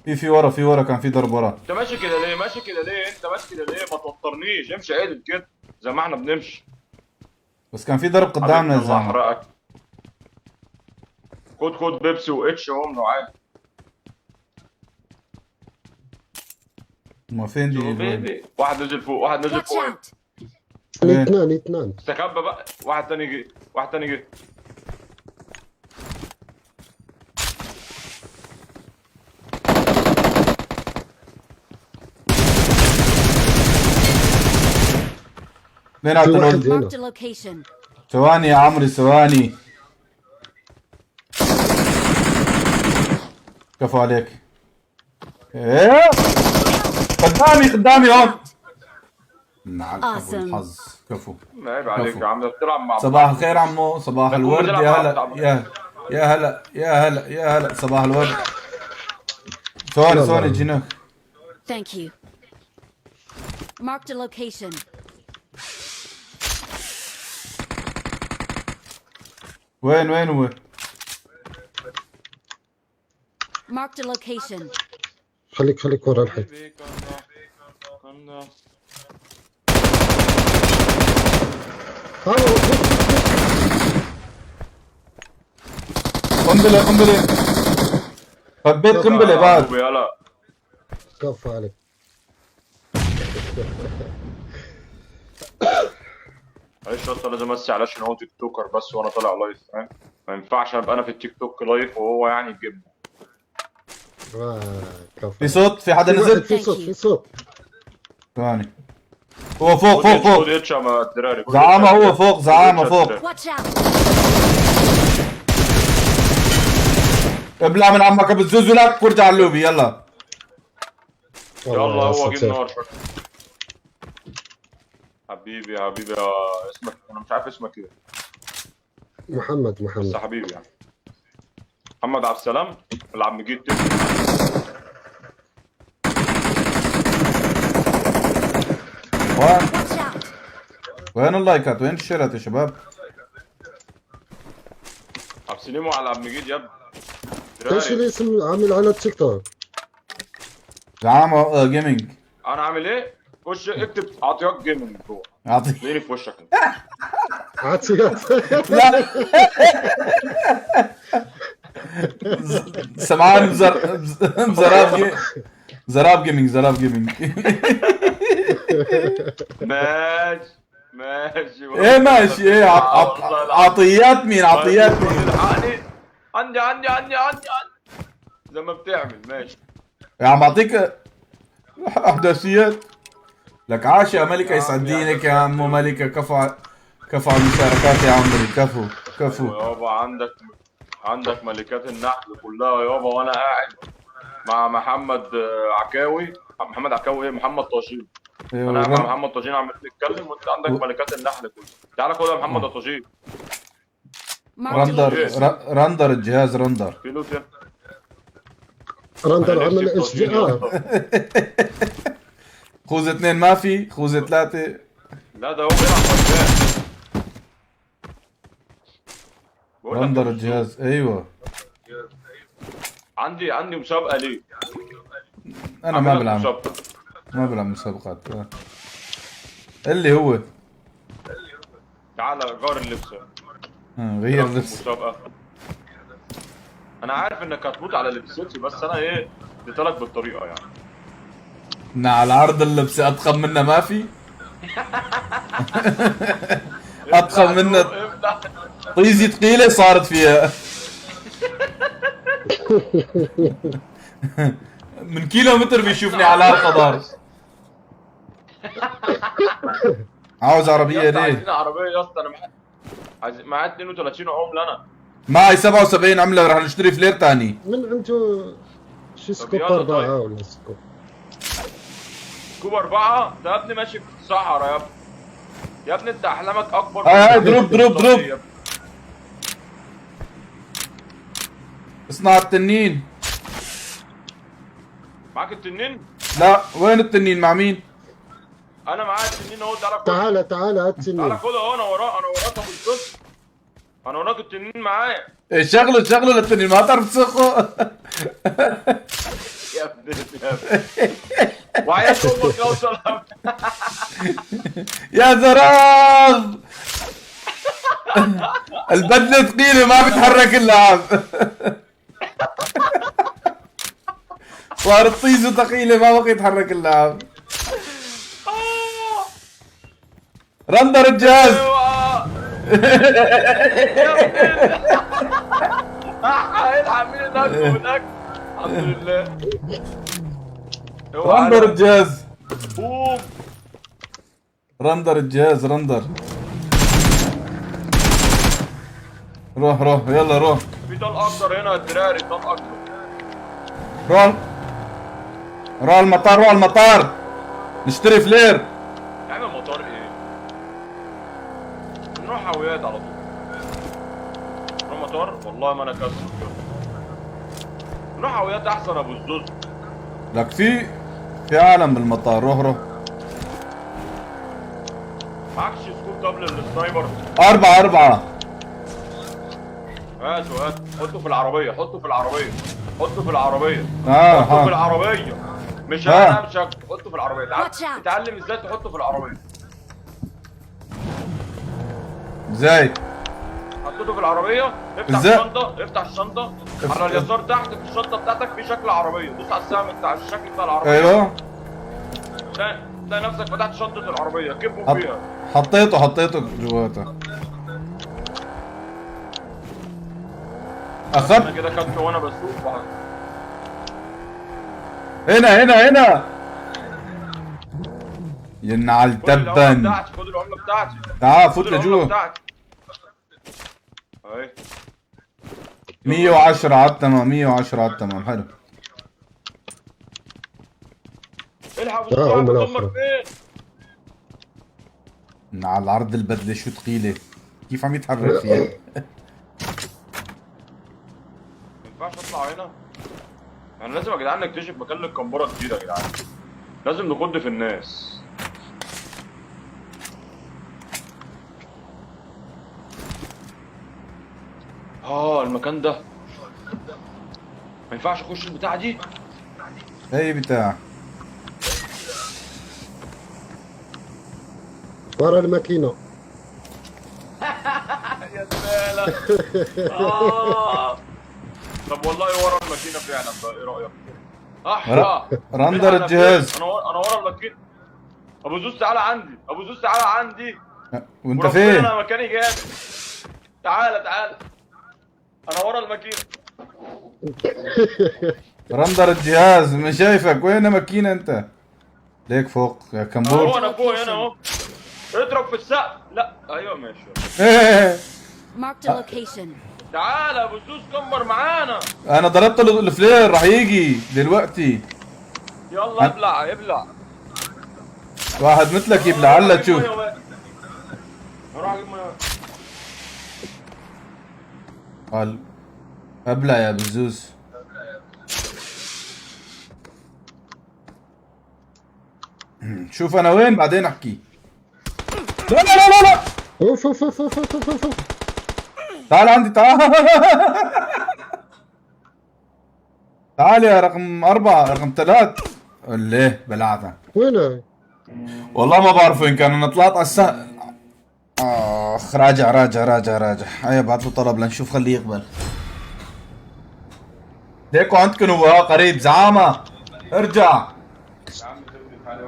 في في ورا، في ورا كان في ضرب ورا. انت ماشي كده ليه؟ ماشي كده ليه؟ انت ماشي كده ليه؟ ما توترنيش، امشي عدل كده زي ما احنا بنمشي. بس كان في ضرب قدامنا يا زلمة. احرقك. خد خد بيبسي واتش اهو من عادي. ما فين دي؟ بيبي. واحد نزل فوق، واحد نزل فوق. اثنين اثنين. استخبى بقى، واحد تاني جه، واحد تاني جه. ثواني يا عمري ثواني. كفو عليك. ايه قدامي قدامي هون. نعم الحظ. كفو. عيب عليك يا عم، بتلعب مع صباح الخير عمو، صباح الورد. يا هلا يا يا هلا يا هلا يا هلا، صباح الورد. ثواني ثواني جيناك. Thank you. Marked a location. وين وين هو؟ Marked a location. خليك خليك ورا الحيط. قنبلة قنبلة. خبيت قنبلة بعد. كفو عليك. معلش يا اسطى لازم امسي علشان هو TikToker بس وانا طالع live، فاهم؟ ما ينفعش ابقى انا في التيك توك live وهو يعني يجيبني. في صوت، في حدا نزل؟ في صوت في صوت. ثواني. هو فوق فوق فوق. زعامة هو فوق، زعامة فوق. ابلع من عمك ابو الزوز ولك وارجع على اللوبي. يلا يلا هو جيب نار. حبيبي حبيبي يا اسمك، انا مش عارف اسمك ايه. محمد محمد. بس حبيبي يعني. محمد عبد السلام اللي عم يجيب. وين وين اللايكات؟ وين الشيرات يا شباب؟ عبد السليم وعلى عبد المجيد يا ابني. ايش الاسم عامل على التيك توك؟ زعامة gaming. انا عامل ايه؟ خش اكتب عطيات gaming جوه. عطيني في وشك. عطيات. لا سمعان زراب زراب gaming، زراب gaming. ماشي ماشي. ايه ماشي. ايه عطيات مين؟ عطيات مين؟ عندي عندي عندي عندي زي ما بتعمل. ماشي يا عم اعطيك احداثيات. لك عاش يا ملكة، يسعد دينك يا عمو ملكة. كفو كفو على المشاركات يا عمري، كفو كفو. يابا عندك ملكات النحل كلها يابا. وانا قاعد مع محمد عكاوي. محمد عكاوي ايه؟ محمد طاجين. انا قاعد مع محمد طاجين عمال نتكلم وانت عندك ملكات النحل كلها. تعالى خد يا محمد يا طاجين. render render الجهاز render. في loot render عمل HDR. خوذة اثنين ما في، خوذة ثلاثة. لا ده هو بيلعب فجاة. render الجهاز. ايوه عندي مسابقة ليه؟ انا ما بلعب، ما بلعب مسابقات. اللي هو تعال غير اللبس. غير اللبس. مسابقة. انا عارف انك هتموت على لبستي، بس انا ايه اديتلك بالطريقة يعني. على عرض اللبس اضخم منا ما في. اضخم منا، طيزي ثقيلة صارت فيها. من كيلومتر بيشوفني على الخضار. عاوز عربية ليه؟ عايزين عربية يا اسطى. انا معايا 32 عملة، انا معي 77 عملة، رح نشتري flare تاني. من عنده شي scope 4 ولا scope؟ scope 4؟ ده يا ابني ماشي في الصحراء يا ابني. يا ابني انت احلامك اكبر. هاي drop drop drop. اصنع التنين. معاك التنين؟ لا، وين التنين؟ مع مين؟ انا معايا التنين اهو، تعالى تعالى تعالى هات التنين. تعالى خدها اهو، انا وراك، انا وراك ابو الصوت، انا وراك التنين معايا. ايه شغله شغله للتنين، ما تعرف تسوقه. يا ابني يا ابني وعيال امك اوصل. يا زراف البدلة ثقيلة ما بتحرك اللاعب. صارت طيزه ثقيلة ما بقي يتحرك اللاعب. رندر الجهاز. الحق مين الاكل والاكل. الحمد لله. render الجهاز. بوم. render الجهاز render. روح روح يلا روح. في طلق اخضر هنا يا دراري، طلق اخضر. روح روح المطار، روح المطار نشتري flare. يا عم المطار ايه؟ نروح حاويات على طول. نروح مطار؟ والله ما انا كسر. نروح حاويات احسن ابو الزوز. لك في عالم بالمطار، روح روح. معكش scope قبل ال sniper؟ 4 4. هاتوا هاتوا، حطه في العربية، حطه في العربية، حطه في العربية. حطه في العربية. مش انا مش حطه في العربية. اتعلم ازاي تحطه في العربية. ازاي؟ حطيته في العربية، افتح الشنطة، افتح الشنطة على اليسار تحت في الشنطة بتاعتك في شكل عربية، دوس على السهم بتاع الشكل بتاع العربية. ايوه. تلاقي نفسك فتحت شنطة العربية، كبه فيها. حطيته حطيته جواتها. اخذت انا كده خدته وانا بسوق. هنا هنا هنا. ينعل تبا. خد العملة بتاعتي. تعال فوت لجوا. اهي 110 على التمام، 110 على التمام. حلو. الحق بسرعة، فين؟ على العرض البدلة شو ثقيلة، كيف عم يتحرك فيها؟ ما ينفعش اطلع هنا. يعني لازم يا جدعان نكتشف مكان للكمبرة جديد يا جدعان. لازم نخد في الناس. المكان ده ما ينفعش اخش البتاعة دي. اي بتاع؟ ورا الماكينة. يا زبالة. طب والله ورا الماكينة فعلا بقى، ايه رأيك؟ احلى. render الجهاز. انا ورا الماكينة. ابو زوز تعالى عندي، ابو زوز تعالى عندي. وانت فين؟ انا مكاني جامد. تعالى تعالى، انا ورا الماكينة. render الجهاز، مش شايفك. وين ماكينة انت؟ ليك فوق يا كمبور. اهو انا فوق هنا اهو. اضرب في السقف. لا ايوه ماشي. Marked a location. تعالى يا ابو زوز كمر معانا. انا ضربت ال flare، راح يجي دلوقتي. يلا ابلع ابلع. واحد مثلك يبلع. هلا تشوف. هروح اجيب مية. قال ابلع يا بزوز. شوف انا وين بعدين احكي. لا لا لا لا. اوف اوف اوف اوف اوف اوف. تعال عندي، تعال تعال يا رقم 4، رقم 3، ليه بلعتها؟ وين؟ والله ما بعرف وين كان. انا طلعت على السهل. اخ راجع راجع راجع راجع. هيا بعت له طلب لنشوف خليه يقبل. ليكو عندكم هو قريب زعامة. ارجع.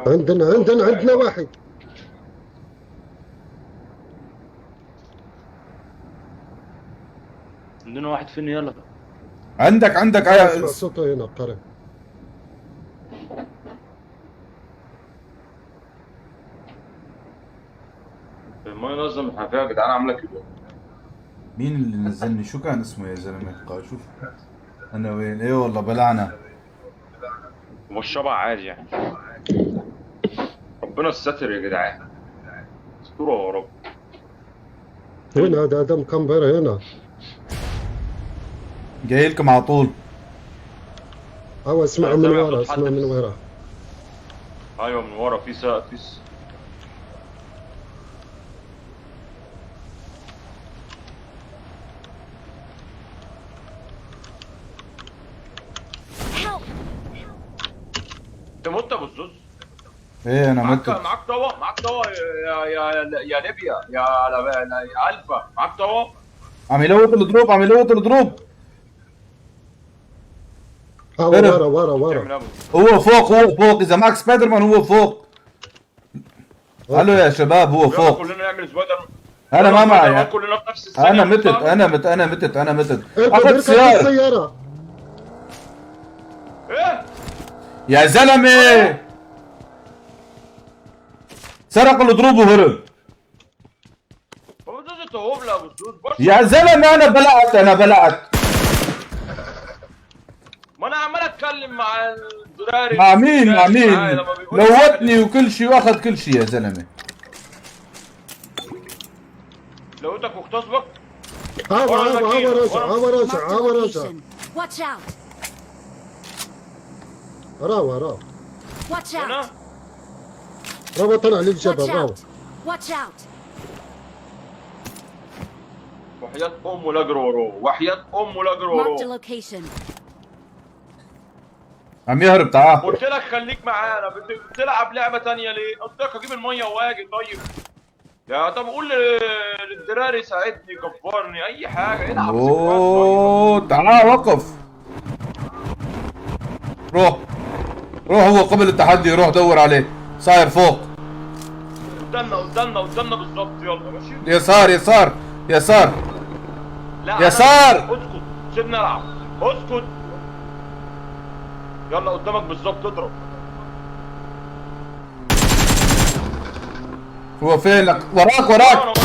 عندنا واحد. عندنا واحد فين؟ يلا عندك هيا صوته هنا قريب. المايه نازله من الحنفيه يا جدعان عامله كده. مين اللي نزلني؟ شو كان اسمه يا زلمه؟ شوف انا وين. ايه والله بلعنا. والشبع عادي يعني. ربنا الستر يا جدعان. استرها يا رب. وين هذا؟ هذا مكمبر هنا. جاي لكم على طول. هو اسمع من ورا، اسمع من ورا. ايوه من ورا في في انت مت يا ابو الزوز؟ ايه انا مت. معاك طوق؟ معاك طوق يا يا يا ليبيا يا يا الفا، معاك طوق؟ عم يلوت ال drop، عم يلوت ال drop. ورا ورا ورا. هو فوق، هو فوق. اذا معك سبايدر مان هو فوق. الو يا شباب هو فوق. كلنا نعمل سبايدر. انا ما معي. كلنا في نفس الثانية. انا متت انا مت انا متت انا متت. اخذ سيارة. ايه يا زلمة؟ سرق ال drop وهرب. ابو زوز انت هبله يا ابو زوز. يا زلمة انا بلعت، انا بلعت. ما انا عمال اتكلم مع الزراري. مع مين؟ مع مين؟ لوتني وكل شيء واخذ كل شيء يا زلمة. لوتك واغتصبك؟ هذا هذا راجع، هذا راجع، هذا راجع. راو راو. راو طلع للجبل. راو. وحياة امه لا اجري وراه، وحياة امه لا اجري وراه. عم يهرب. تعال. قلت لك خليك معانا، بتلعب لعبة تانية ليه؟ قلت لك اجيب المية واجي. طيب يا طب قول للدراري ساعدني، كبرني، اي حاجة. العب. اوه تعال وقف. روح روح، هو قبل التحدي. روح دور عليه، صاير فوق. قدامنا قدامنا قدامنا بالظبط. يلا ماشي. يسار يسار يسار. لا يسار. اسكت سيبني العب. اسكت. يلا قدامك بالظبط، اضرب. هو فين لك؟ وراك وراك.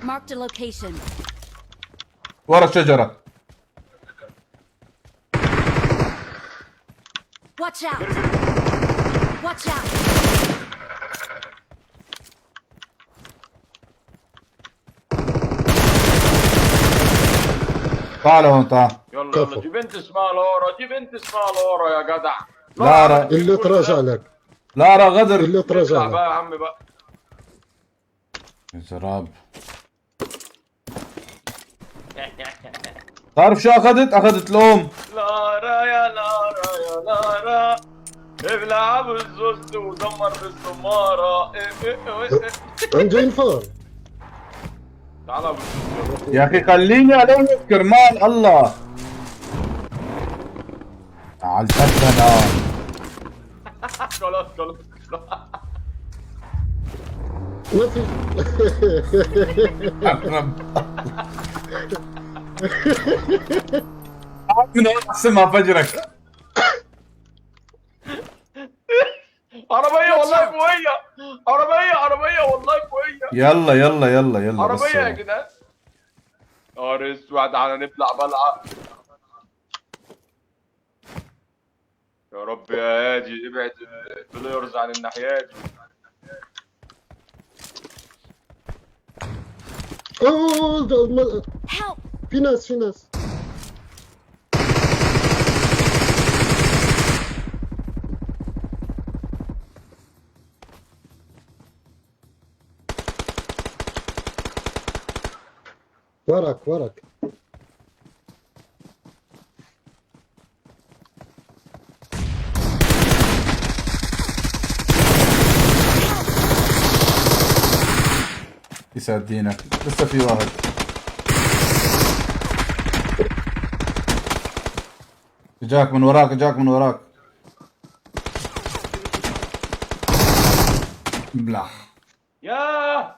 Marked a location. ورا الشجرة. Watch out. Watch out. تعال هون تعال. يلا يلا دي بنت اسمها لارا، دي بنت اسمها لارا يا جدع. لارا اللي تراجع لك. لارا غدر. اللي تراجع لك بقى يا عم بقى. يا زراب. تعرف شو اخذت؟ اخذت الام. لارا يا لارا يا لارا ابلع بالزوز ودمر بالزمارة. عنده انفار. تعال ابو الزوز يا اخي خليني الوث كرمال الله. تعال تفنا. خلاص خلاص ما في. من وين احسمها فجرك. عربية والله فوقية، عربية عربية والله فوقية. يلا يلا يلا يلا عربية يا جدعان. نهار اسود، تعالى نبلع بلعة. يا رب يا هادي ابعد ال players عن الناحية دي. اوه في ناس، في ناس. وراك وراك. يسعد دينك، لسه في واحد. جاك من وراك، جاك من وراك. بلع. يا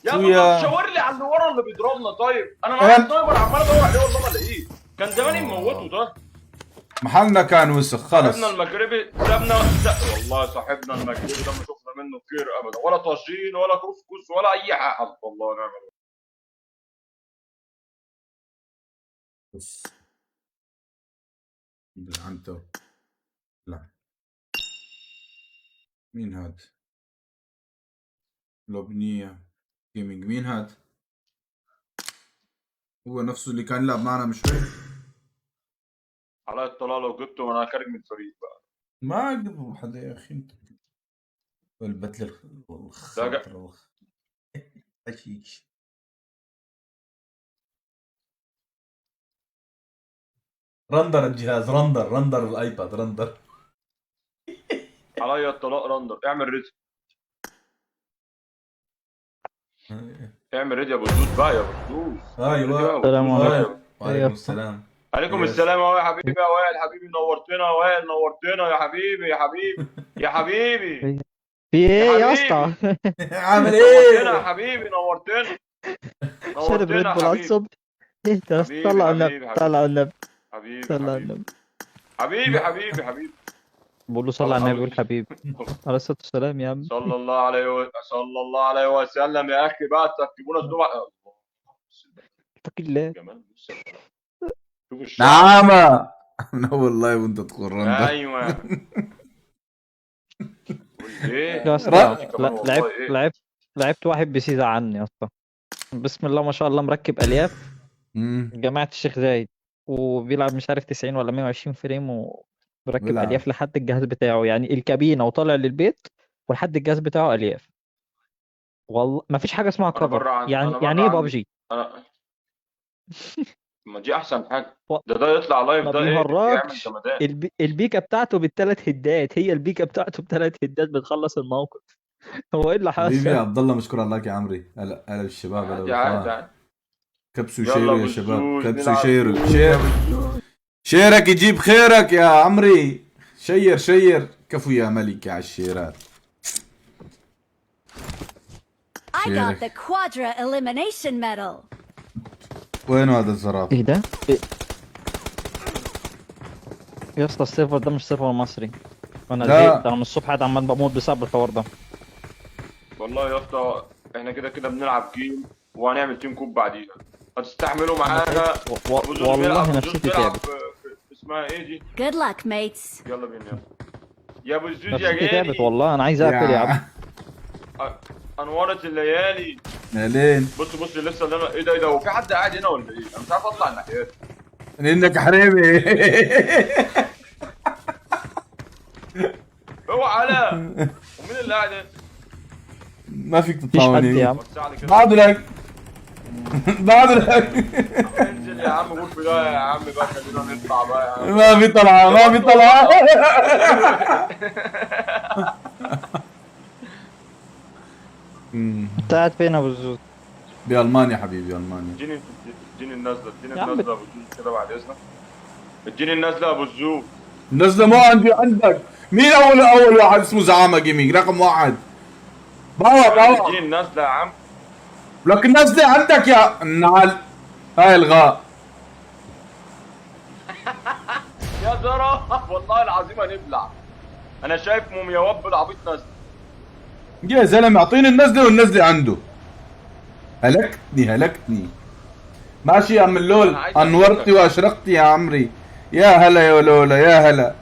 يا شاور لي على اللي ورا اللي بيضربنا. طيب انا معايا sniper عمال ادور عليه والله ما الاقيه، كان زماني مموته ده. محلنا كان وسخ خلص. صاحبنا المغربي سابنا، والله صاحبنا المغربي ده ما شفنا منه خير ابدا، ولا طاجين ولا كسكس ولا اي حاجه. والله نعم. بس عنته. لا مين هاد؟ لبنية جيمنج. مين هاد؟ هو نفسه اللي كان يلعب معنا من شوي. على الطلاق لو جبته وانا خارج من الفريق بقى. ما جبوا حدا يا اخي انت. والبتل الخطر حشيش. render الجهاز، render render ال iPad render. عليا الطلاق render. اعمل ready، اعمل ready يا ابو الزوز بقى، يا ابو الزوز. ايوه السلام عليكم. وعليكم السلام. عليكم السلام يا حبيبي، يا وائل حبيبي، نورتنا يا وائل، نورتنا يا حبيبي، يا حبيبي، يا حبيبي. في ايه يا اسطى؟ عامل ايه؟ نورتنا يا حبيبي، نورتنا. شرب ريد بول على الصبح. اهدى، طلع على النبي، طلع على النبي، حبيبي، صلى على النبي، حبيبي، حبيبي، حبيبي. بقول له صلى على النبي، بيقول حبيبي عليه الصلاة والسلام يا عم. صلى الله عليه صلى الله عليه وسلم. يا اخي بقى تركبونا الدمعة. اتق الله. نعم من اول live وانت تقول render. ايوه ايه يا اسطى؟ لعبت واحد PC زعلني يا اسطى. بسم الله ما شاء الله، مركب الياف جماعة الشيخ زايد، وبيلعب مش عارف 90 ولا 120 frame، ومركب الياف لحد الجهاز بتاعه، يعني الكابينه وطالع للبيت ولحد الجهاز بتاعه الياف. والله ما فيش حاجة اسمها cover. يعني ايه بابجي؟ ما دي احسن حاجة. ده يطلع live، ده ايه يعمل جمدان. البيكا بتاعته بالثلاث هدات، هي البيكا بتاعته بثلاث هدات بتخلص الموقف. هو ايه اللي حصل؟ حبيبي يا عبد الله، مشكور على يا عمري. هلا هلا بالشباب، هلا بالإخوان. كبسوا شيروا يا شباب، كبسوا شيروا. share شيرك يجيب خيرك يا عمري. share share، كفو يا ملك على الشيرات. I got the quadra elimination medal. وين هذا الزراب؟ ايه ده؟ إيه؟ يا اسطى ال server ده مش server مصري. انا زهقت، انا من الصبح قاعد عمال بموت بسبب الحوار ده. والله يا اسطى احنا كده كده بنلعب game وهنعمل team co-op بعديها، هتستحملوا معانا. والله نفسيتي تعبت. اسمها ايه دي؟ Good luck mates. يلا بينا يا ابو الزوز يا غالي. تعبت والله، انا عايز اقفل يا عم. انورت الليالي. لين بص بص لسه اللي انا ايه ده، ايه ده، هو في حد قاعد هنا ولا ايه؟ انا مش عارف اطلع الناحية. لانك حريمي. اوعى على ومين اللي قاعد هنا؟ ما فيك تطلع مفيش حد يا عم. بعد لك بعد لك. انزل يا عم قول في ده يا عم بقى، خلينا نطلع بقى يا عم. ما في طلعه، ما في طلعه. انت قاعد فين يا ابو الزوز؟ بالمانيا حبيبي، المانيا. اديني اديني النزله، اديني النزله يا ابو الزوز كده بعد اذنك. اديني النزله يا ابو الزوز. النزله مو عندي، عندك. مين اول واحد اسمه زعامه gaming رقم واحد؟ باور باور. اديني النزله يا عم. لك النزله عندك يا النعل. هاي الغاء. يا ترى والله العظيم هنبلع. انا شايف مومياوات بالعبيط نازله. يا زلمة اعطيني النزله والنزله عنده. هلكتني هلكتني. ماشي يا عم اللول، انورتي واشرقتي يا عمري. يا هلا يا لولا، يا هلا.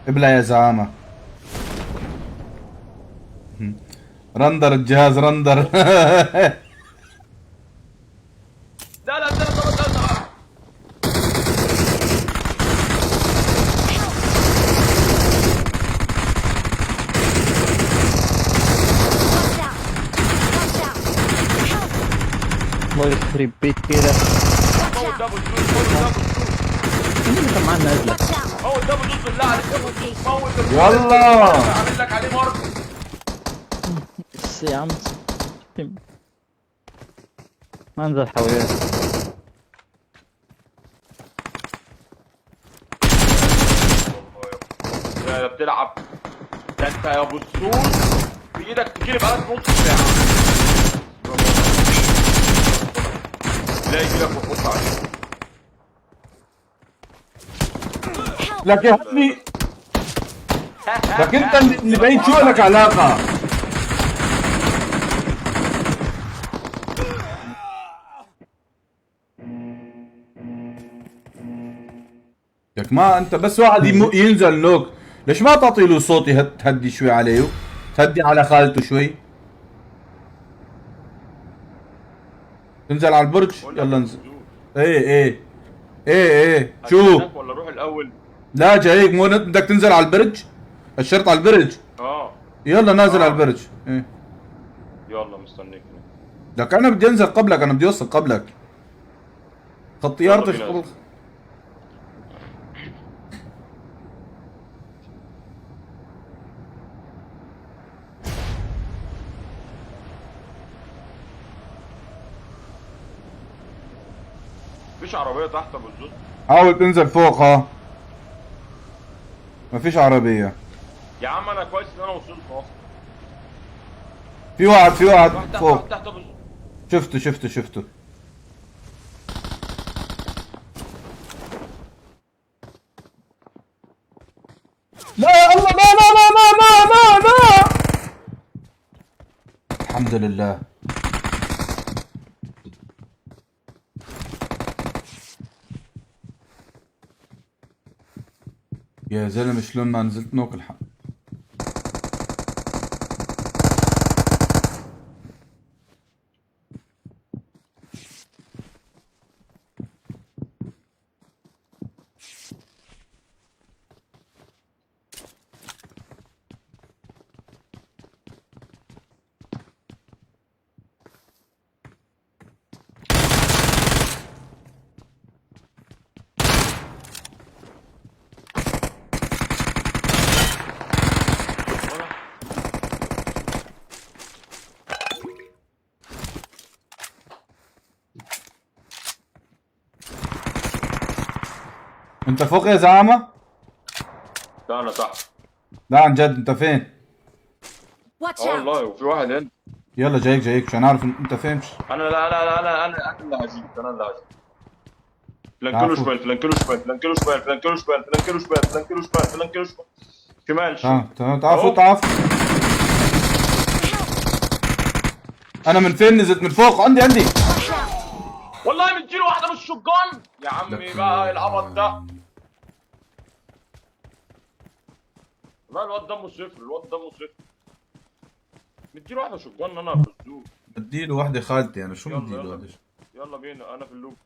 ابلع يا زعامه. render الجهاز render. لا لا لا لا لا. الله يخرب بيت كده. مين اللي كان معاه النازلة؟ موت ده بدوس بالله عليك يا بدوس، موت. يلا عامل لك عليه مرض. بس يا عم منزل حاويات. يا بتلعب ده انت يا ابو السوس، في ايدك تجيلي بقالك نص ساعة. لا يجي لك وتحط عليه. لك يا ابني، لك انت اللي بعيد شو لك علاقة؟ لك ما انت بس واحد ينزل knock، ليش ما تعطي له صوت تهدي شوي عليه؟ تهدي على خالته شوي. تنزل على البرج؟ يلا انزل. ايه ايه ايه ايه شو؟ ولا روح الاول؟ لا جايك، مو بدك تنزل على البرج؟ الشرط على البرج. يلا نازل على البرج. ايه يلا مستنيك. لك انا بدي انزل قبلك، انا بدي اوصل قبلك. خط طيارتك قبل. مفيش عربية تحت ابو الزوز. حاول تنزل فوق. ها مفيش عربية يا عم. انا كويس ان انا وصلت اصلا. في واحد، في واحد فوق. تحت ابو الزوز. شفته شفته شفته. لا يا الله، لا لا لا لا لا لا لا. الحمد لله. يا زلمة شلون ما نزلت نوك الحق. انت فوق يا زعامة؟ لا انا تحت. لا عن جد انت فين؟ والله وفي واحد هنا. يلا جايك جايك عشان اعرف انت فين. انا لا لا لا انا انا اللي هجيك، انا اللي هجيك. flank له شمال، flank له شمال، flank له شمال، flank له شمال، flank له شمال، flank له شمال، flank له شمال، شمال. تمام تعال فوق، تعال. انا من فين نزلت؟ من فوق. عندي عندي والله مديله واحدة من ال shotgun يا عمي. بقى العبط ده والله. الواد دمه صفر، الواد دمه صفر. مديله واحدة shotgun انا بالزور. بديله واحدة خالتي انا. شو مديله واحدة؟ يلا بينا، انا في اللوب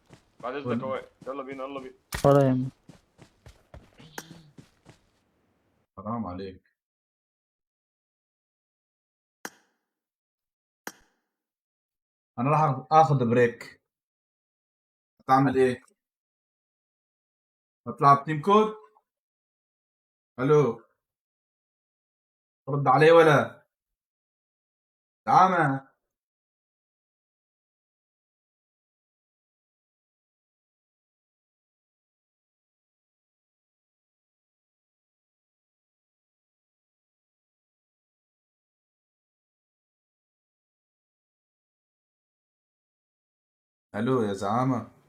بعد اذنك يا وائل. يلا بينا يلا بينا. ولا يهمك. حرام عليك. انا راح اخذ break. هتعمل ايه؟ هتلعب team code؟ الو رد عليه ولا تعال. الو يا زعامة.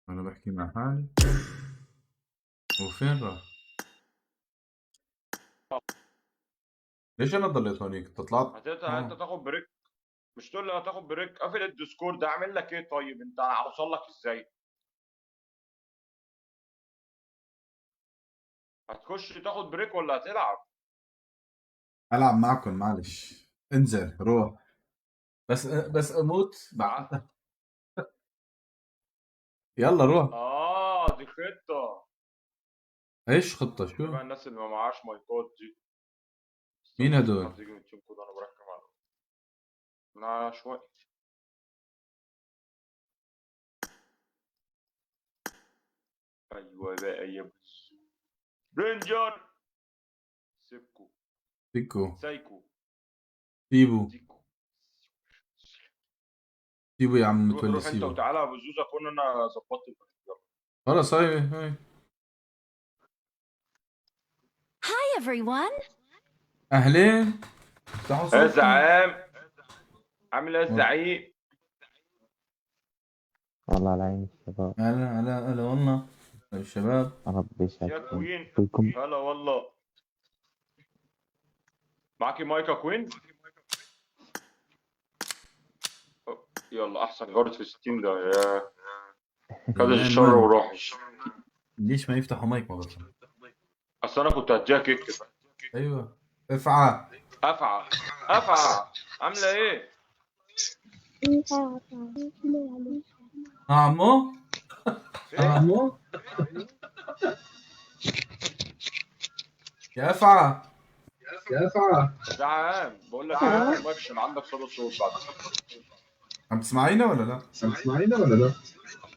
أنا بحكي مع حالي. وفين راح؟ ليش أنا ضليت هونيك؟ أنت طلعت؟ أنت تاخد break، مش تقول لي هتاخد break؟ قافل ال Discord، أعمل لك إيه طيب؟ أنت هوصل لك إزاي؟ هتخش تاخد break ولا هتلعب؟ ألعب معكم معلش. انزل روح بس أموت بعد. يلا روح. دي خطة. ايش خطة؟ شو؟ بقى الناس اللي ما معهاش مايكات دي. مين هدول؟ حد يجي من team code، انا بركب على من على عشوائي. ايوه بقى يا بس رينجر سيبكو سيكو سايكو سيبو سيكو. سيبو يا عم روح متولي روح انت سيبو. وتعالى يا ابو زوز، اكون انا ظبطت الفريق. يلا خلاص هاي هاي. Hi everyone. اهلين، افتحوا يا صوتكم. زعام، عامل ايه يا الزعيم؟ والله على عيني الشباب. هلا هلا هلا والله الشباب. ربي يا يسعدكم كوين كلكم. هلا والله. معاكي مايكا كوين؟ يلا احسن guard في 60 ده يا خد يا الشر man. وروح. ليش ما يفتحوا مايك ما بفهم. اصل انا كنت هديها kick. ايوه افعى افعى افعى عامله ايه؟ ها عمو ايه؟ يا افعى. زعام بقول لك ايه، المايك عشان عندك صدى صوت بعد. عم تسمعينا ولا لا؟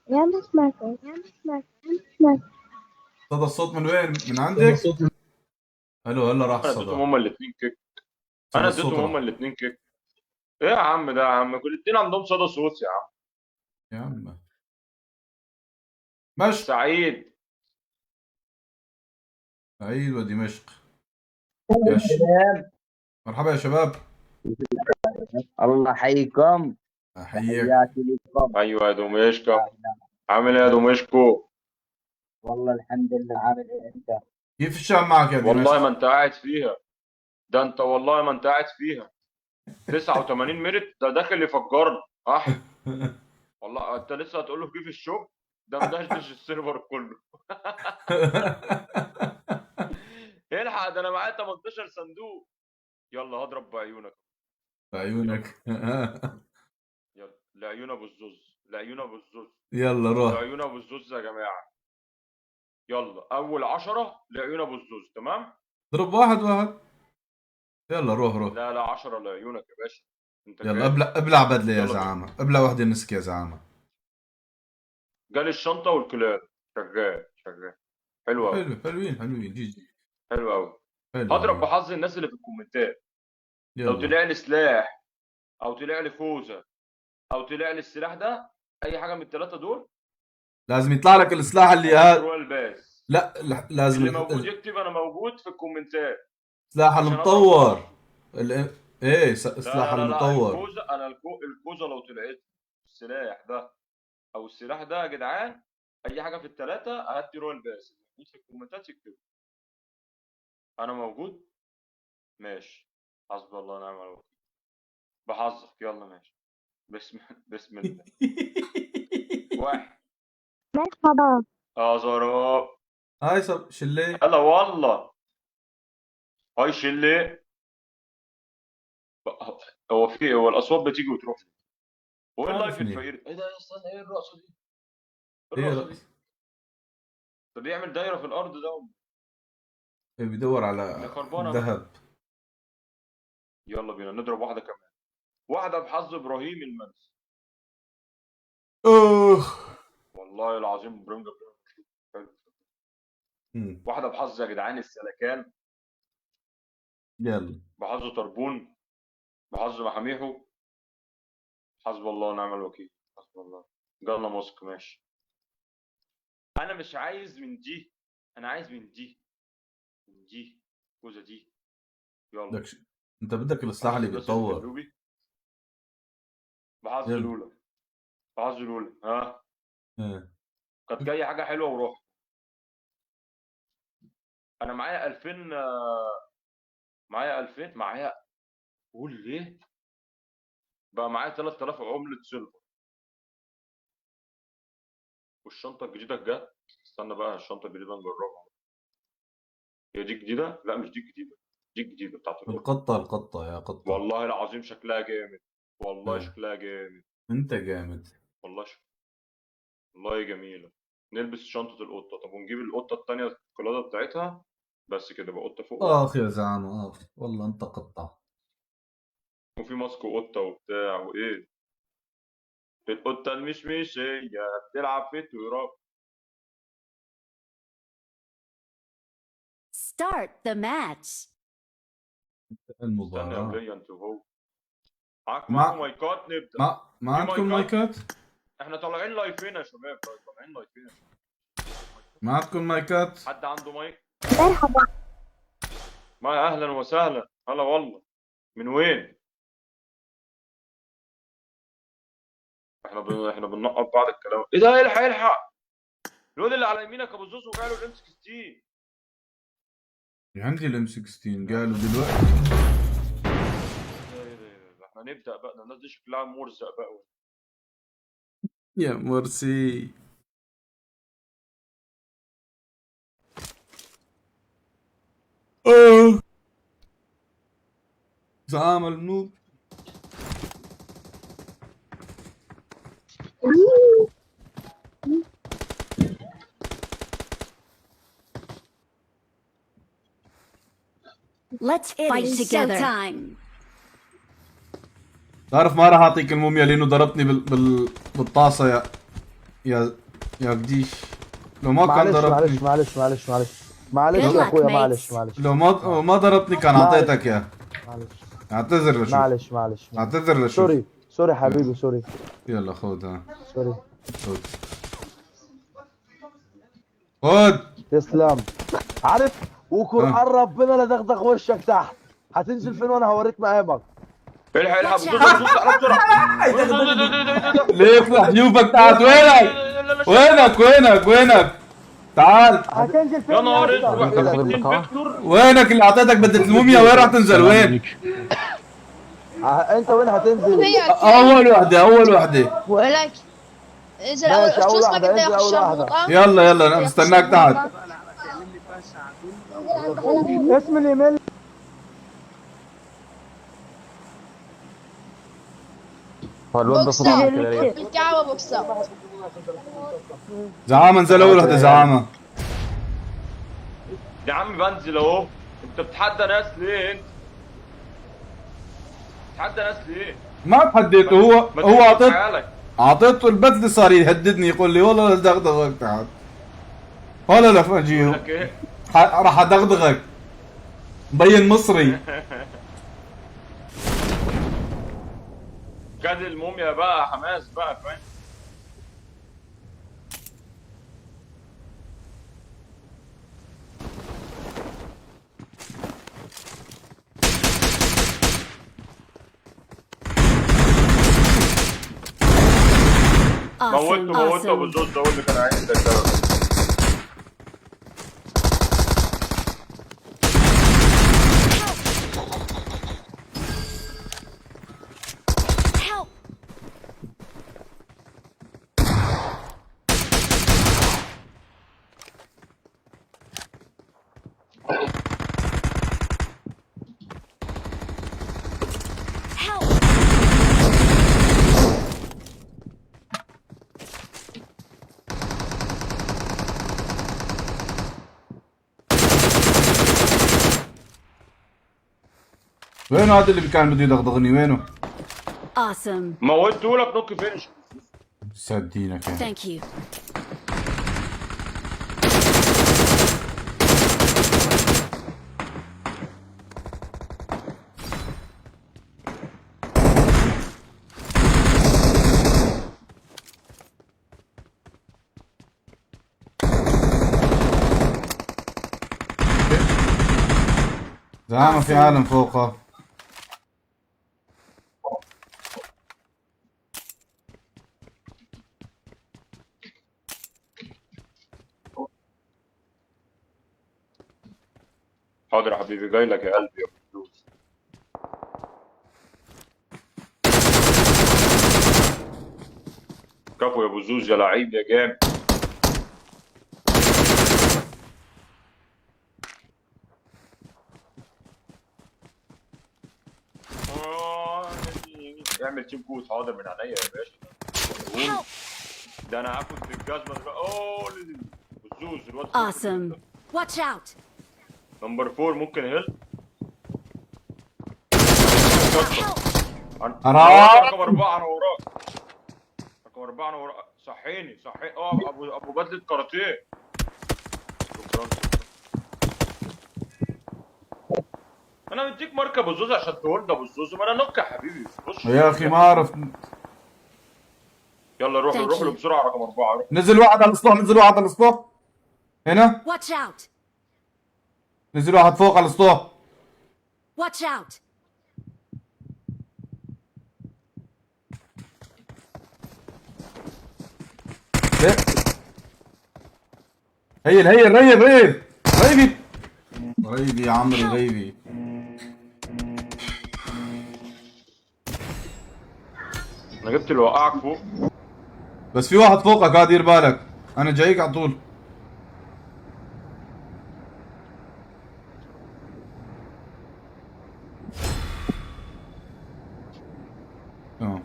يا بسمعك يا بسمعك بسمعك. صدى الصوت من وين؟ من عندك؟ الو هلا راح انا اديتهم الصدى. هما الاثنين kick. صدى انا الصوت اديتهم راح هما الاثنين kick. ايه يا عم ده يا عم، كل الاثنين عندهم صدى صوت يا عم. يا عم مشق سعيد سعيد ودمشق. يا مرحبا يا شباب. الله يحييكم. احييك. تحياتي لكم. ايوه يا دوميشكا، عامل ايه يا دوميشكو؟ والله الحمد لله. عامل ايه انت؟ كيف الشام معك يا والله دمشق؟ ما انت قاعد فيها ده، انت والله ما انت قاعد فيها. 89 ميرت ده داخل يفجرنا. اح والله انت لسه هتقول له كيف الشوب ده، مدشدش السيرفر كله. الحق ده انا معايا 18 صندوق. يلا هضرب بعيونك. بعيونك. يلا لعيون ابو الزوز، لعيون ابو الزوز، يلا روح. لعيون ابو الزوز يا جماعة. يلا اول 10 لعيون ابو الزوز، تمام؟ ضرب واحد واحد. يلا روح روح. لا لا 10 لعيونك يا باشا. انت يلا كام؟ ابلع ابلع بدله يا يلا بينا. زعامه، ابلع وحده مسك يا زعامه. جالي الشنطة والكلاب. شغال شغال. حلو قوي. حلو حلوين حلوين GG. حلو قوي. حلو هضرب قوي. بحظ الناس اللي في الكومنتات. لو يلا طلع لي سلاح او طلع لي خوذه او طلع لي السلاح ده، اي حاجة من الثلاثة دول لازم يطلع لك السلاح اللي هدي هذا. Royal Pass. لا لا، لازم اللي موجود يكتب انا موجود في الكومنتات السلاح عشان اضرب المطور. بحظه. ايه لا السلاح لا لا لا، المطور. الكوزه انا الكوزه لو طلعت السلاح ده او السلاح ده يا جدعان، اي حاجة في الثلاثة هدي Royal Pass. اللي موجود في الكومنتات يكتب انا موجود. ماشي، حسبي الله ونعم الوكيل. بحظك يلا ماشي. بسم بسم الله. واحد. مرحبا. اه زهراء. هاي صب شلي. هلا والله. هاي شلي. هو في إيه؟ هو الاصوات بتيجي وتروح. هو ايه ال live عارفني. الفقير؟ ايه ده يا استاذ؟ ايه الرقصة دي؟ ايه ايه الرقصة دي؟ رأس؟ ده بيعمل دايرة في الارض ده. إيه بيدور ده على خربانة بقى. ذهب. يلا بينا نضرب واحدة كمان، واحدة بحظ ابراهيم المنسي. اخ. والله العظيم ابراهيم جاب لنا حلو. مم. واحدة بحظ يا جدعان السلكان، يلا بحظ طربون، بحظ محاميحو. حسب الله ونعم الوكيل. حسب الله. جالنا ماسك ماشي. انا مش عايز من دي، انا عايز من دي، من دي كوزه دي. يلا بدك انت بدك السلاح بحظ اللي الناس اللي في بيتطور. اللوبي. بحظ يلا. لولا، بحظ لولا. ها إيه. كانت جاية حاجة حلوة ورحت. انا معايا 2000، معايا 2000، معايا قول ليه بقى معايا 3000 عمله silver. والشنطه الجديدة جت. استنى بقى الشنطة الجديدة نجربها. هي دي جديدة؟ لا مش دي الجديدة، دي الجديدة بتاعت القطة. القطة القطة يا قطة. والله العظيم شكلها جامد، والله إيه. شكلها جامد. انت جامد والله والله جميلة. نلبس شنطه القطة. طب ونجيب القطة التانية القلادة بتاعتها. بس كده بقى، قطة فوق. اخ يا زعامة، اخ والله انت قطة. وفي ماسك وقطه وبتاع وايه. القطة المشمشيه بتلعب في التراب. Start the match. استنى يا المباراة. وليه انت وهو معاكم مايكات؟ نبدا. ما عندكم مايكات؟ احنا طالعين لايفين يا شباب، طالعين لايفين. ما عندكم مايكات؟ حد عنده مايك؟ مرحبا. ما اهلا وسهلا، هلا والله. من وين؟ احنا بننقط بعض الكلام. ايه ده؟ الحق الحق، الواد اللي على يمينك ابو زوز وقع له ال M 16. عندي ال M 16 قالوا دلوقتي. احنا نبدا بقى، ده الناس دي شكلها مرزق بقى. يا مرسي. زعامة النوب. Let's fight together. Showtime. تعرف ما راح اعطيك الموميا لانه ضربتني بالطاسه يا يا يا قديش. لو ما كان ضربتني. معلش معلش معلش معلش معلش يا اخويا، معلش معلش. لو ما ضربتني كان اعطيتك اياه. معلش اعتذر لشوف. معلش معلش اعتذر لشوف. sorry sorry حبيبي sorry. يلا خذها. sorry خذ خذ. تسلم. عارف وقرآن ربنا لا دغدغ وشك تحت. هتنزل فين وانا هوريك مقامك. الحق الحق بسرعة بسرعة. ليه افتح جيوبك تحت؟ وينك وينك وينك وينك؟ تعال. هتنزل فين يا نهار اسود؟ وينك اللي اعطيتك بدلة الموميا؟ وين راح تنزل؟ وين؟ انت وين هتنزل؟ اول وحده اول وحده. ولك انزل اول، شو اسمك انت يا خشام؟ يلا يلا انا مستناك تحت. اسم الايميل. هو الواد ده صوته عامل كده ليه؟ بالكعبة بوكسات. زعامة انزل اول وحدة زعامة. يا عم بنزل اهو، انت بتحدى ناس ليه انت؟ بتحدى ناس ليه؟ ما تحديته، هو اعطيته البدلة صار يهددني يقول لي والله دغدغك تعال. والله لا فاجئه. راح ادغدغك. مبين مصري. خد الموميا بقى حماس بقى فاهم. موته موته ابو الزوز ده هو اللي كان عايز ده. وينه هذا اللي كان بده يدغدغني؟ وينه؟ Awesome. موته لك knock finish. سعد دينك يعني. Thank you. زعامة في عالم فوقه. حاضر يا حبيبي، جاي لك يا قلبي يا فلوس. كفو يا ابو زوز يا لعيب يا جامد. اعمل team code. حاضر من عينيا يا باشا. ده انا هاخد بالجزمه. اوه الزوز الواد. Awesome. Watch out. number 4 ممكن help. حرام. رقم 4 انا وراك. رقم 4 انا وراك. صحيني صحيني. ابو بدلة كاراتيه. شكرا. انا مديك ماركة ابو الزوز عشان تقول ده ابو الزوز، ما انا knock يا حبيبي. بص يا اخي ما اعرف. يلا روح روح له بسرعة. رقم 4 روح. نزل واحد على الاسطح، نزل واحد على الاسطح هنا. Watch out. نزل واحد فوق على الاسطح. Watch out. هيل هيل هيل هيل غيبي غيبي يا عمرو غيبي. انا جبت اللي وقعك فوق، بس في واحد فوقك، ها دير بالك، انا جايك على طول. تمام.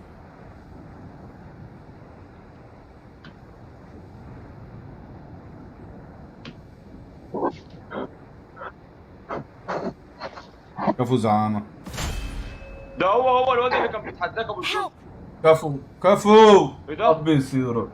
كفو زعامة. ده هو الواد اللي كان بيتحداك ابو الزوز. كفو كفو. ايه ده؟ ربي يصيرك.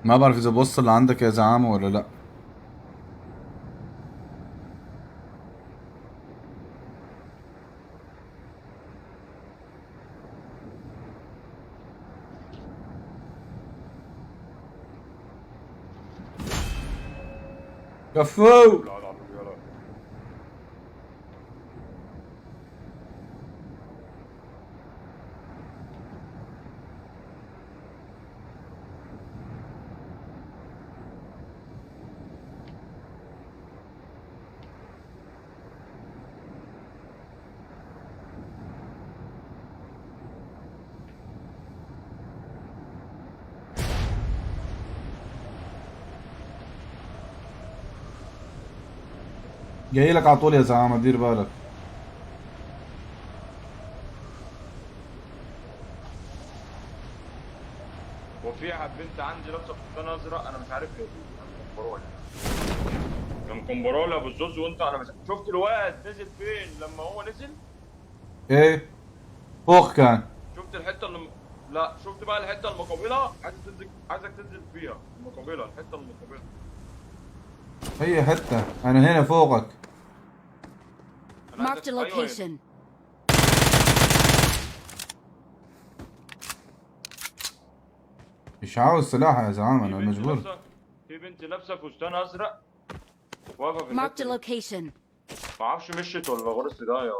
ما بعرف اذا بوصل لعندك يا زعامة ولا لا. كفو. جاي لك على طول يا زعامة، دير بالك. وفي بنت عندي لابسه فستان ازرق، انا مش عارف هي مكمبراله. مكمبراله يا ابو الزوز. وانت انا مش شفت الواد نزل فين لما هو نزل؟ ايه فوق كان. شفت الحتة اللي لا شفت بقى الحتة المقابلة، عايزك تنزل فيها المقابلة، الحتة المقابلة. هي حتة انا هنا فوقك. Marked a location. مش عاوز سلاح يا زعامة، انا مجبور. في بنت لابسه فستان ازرق واقفة في Marked a location. ما اعرفش مشيت ولا غرست ده يا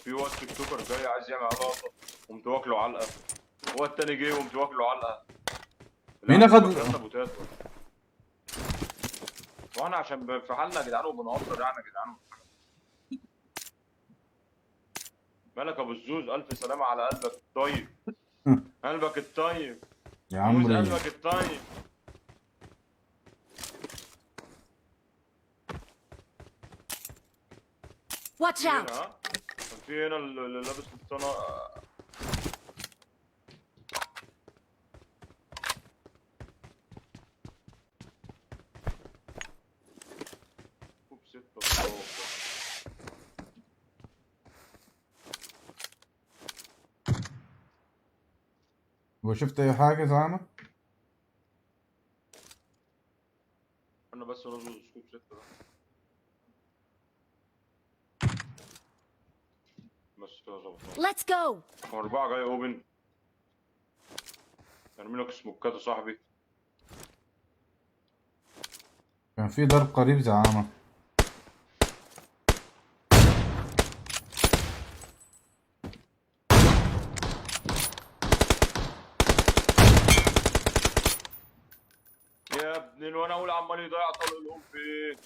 في واد تيك توكر جاي عايز يعمل لقطة قمت واكله علقه، هو التاني جه وقمت واكله علقه. مين اخد؟ واحنا عشان في حالنا يا جدعان وبنهزر يعني يا جدعان. مالك يا ابو الزوز؟ الف سلامه على قلبك الطيب. قلبك الطيب يا عمري، قلبك الطيب. Watch out. كان في هنا اللي لابس فستان. هو شفت اي حاجة زعامة؟ انا بس نظبط scope 6 ده بس كده ظبطنا. Let's go. 4 جاي open. ارمي لك سموكات يا صاحبي. كان في ضرب قريب زعامة. يا ابن عمال يضيع طلق الام في ايه؟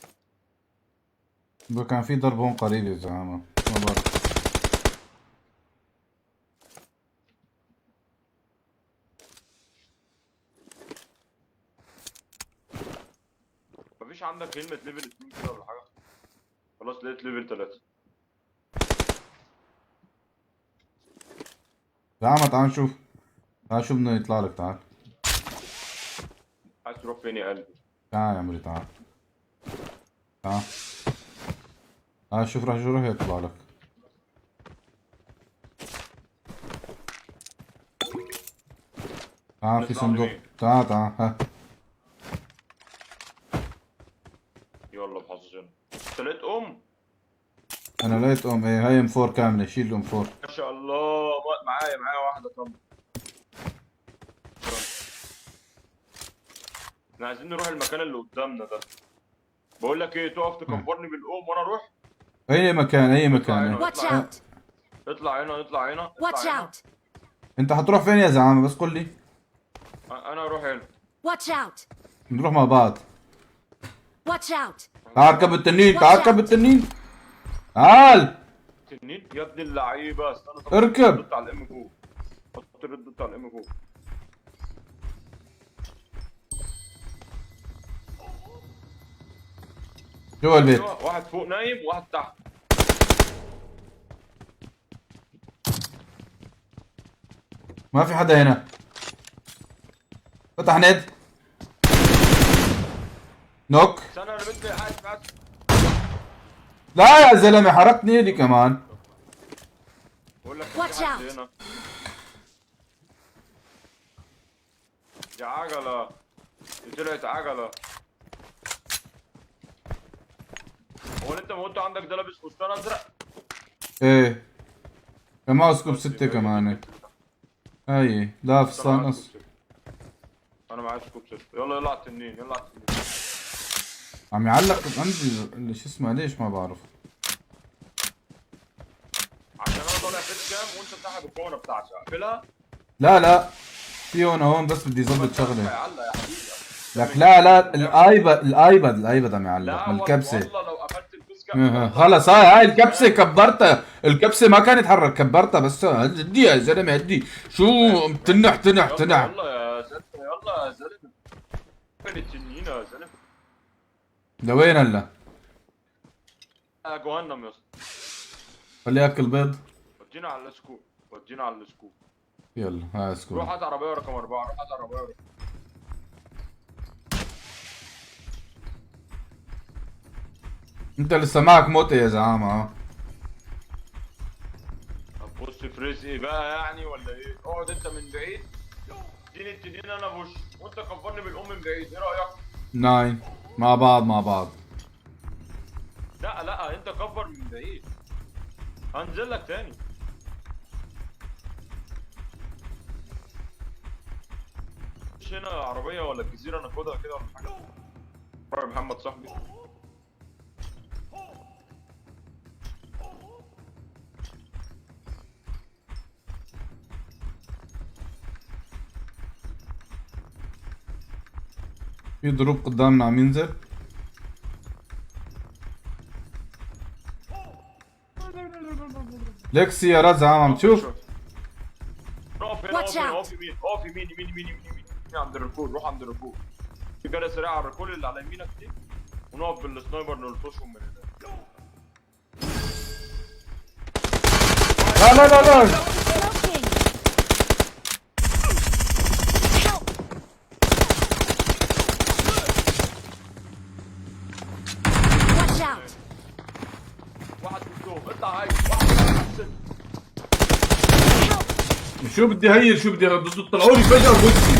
كان في ضرب هون قريب يا زلمة، ما بعرف. مفيش عندك كلمة level 2 كده ولا حاجة؟ خلاص لقيت level 3. زعامة تعال نشوف، تعال شو بدنا يطلع لك. تعال. عايز تروح فين يا قلبي؟ تعال يا عمري، تعال تعال تعال شوف راح شو راح يطلع لك. تعال في صندوق، تعال تعال. ها يلا بحظنا. انت لقيت ام؟ انا لقيت ام. ايه هاي M 4 كاملة، شيل ال M 4. ما شاء الله. معايا واحدة كاملة. احنا عايزين نروح المكان اللي قدامنا ده. بقول لك ايه، تقف تكبرني بالام وانا اروح؟ اي مكان، اي مكان. اطلع هنا، اطلع هنا، اطلع هنا. انت حتروح فين يا زعامة؟ بس قول لي. انا اروح هنا. نروح مع بعض. تعال اركب التنين، تعال اركب التنين، تعال. تنين يا ابن اللعيبة. استنى اركب. حط على ال M فوق، حط ال red dot على ال M فوق. جوا البيت واحد فوق نايم وواحد تحت. ما في حدا هنا. فتح nade knock. استنى انا بدي قاعد. لا يا زلمة حرقتني لي كمان. بقول لك هنا دي عجله، دي طلعت عجله. هو انت ما قلت عندك ده لابس فستان ازرق؟ ايه كمان scope 6 كمان. اي لا فستان اصفر. انا معايا scope 6. يلا يلا على التنين، يلا على التنين. عم يعلق عندي شو اسمه، ليش ما بعرف. عشان انا طالع face cam وانت ساحب الكاميرا بتاعتي، اقفلها. لا لا في هون هون، بس بدي اظبط شغله. يعلق يا حبيبي. لك لا لا الايباد، الايباد الايباد عم يعلق من الكبسه. والله لو قفلت ال face cam خلص. هاي الكبسه كبرتها، الكبسه ما كان يتحرك، كبرتها بس. هدي يا زلمة هدي، شو تنح تنح تنح. يلا يا زلمة، يلا يا زلمة، فين التنين يا زلمة؟ لوين هلا؟ جهنم يا اسطى. خليه ياكل بيض. ودينا على ال scope، ودينا على ال scope. يلا هاي scope. روح هات عربية رقم 4، روح هات عربية رقم. انت لسه معك موتة يا زعامة. طب بص في رزقي بقى يعني ولا ايه؟ اقعد انت من بعيد، اديني التنين انا بوش، وانت كفرني بالام من بعيد، ايه رايك؟ nine مع بعض، مع بعض. لا لا انت كفر من بعيد، هنزل لك تاني. مش هنا عربية ولا الجزيرة ناخدها كده ولا حاجة؟ محمد صاحبي. في drop قدامنا عم ينزل. ليك سيارات زعام عم تشوف. اقف هنا، اقف يمين، اقف يمين يمين يمين يمين يمين عند الركول، روح عند الركول. في جري سريع على الركول اللي على يمينك دي، ونقف بال sniper نلطشهم من هناك. لا لا لا لا شو بدي هيل، شو بدي طلعوا لي فجأة بوجهي.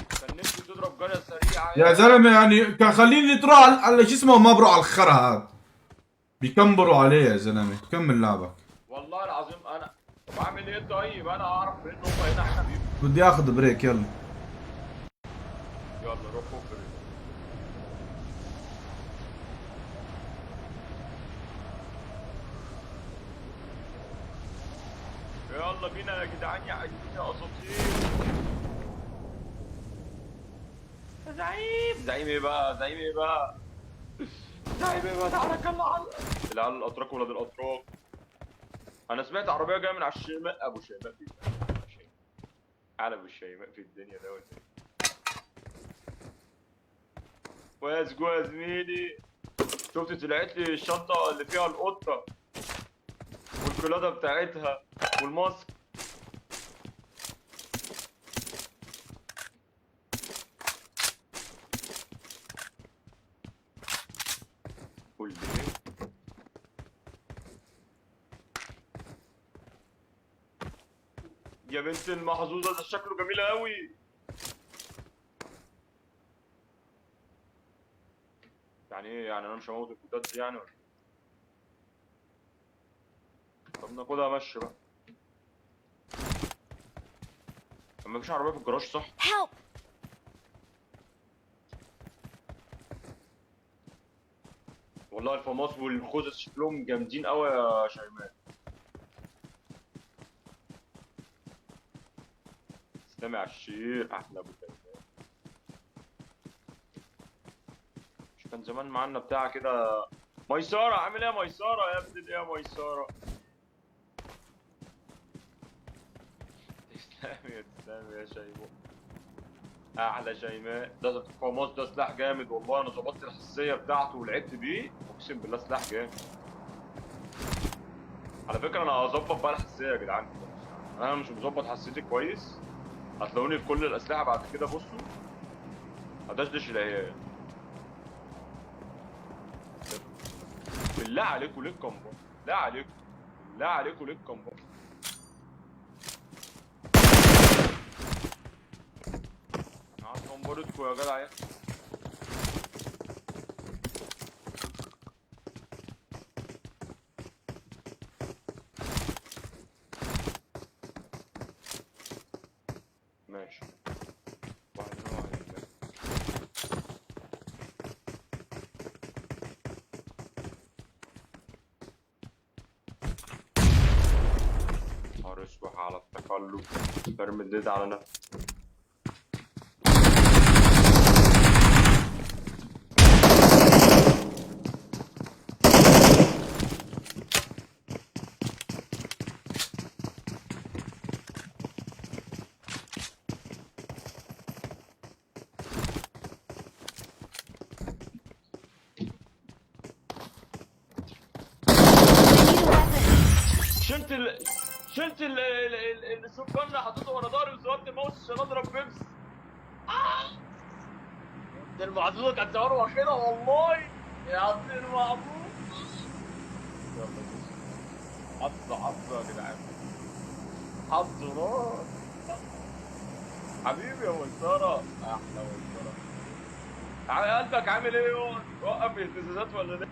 كان نفسي تضرب جرية سريعة يا زلمة، يعني كان خليني تروح على شو اسمه، ما بروح على الخرا هذا. بيكمبروا عليه يا زلمة. كمل لعبك. والله العظيم انا طب اعمل ايه طيب؟ انا اعرف ان هم هنا حبيبي. بدي اخذ break. يلا يلا روح فوق break. يلا بينا يا جدعان يا عايزين يا اساطير. زعيم. زعيم ايه بقى؟ زعيم ايه بقى؟ زعيم ايه بقى؟ تعالى كلا على العيال الاتراك ولاد الاتراك. انا سمعت عربية جاية من على الشمال. ابو شيماء في على ابو شيماء في الدنيا دوت. واز جو يا زميلي. شفت طلعت لي الشنطة اللي فيها القطة والقلاده بتاعتها والماسك. قول لي يا بنت المحظوظه، ده شكله جميل قوي. يعني ايه يعني انا مش هموت الكتات دي يعني ولا؟ طب ناخدها مشي بقى. طب مفيش عربية في الجراج صح؟ Help! والله الفماس والخوذه شكلهم جامدين قوي يا شيماء. تسلمي على ال share. احلى ابو شيماء. مش كان زمان معانا بتاع كده ميساره؟ عامل ايه يا ميساره يا ابن الايه يا ميساره؟ تسلمي تسلمي يا شيماء. احلى شيماء. ده القماص ده سلاح جامد والله. انا ظبطت الحساسية بتاعته ولعبت بيه، اقسم بالله سلاح جامد. على فكرة انا هظبط بقى الحساسية يا جدعان. انا مش مظبط حساسيتي كويس، هتلاقوني في كل الاسلحة بعد كده. بصوا هدشدش العيال. بالله عليكم ليه الكمبر؟ لا عليكم، لا عليكم ليه الكمبر؟ كمبرتكم يا جدع يا. ماشي. واحد هنا واحد هنا. نهار اسود على التقلب. برمي الديد على نفسي. شلت ال شلت ال ال ال shotgun حطيته ورا ظهري وظبطت الماوس عشان اضرب بيبس. ده المعزوزه كانت زمان واخدها والله يا عبد المعزوز. يلا حظ حظ يا جدعان، حظ نار. حبيبي يا ميسرة، احلى ميسرة. قلبك عامل ايه؟ وقف اهتزازات ولا ليه؟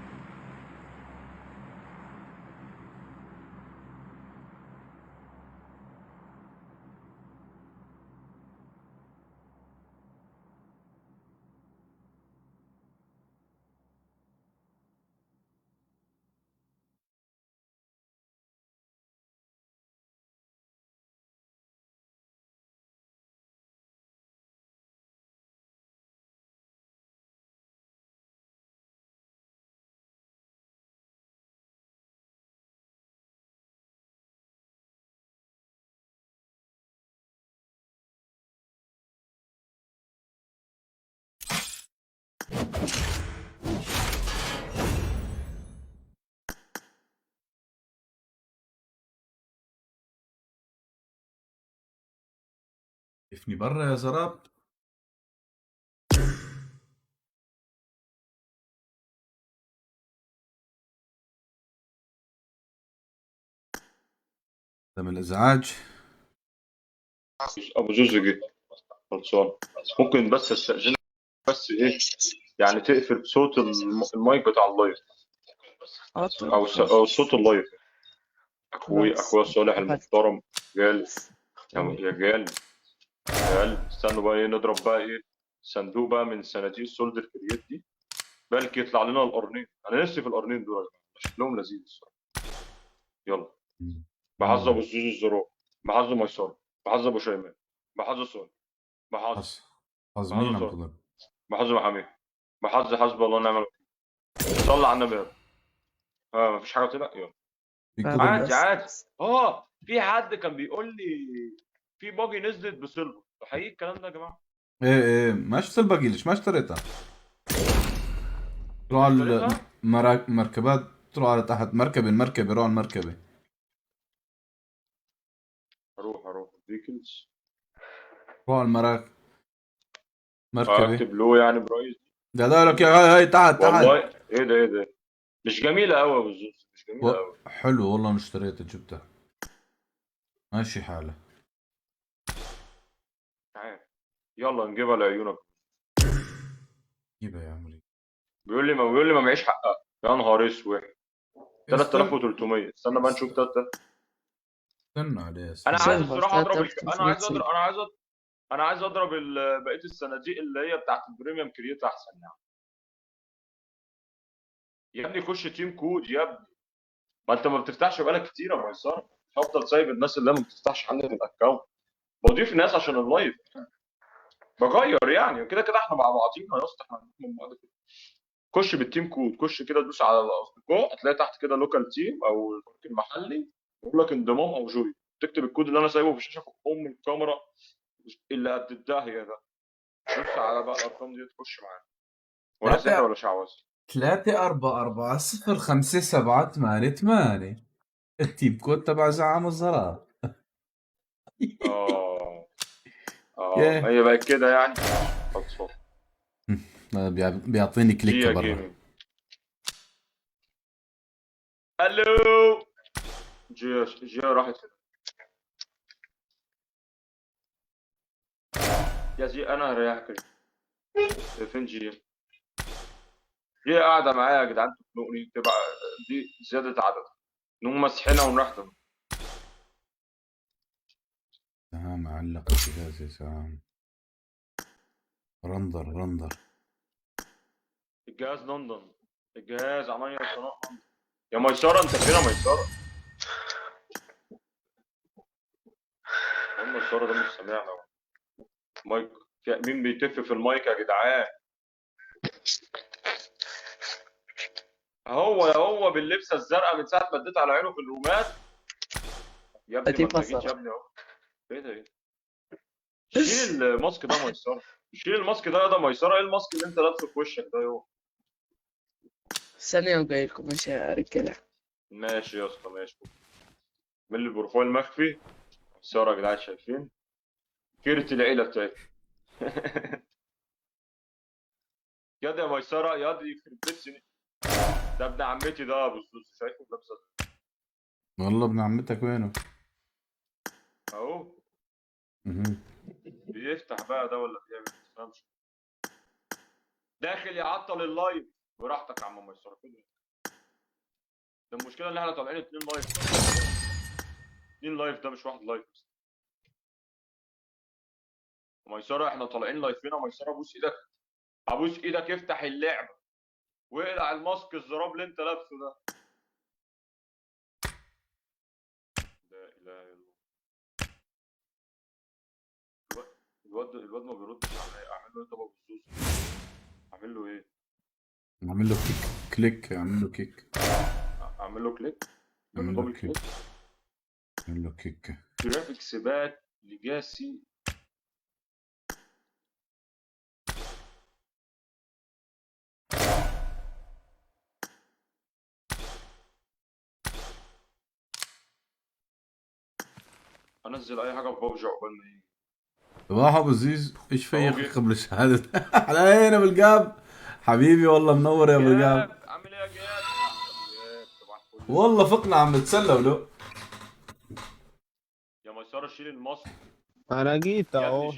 شايفني برا يا زراب. ده من الازعاج. ابو زوزو جه خلصان. ممكن بس استاذنك بس ايه يعني تقفل صوت المايك بتاع ال live او صوت ال live. اخويا صالح المحترم جال يا جال يا. استنوا بقى ايه نضرب بقى ايه صندوق بقى من صناديق ال soldier crate دي، بلكي يطلع لنا القرنين. انا نفسي في القرنين دول يا جماعة، شكلهم لذيذ الصراحة. يلا بحظ ابو الزوز الزرار، بحظ ميسرة، بحظ ابو شيماء، بحظ صالح، بحظ حظ مين عم تضرب؟ بحظ محامي، بحظ حسب الله ونعم الوكيل. صلى على النبي. مفيش حاجة طلع. يلا عادي عادي. في حد كان بيقول لي في buggy نزلت ب silver، حقيقي الكلام ده يا جماعة؟ ايه ما شفت ال buggy، ليش ما اشتريتها؟ روح على المركبات، تروح على تحت مركبة، المركبة روح على المركبة. اروح vehicles، روح على المراكب مركبة. اكتب له يعني price ده لك يا هاي تحت تحت. والله ايه ده ايه ده؟ مش جميلة قوي يا ابو الزوز، مش جميلة قوي. حلو والله، انا اشتريتها جبتها ماشي حالها. تعال يلا نجيبها لعيونك. جيبها يا عمري. بيقول لي ما معيش حقها. يا نهار اسود، 3300. استنى بقى نشوف 3000. استنى عليه. انا عايز الصراحة اضرب انا عايز اضرب بقية الصناديق اللي هي بتاعت ال premium crate احسن يعني. يا ابني خش team code يا ابني، ما انت ما بتفتحش بقالك كتير يا ميسرة. هفضل سايب الناس اللي ما بتفتحش عندي في ال account، بضيف ناس عشان ال live، بغير يعني كده كده احنا مع بعضينا يا اسطى، احنا من بعض كده. خش بال team code، خش كده دوس على الاصدقاء، هتلاقي تحت كده local team او الفريق المحلي، يقول لك انضمام او join، تكتب الكود اللي انا سايبه في الشاشة فوق ام الكاميرا اللي قد الداهيه ده، دوس على بقى الارقام دي تخش معانا. ولا سحر ولا شعوذه. 3 4 4 0 5 7 8 8 ال team code تبع زعام الزرار. هي بقت كده يعني. خلصان. بيعطيني click برا. الو جي راحت كده يا جي، انا هريحك. فين جي؟ جي قاعدة معايا يا جدعان تخنقني، تبقى دي زيادة عدد، نقوم مسحينها ونروح. سهام علق الجهاز يا سهام. رندر الجهاز لندن، الجهاز عملية صناعة يا ميسرة. انت فين يا ميسرة؟ ميسرة ده مش سامعنا. مايك، مين بيتف في المايك يا جدعان؟ هو باللبسه الزرقاء من ساعة ما اديت على عينه في الرومات يا ابني. ما تجيش يا ابني اهو. ايه ده؟ ايه؟ شيل ال mask ده ميسرة، شيل ال mask ده يا ميسرة. ايه ال mask اللي انت لابسه في وشك ده يو؟ ثانية وجاي لكم. ماشي يا رجالة. ماشي يا اسطى ماشي. من ال profile مخفي ميسرة يا جدعان، شايفين كيرة العيلة بتاعتي. ياد يا ميسرة ياد، يخرب بيت سنين. ده ابن عمتي ده يا ابو السوس، شايفه لابسه. والله ابن عمتك وينه؟ اهو بيفتح بقى ده ولا بيعمل؟ ما تفهمش. داخل يعطل ال live. براحتك يا عم ميسرة كده. ده المشكلة ان احنا طالعين 2 live، 2 live ده مش واحد live. ميسرة احنا طالعين لايفين يا ميسرة. ابوس ايدك، ابوس ايدك، افتح اللعبة واقلع ال mask الزراب اللي انت لابسه ده. لا اله الا الله. الواد ما بيردش عليا. اعمل له ايه طب ابو الزوز؟ اعمل له ايه؟ اعمل له kick، click، اعمل له kick، اعمل له click، اعمل له kick، اعمل له kick. graphics pack legacy. انزل اي حاجة في بابجي عقبال ما يجي. صباح ابو زيز، ايش فيك قبل الشهادة؟ على عيني ابو القاب حبيبي، والله منور يا ابو القاب. عامل ايه يا جاب؟ والله فقنا عم نتسلى ولو. يا ميسرة شيل ال mask. انا جيت اهو.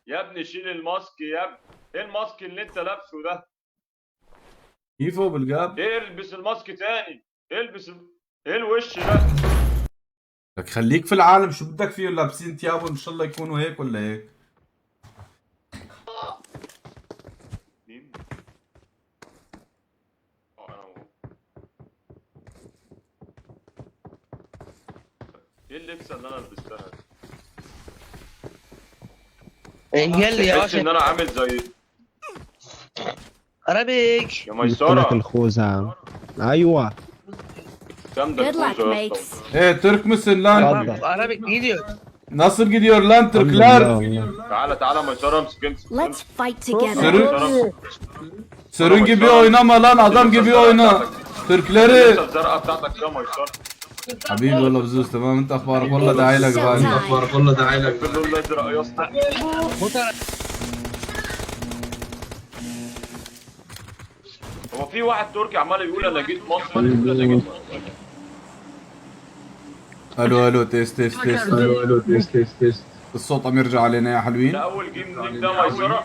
يا ابني شيل ال mask يا ابني. ايه ال mask اللي انت لابسه ده؟ كيفه ابو القاب؟ البس ال mask تاني، البس ايه الوش ده؟ لك خليك في العالم، شو بدك فيهم لابسين ثيابهم؟ ان شاء الله يكونوا هيك ولا هيك. مين؟ انا اهو. ايه اللبسه اللي انا لبستها دي؟ يلا يا تحس ان انا عامل زي ارابيك يا جبت لك ميسرة. الخوذة يا عم. ايوه. جامدة Good luck, الكوزة يا mates. اسطى. ايه Türk müsün lan؟ اتفضل. ارابيك فيديو. Nasıl gidiyor lan الحمد Türkler؟ لله والله. تعالى تعالى ميسرة، امسك امسك Let's امسك. fight together. Sürü, sürün gibi oynama lan, adam gibi oyna. Türkleri. اللبسة الزرقاء بتاعتك يا ميسرة. حبيبي والله بزوز تمام، انت اخبارك؟ والله داعي لك غالي. Showtime. والله داعي لك باللون الازرق يا اسطى. هو في واحد تركي عمال يقول انا جيت مصر، انا جيت مصر. الو الو test test test. الو الو test test test. الصوت عم يرجع علينا يا حلوين. ده اول game ليك ده ميسرة.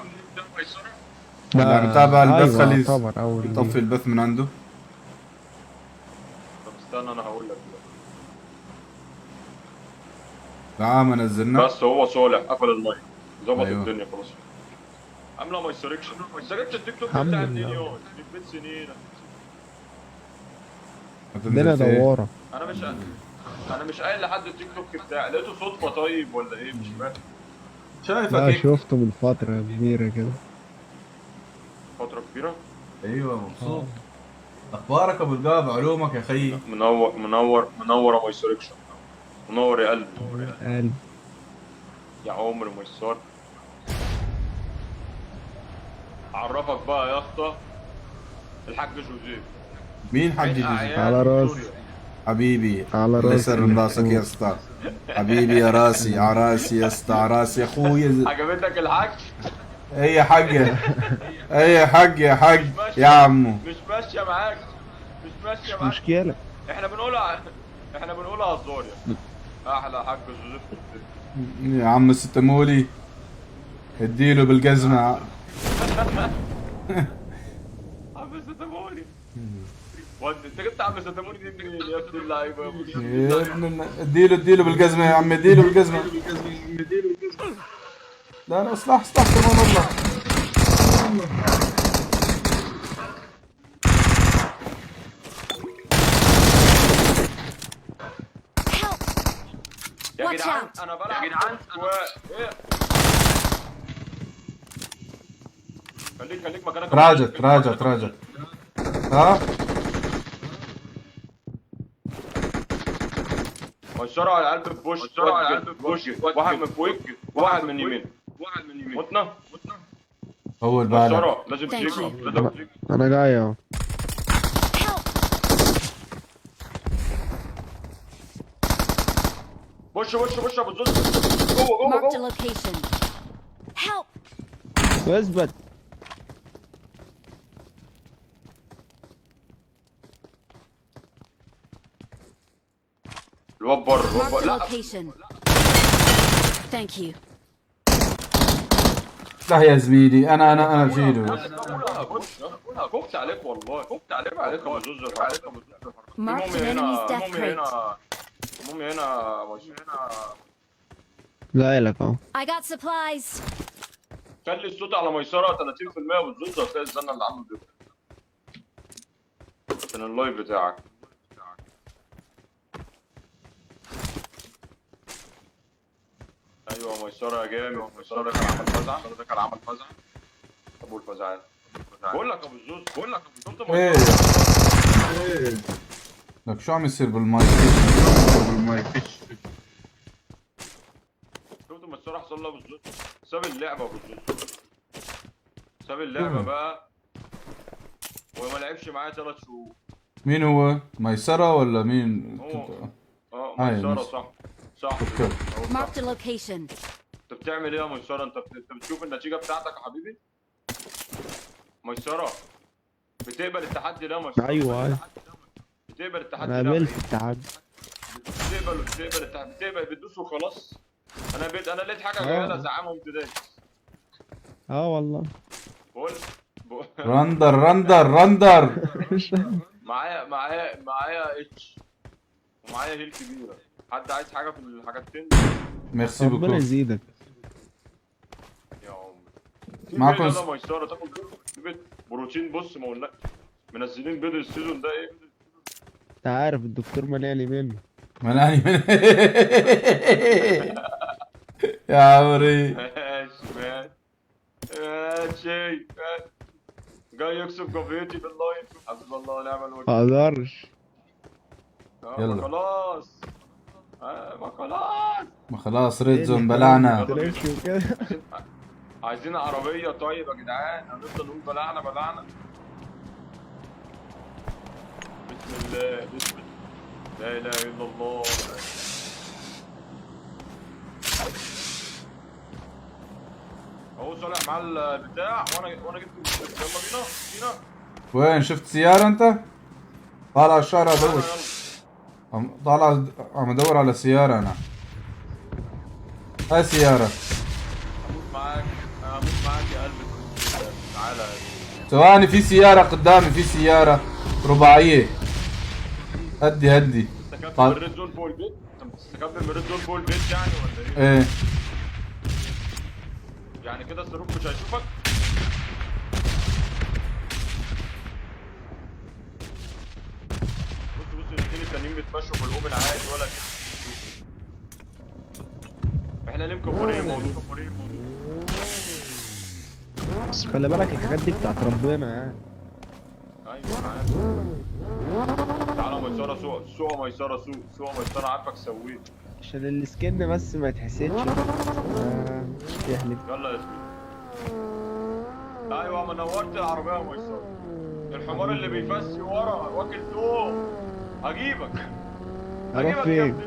اللي عم يتابع البث ايوه خليه يعتبر اول يطفي game. البث من عنده. طب استنى انا هقول لك دلوقتي. لا ما نزلنا. بس هو صالح قفل المايك ظبط. ايوه. الدنيا خلاص. عامله ميسركشن، ميسركشن التيك توك الحمد بتاع لله. الدنيا يخرب سنين. الدنيا هتنزل فين؟ دوارة. انا مش قايل لحد التيك توك بتاعي، لقيته صدفة طيب ولا ايه مش فاهم. شايفك لا هيك. شفته من فترة كبيرة كده. فترة كبيرة. ايوه مبسوط. اخبارك ابو القاب، علومك يا خيي؟ منور منور منور يا ميسركشن، منور يا قلبي. قلب. يا عمر ميسار. عرفك بقى يا اسطى الحاج جوزيف. مين حج من جوزيف؟ اعيان على راسي. سوريا. حبيبي على الله راسي يسلم راسك يا اسطى. حبيبي يا راسي، على راسي يا اسطى، على راسي يا اخويا. عجبتك الحاج؟ ايه يا حاج، ايه يا حاج، يا حاج يا عمو. مش ماشية معاك، مش ماشية مش معاك. مشكلة. احنا بنقولها هزار يا احلى حاج جوزيف. يا عم الستمولي اديله بالجزمة. عم ستموني، انت جبت عم ستموني دي منين يا ابن اللعيبة يا ابو يا ابن اديله اديله بالجزمة يا عم، اديله بالجزمة. لا لا سلاح سلاح كمان والله. Help! يا Watch جدعان out! انا بلعب يا جدعان ايه. خليك خليك مكانك. تراجع تراجع تراجع. ها مشرع على قلب بوش، مشرع على قلب بوش. واحد من فوق، واحد من يمين، واحد من يمين. متنا طول بالك. مشرع لازم Thank تيجي، you. لازم تيجي. انا جاي اهو. Help! بوش بوش بوش يا ابو الزوز. جوه جوه Marked a جوه. location. Help! اثبت. الواد بره، الواد Marked بره. a لا location. Thank you. لا يا زميلي، انا انا انا بشيله. قولها خفت عليك والله، خفت عليك عليك يا ابو الزوز، عليك يا ابو الزوز. Marked في an مومي enemy's هنا، death مومي crate. هنا، مومي هنا، هنا. جاي لك اهو. I got supplies. خلي الصوت على ميسرة 30% والزوز هتلاقي الزنه اللي عنده دي عشان ال live بتاعك. ايوه ميسرة يا جامد. ميسرة ده كان عمل فزع، ده كان عمل فزع. ابو الفزعات. بقول لك ابو الزوز، بقول لك ابو الزوز. ايه لك شو عم يصير بالمايك؟ بالمايك شفت ميسرة حصل له ابو الزوز؟ ساب اللعبة ابو الزوز، ساب اللعبة بقى وما لعبش معايا 3 شهور. مين هو؟ ميسرة ولا مين؟ هو اه هاي ميسرة. صح صح. okay. Marked a location. انت بتعمل ايه يا ميسرة؟ انت بتشوف النتيجة بتاعتك يا حبيبي؟ ميسرة بتقبل التحدي ده يا ميسرة؟ ايوه ايوه. بتقبل التحدي انا ده؟ قابلت التحدي. بتقبل بتقبل التحدي، بتقبل بتدوس وخلاص. انا بيت انا لقيت حاجة جاية ازعمهم تداس. اه والله. بقول رندر رندر رندر. معايا معايا معايا اتش ومعايا heal كبيرة. حد عايز حاجة في الحاجتين؟ ميرسي ربنا beaucoup. يزيدك. يا عمري. معاكم معاكم ميسرة تاكل بيض بروتين. بص ما اقولكش منزلين بيض ال season ده ايه؟ انت عارف الدكتور ملياني منه. ملاني من يا عمري. ماشي ماشي ماشي. جاي يكسب قضيتي بال live. حسب الله ونعم الوكيل. ما اقدرش. يلا خلاص ما خلاص، ما خلاص red zone بلعنا. عايزين عربية. طيب يا جدعان هنفضل نقول بلعنا بلعنا. بسم الله بسم الله، لا اله الا الله. اهو صالح مع البتاع وانا جبت. يلا بينا بينا. وين شفت سيارة انت؟ طالع الشارع ادور، طالع عم ادور على سيارة انا. هاي سيارة. اموت معاك، اموت معاك يا قلبي. تعالى ثواني، في سيارة قدامي، في سيارة رباعية. هدي هدي. مستخبي من ال red zone فوق البيت؟ انت مستخبي من ال red zone فوق البيت يعني ولا ايه؟ ايه يعني كده الصاروخ مش هيشوفك؟ بص بص الاثنين التانيين بيتمشوا في ال open عادي ولا كده. احنا ليه مكبرين الموضوع؟ مكبرين الموضوع. بس خلي بالك الحاجات دي بتاعت ربنا يعني. ايوه عارف. تعالى ميسرة، سوق سوق ميسرة، سوق سوق ميسرة، عارفك سويت. عشان ال skin بس ما يتحسدش. يحلف. يلا يا زميلي. ايوه ما نورت العربية يا ميسرة. الحمار اللي بيفسي ورا واكل توم. هجيبك. هروح فين؟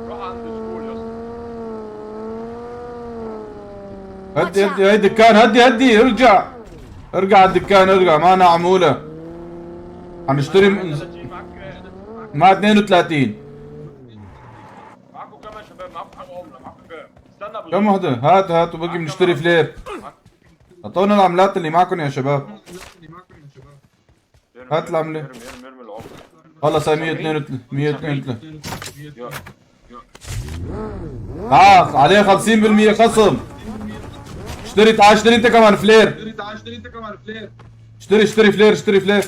روح عند school يا اسطى. هدي هدي هدي دكان، هدي هدي، ارجع ارجع على الدكان، ارجع. معنا عمولة عم نشتري مع 32. معاكم كام يا شباب؟ معاكم كام عملة؟ معاكم كام؟ استنى كم وحدة؟ هات هات وبقي بنشتري flare. اعطونا العملات اللي معكم يا شباب. هات العملة. خلص هاي 132 132. تعال عليه 50% خصم. اشتري، تعال اشتري انت كمان flare. اشتري اشتري flare، اشتري flare.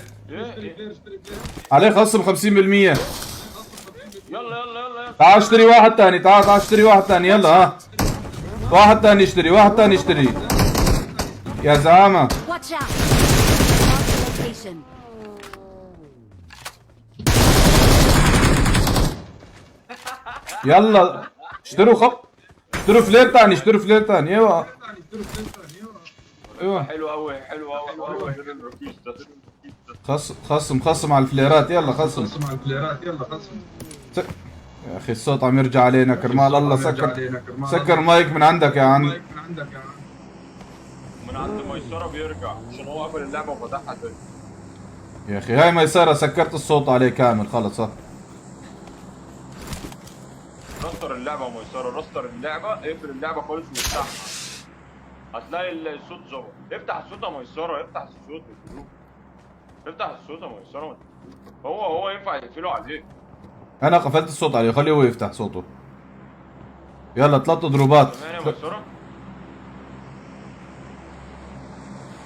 عليه خصم 50%. يلا يلا يلا. تعال اشتري واحد ثاني، تعال تعال اشتري واحد ثاني. يلا ها، واحد ثاني اشتري، واحد ثاني اشتري يا زعامة. يلا اشتروا خط، اشتروا flare ثاني، اشتروا flare ثاني. ايوه ايوه حلو قوي، حلو قوي الرخيص ده. خصم خصم خصم على الفليرات. يلا خصم على الفليرات. يلا خصم. يا اخي الصوت عم يرجع علينا كرمال الله. سكر سكر مايك من عندك يا عم. من عند ميسرة بيرجع عشان هو قفل اللعبة وفتحها تاني. يا اخي هاي ميسرة سكرت الصوت عليه كامل خلص. ها restart اللعبة يا ميسرة، restart اللعبة، اقفل اللعبة خالص وافتحها هتلاقي الصوت ظبط. افتح الصوت يا ميسرة، افتح الصوت، افتح الصوت يا ميسرة. هو ينفع يقفله عليه. انا قفلت الصوت عليه، خليه هو يفتح صوته. يلا 3 ضربات. تمام يا ميسرة.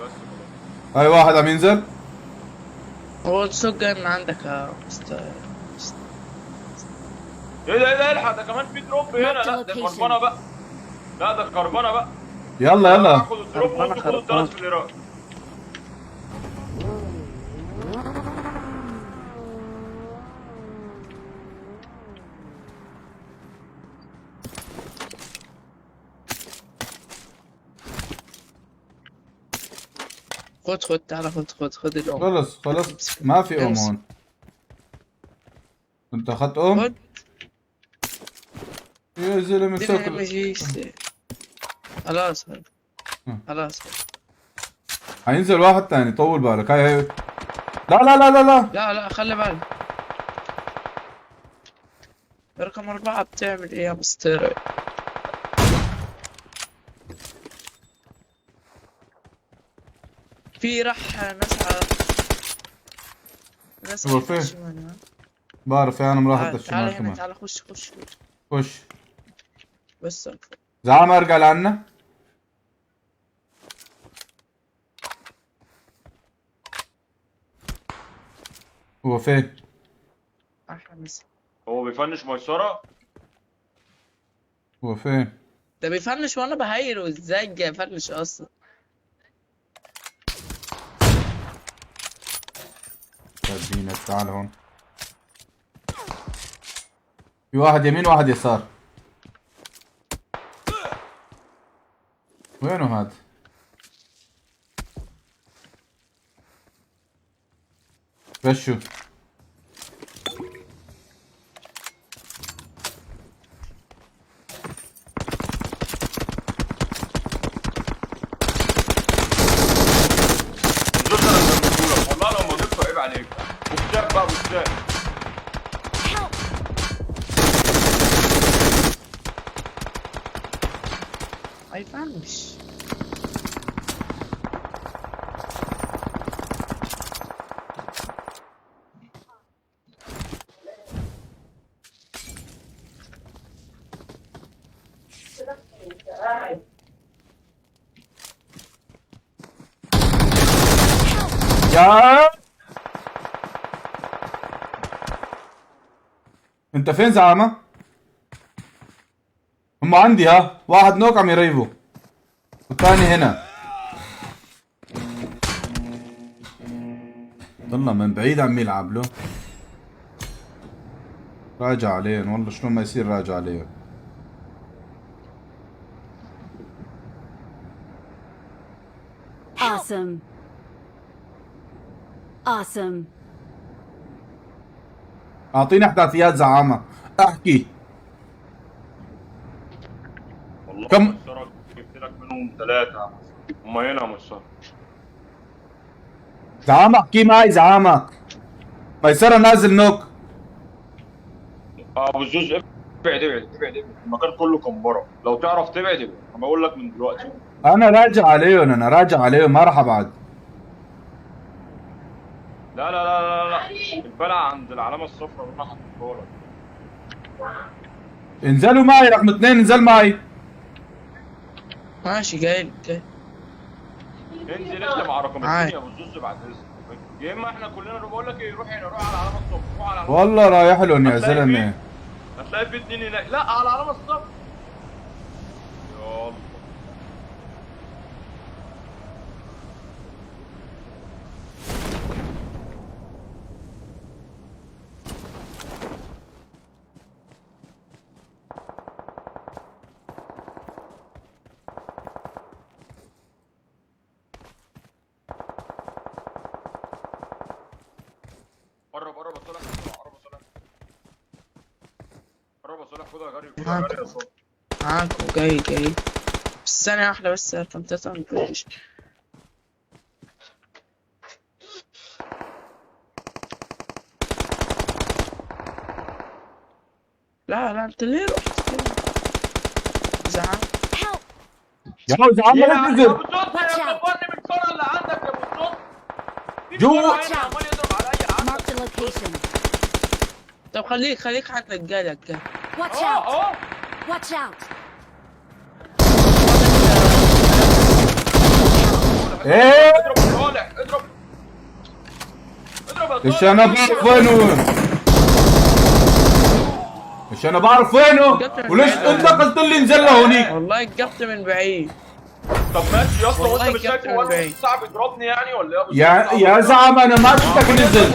بس خلاص. هاي واحد عم ينزل. هو الصوت جاي من عندك يا مستر. ايه ده ايه ده؟ الحق ده كمان في drop هنا. لا ده خربانة بقى، لا ده خربانة بقى. يلا يلا خد ال drop وانتوا خدوا الثلاث فليرات. خد خد تعالى، خد خد خد الأم. خلص خلص ما في أم هون. أنت أخذت أم؟ خد يا زلمة سكر. خلاص خلاص حينزل واحد ثاني، طول بالك. هاي هاي. لا لا لا لا لا لا لا خلي بالك. رقم 4 بتعمل إيه يا مستر؟ في راح ناس على ناس هو فين؟ بعرف انا مراحت الشمال كمان. تعال خش خش خش بس زعما ارجع لعنا. هو فين؟ هو بيفنش ميسرة. هو فين؟ ده بيفنش وانا بهيره. ازاي يفنش اصلا؟ يسعد دينك. تعال هون، في واحد يمين واحد يسار. وينه هاد؟ بشو والله لو ما جبته عيب عليك. بوكسات بقى، بوكسات. ما يفهمش. يا انت فين زعامة؟ هم عندي. ها واحد نوك عم يريفو والثاني هنا. طلع من بعيد عم يلعب له. راجع عليهم والله، شلون ما يصير راجع عليهم. Awesome. Awesome. اعطيني احداثيات زعامة، احكي. والله كم جبت لك منهم 3 هم هنا مش زعامة. احكي معي زعامة. ميسرة نازل نوك. ابو الزوز ابعد ابعد ابعد ابعد، المكان كله كمبره، لو تعرف تبعد ابعد، انا بقول لك من دلوقتي. انا راجع عليهم، انا راجع عليهم، ما راح ابعد. لا لا لا لا لا، البلعه عند العلامة الصفراء اللي انا حاططها لك. انزلوا معي رقم 2، انزل معي. ماشي جاي جاي. انزل انت مع رقم 2 يا ابو الزوز بعد اذنك، يا اما احنا كلنا بقول لك ايه، روح هنا، روح على العلامة الصفراء، روح على العلامة. والله رايح لهم يا زلمة. هتلاقي في 2 هناك. لا على العلامة الصفراء. يلا قرب قرب يا صالح، قرب يا صالح، قرب يا صالح، خدها جري، خدها جري يا صالح. معاك وجاي جاي، بس ثانية واحدة بس. رقم 3 ما. لا لا انت ليه رحت كده؟ زعل يا زعل. ما تنزل. يا ابو الزوز يا كبرني بالكرة اللي عندك يا ابو الزوز. جوا. طب خليك خليك عندك جالك. Watch out. Watch out. ايه اضرب يا صالح، اضرب اضرب يا صالح. ايش انا بعرف وينه؟ ايش انا بعرف وينه؟ وليش انت قلت لي انزل لهونيك؟ والله جبت من بعيد. طب ماشي يا اسطى، وانت مش شايف هو صعب يضربني يعني ولا ايه؟ يا زعم انا ما شفتك نزل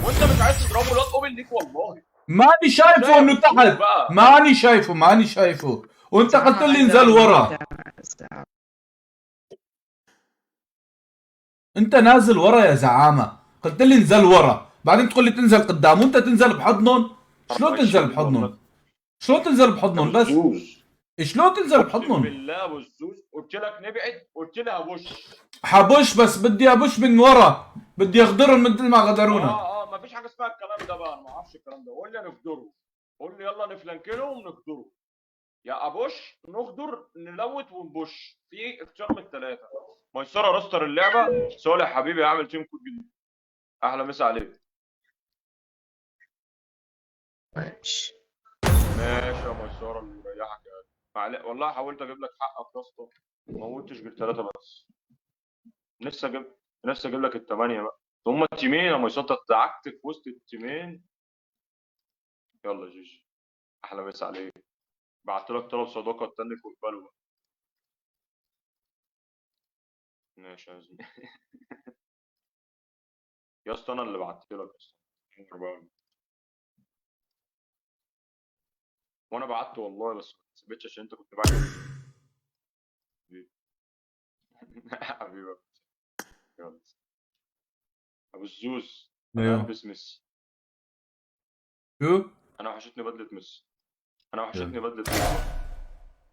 وانت مش عايز تضربه. لا تقوم ليك والله ماني شايفه انه تحت، ماني شايفه، ماني شايفه، وانت قلت لي انزل ورا. انت نازل ورا يا زعامه، قلت لي انزل ورا، بعدين تقول لي تنزل قدام وانت تنزل بحضنهم. شلون تنزل بحضنهم؟ شلون تنزل بحضنهم؟ بس شلون تنزل بحضنهم؟ بالله ابو الزوز قلت لك نبعد، قلت لي هبش حبش، بس بدي ابش من ورا، بدي اغدرهم مثل ما غدرونا. ما فيش حاجة اسمها الكلام ده بقى، انا ما اعرفش الكلام ده. قول لي نغدره، قول لي يلا نفلنكلهم نغدره، يا ابوش نغدر نلوت ونبش، في اختيار من الثلاثة. ميسرة راستر اللعبة. صالح حبيبي اعمل team code جديد. احلى مسا عليك. ماشي ماشي يا ميسرة، اللي يريحك يا قلبي. والله حاولت اجيب لك حقك يا اسطى، ما موتش غير 3 بس. نفسي اجيب، نفسي اجيب لك ال8 بقى. هما تيمين يا ميسرة، انت اتدعكت في وسط التيمين. يلا GG، احلى مسا عليك. بعت لك طلب صداقه، استنك واقبله بقى. ماشي يا زميلي. يا اسطى انا اللي بعت لك يا اسطى، وانا بعت والله، بس ما سبتش عشان انت كنت بعت. حبيبي يلا ابو الزوز. انا ايوه. هلبس ميسي. شو؟ انا وحشتني بدلة ميسي. انا وحشتني يلا بدلة ميسي.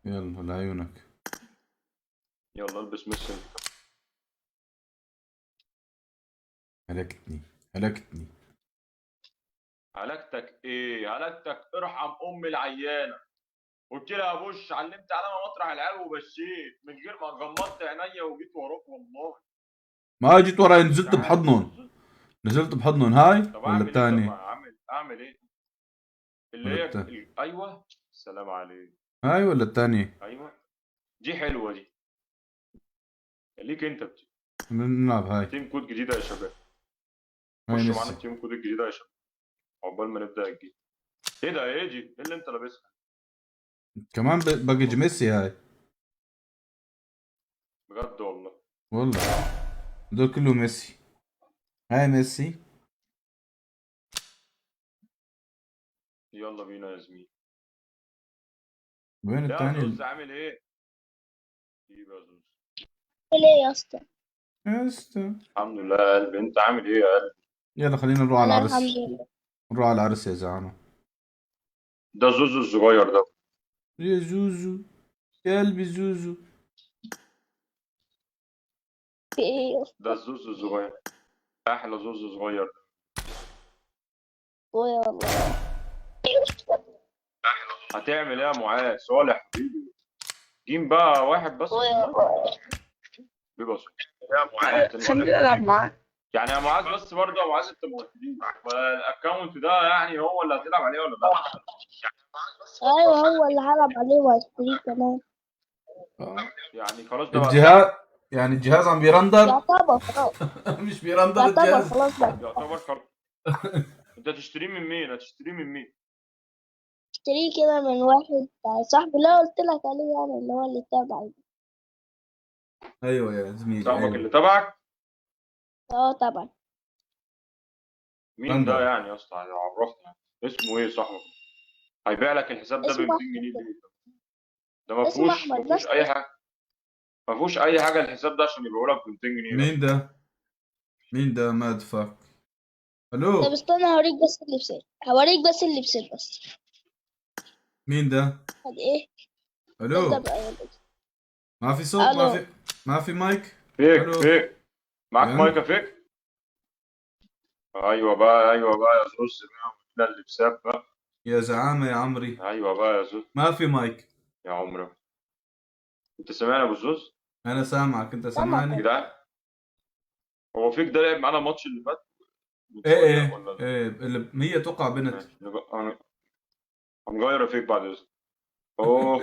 يلا لعيونك. يلا البس ميسي انت. هلكتني هلكتني. هلكتك ايه؟ هلكتك ارحم ام العيانه. قلت لها يا بوش علمت علامة مطرح العيال وبشيت من غير ما غمضت عينيا وجيت وراك والله. ما جيت وراي، نزلت بحضنهم، نزلت بحضنهم. هاي طب ولا اعمل ايه؟ طب الثانية؟ اعمل ايه؟ اللي ولا هي الثانية؟ ايوه السلام عليك. هاي ولا الثانية؟ ايوه دي حلوة دي، ليك انت بتي. نلعب هاي. team code جديدة يا شباب، هاي خشوا معانا ميسي. ال team code الجديدة يا شباب عقبال ما نبدا ال game. ايه ده؟ ايه دي؟ ايه اللي انت لابسها؟ كمان package ميسي هاي. بجد والله. والله دول كله ميسي. هاي ميسي. يلا بينا يا زميلي. وين يا الثاني؟ زوز عامل ايه؟ ايه يا زوز؟ ليه يا اسطى؟ يا اسطى الحمد لله يا قلبي، انت عامل ايه يا قلبي؟ يلا خلينا نروح على انا العرس. الحمد لله. نروح على العرس يا زعامة. ده زوزو الصغير ده. يا زوزو، يا قلبي زوزو. في ايه يا اسطى؟ ده الزوزو الصغير، احلى زوزو صغير ده. والله هتعمل ايه يا معاذ؟ صالح حبيبي game بقى واحد بس بيبقى صالح. خليني العب معاه. يعني يا معاذ بس برضه يا معاذ انت ما قلتليش ال account ده يعني هو اللي هتلعب عليه ولا لا؟ ايوه هو اللي هلعب عليه وهشتريه كمان. يعني خلاص ده بقى الجهاز، يعني الجهاز عم بيرندر. يعتبر خلاص. مش بيرندر يعتبر الجهاز. خلاص بقى. يعتبر خلاص. انت هتشتريه من مين؟ هتشتريه من مين؟ اشتريه كده من واحد صاحبي اللي قلت لك عليه، يعني اللي هو اللي تابعي. ايوه يا زميلي. صاحبك ايوه اللي تبعك؟ اه طبعا. مين ده رندر. يعني يا اسطى؟ عرفنا اسمه ايه صاحبك؟ هيبيع لك الحساب ده ب اسمه 200 احمد جنيه كده. ليه؟ ده ما اسمه فيهوش ما احمد فيهوش بس. اي حاجة، ما فيهوش اي حاجة الحساب ده عشان يبيعوا لك ب 200 جنيه بس. مين ده؟ مين ده ماد فاك؟ طب الو استنى هوريك بس اللبسات، هوريك بس اللبسات بس. مين ده؟ هاد ايه؟ الو ابدا بقى يلا. ما في صوت، ما الو في، ما في مايك. فيك الو فيك معاك وين؟ مايك يا فيك؟ ايوه بقى، ايوه بقى يا زوز بقى، ده اللبسات بقى. يا زعامة يا عمري. ايوه بقى يا زوز. ما في مايك. يا عمري انت سامعني يا ابو الزوز؟ انا سامعك، انت يا سامعني؟ جدعان هو فيك ده لعب معانا الماتش اللي فات من ايه شوية ايه ولا؟ ايه اللي هي توقع بنت. ماشي هنغير يا فيك بعد اذنك. اوه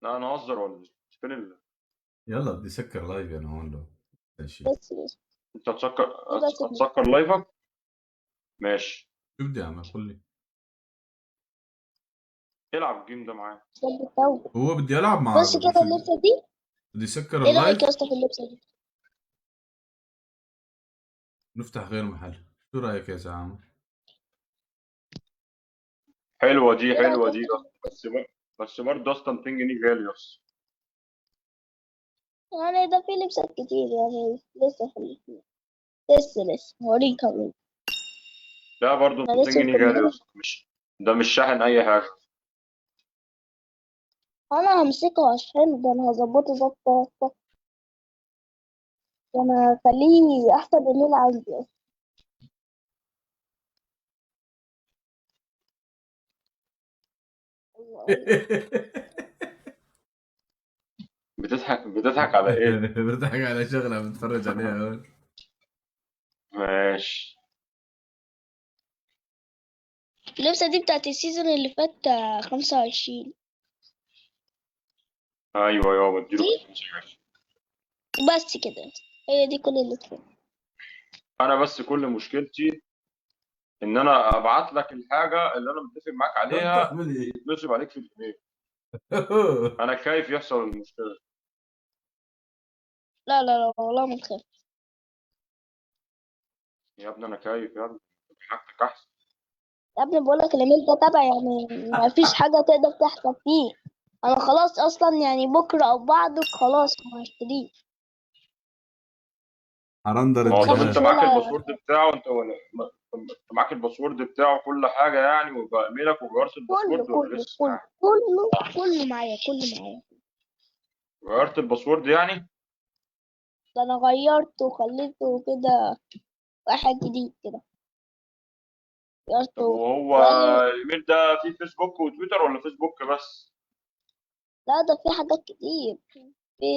لا انا هزر ولا إيه؟ فين يلا بدي اسكر live انا هون لو شيء. بس بس انت هتسكر؟ بس هتسكر live ك؟ ماشي. شو بدي اعمل؟ قل لي. العب ال game ده معايا. هو بدي العب معك. بص كده اللبسه دي. بدي اسكر ايه رايك ال live. يا اسطى في اللبسه دي؟ نفتح غير محل. شو رايك يا زعامة؟ حلوة دي، ايه رايك حلوة يا دي اسطى؟ بس بس برضه اصلا 200 جنيه غالي يا اسطى. يعني ده في لبسات كتير يعني لسه في الاتنين. لسه لسه هوريك هوريك. لا برضه انا 200 لسه جنيه غالي يا في اسطى، مش ده مش شاحن اي حاجة. انا همسكه واشحنه، ده انا هظبطه ظبطه يا اسطى، ده انا هخليه احسن ايميل عندي اصلا. الله الله. بتضحك بتضحك على ايه؟ بضحك على شغله بتفرج عليها هون. ماشي. اللبسة دي بتاعت ال season اللي فات 25. ايوه يابا اديله دي 25. بس كده، هي دي كل اللي فات. انا بس كل مشكلتي ان انا ابعت لك الحاجة اللي انا متفق معاك عليها تعمل ايه؟ يتنصب عليك في الايميل. انا خايف يحصل المشكلة. لا لا لا والله ما تخاف. يا ابني انا كيف يا ابني، حاجتك احسن يا ابني بقولك الايميل ده تبعي، يعني مفيش حاجة تقدر تحصل فيه. انا خلاص اصلا يعني بكرة او بعده خلاص هشتريه. هرندر ما هو طب انت الجهاز. معاك ولا ال password بتاعه انت ولا انت معاك ال password بتاعه كل حاجة يعني، وبقى ايميلك وغيرت كله ال password ولا كله لسه؟ كله كله كله معايا، كله معايا. غيرت ال password يعني؟ ده انا غيرته وخليته كده واحد جديد كده، طب غيرته وهو وقال لي الايميل ده فيه فيسبوك وتويتر ولا فيسبوك بس؟ لا ده في حاجات كتير، في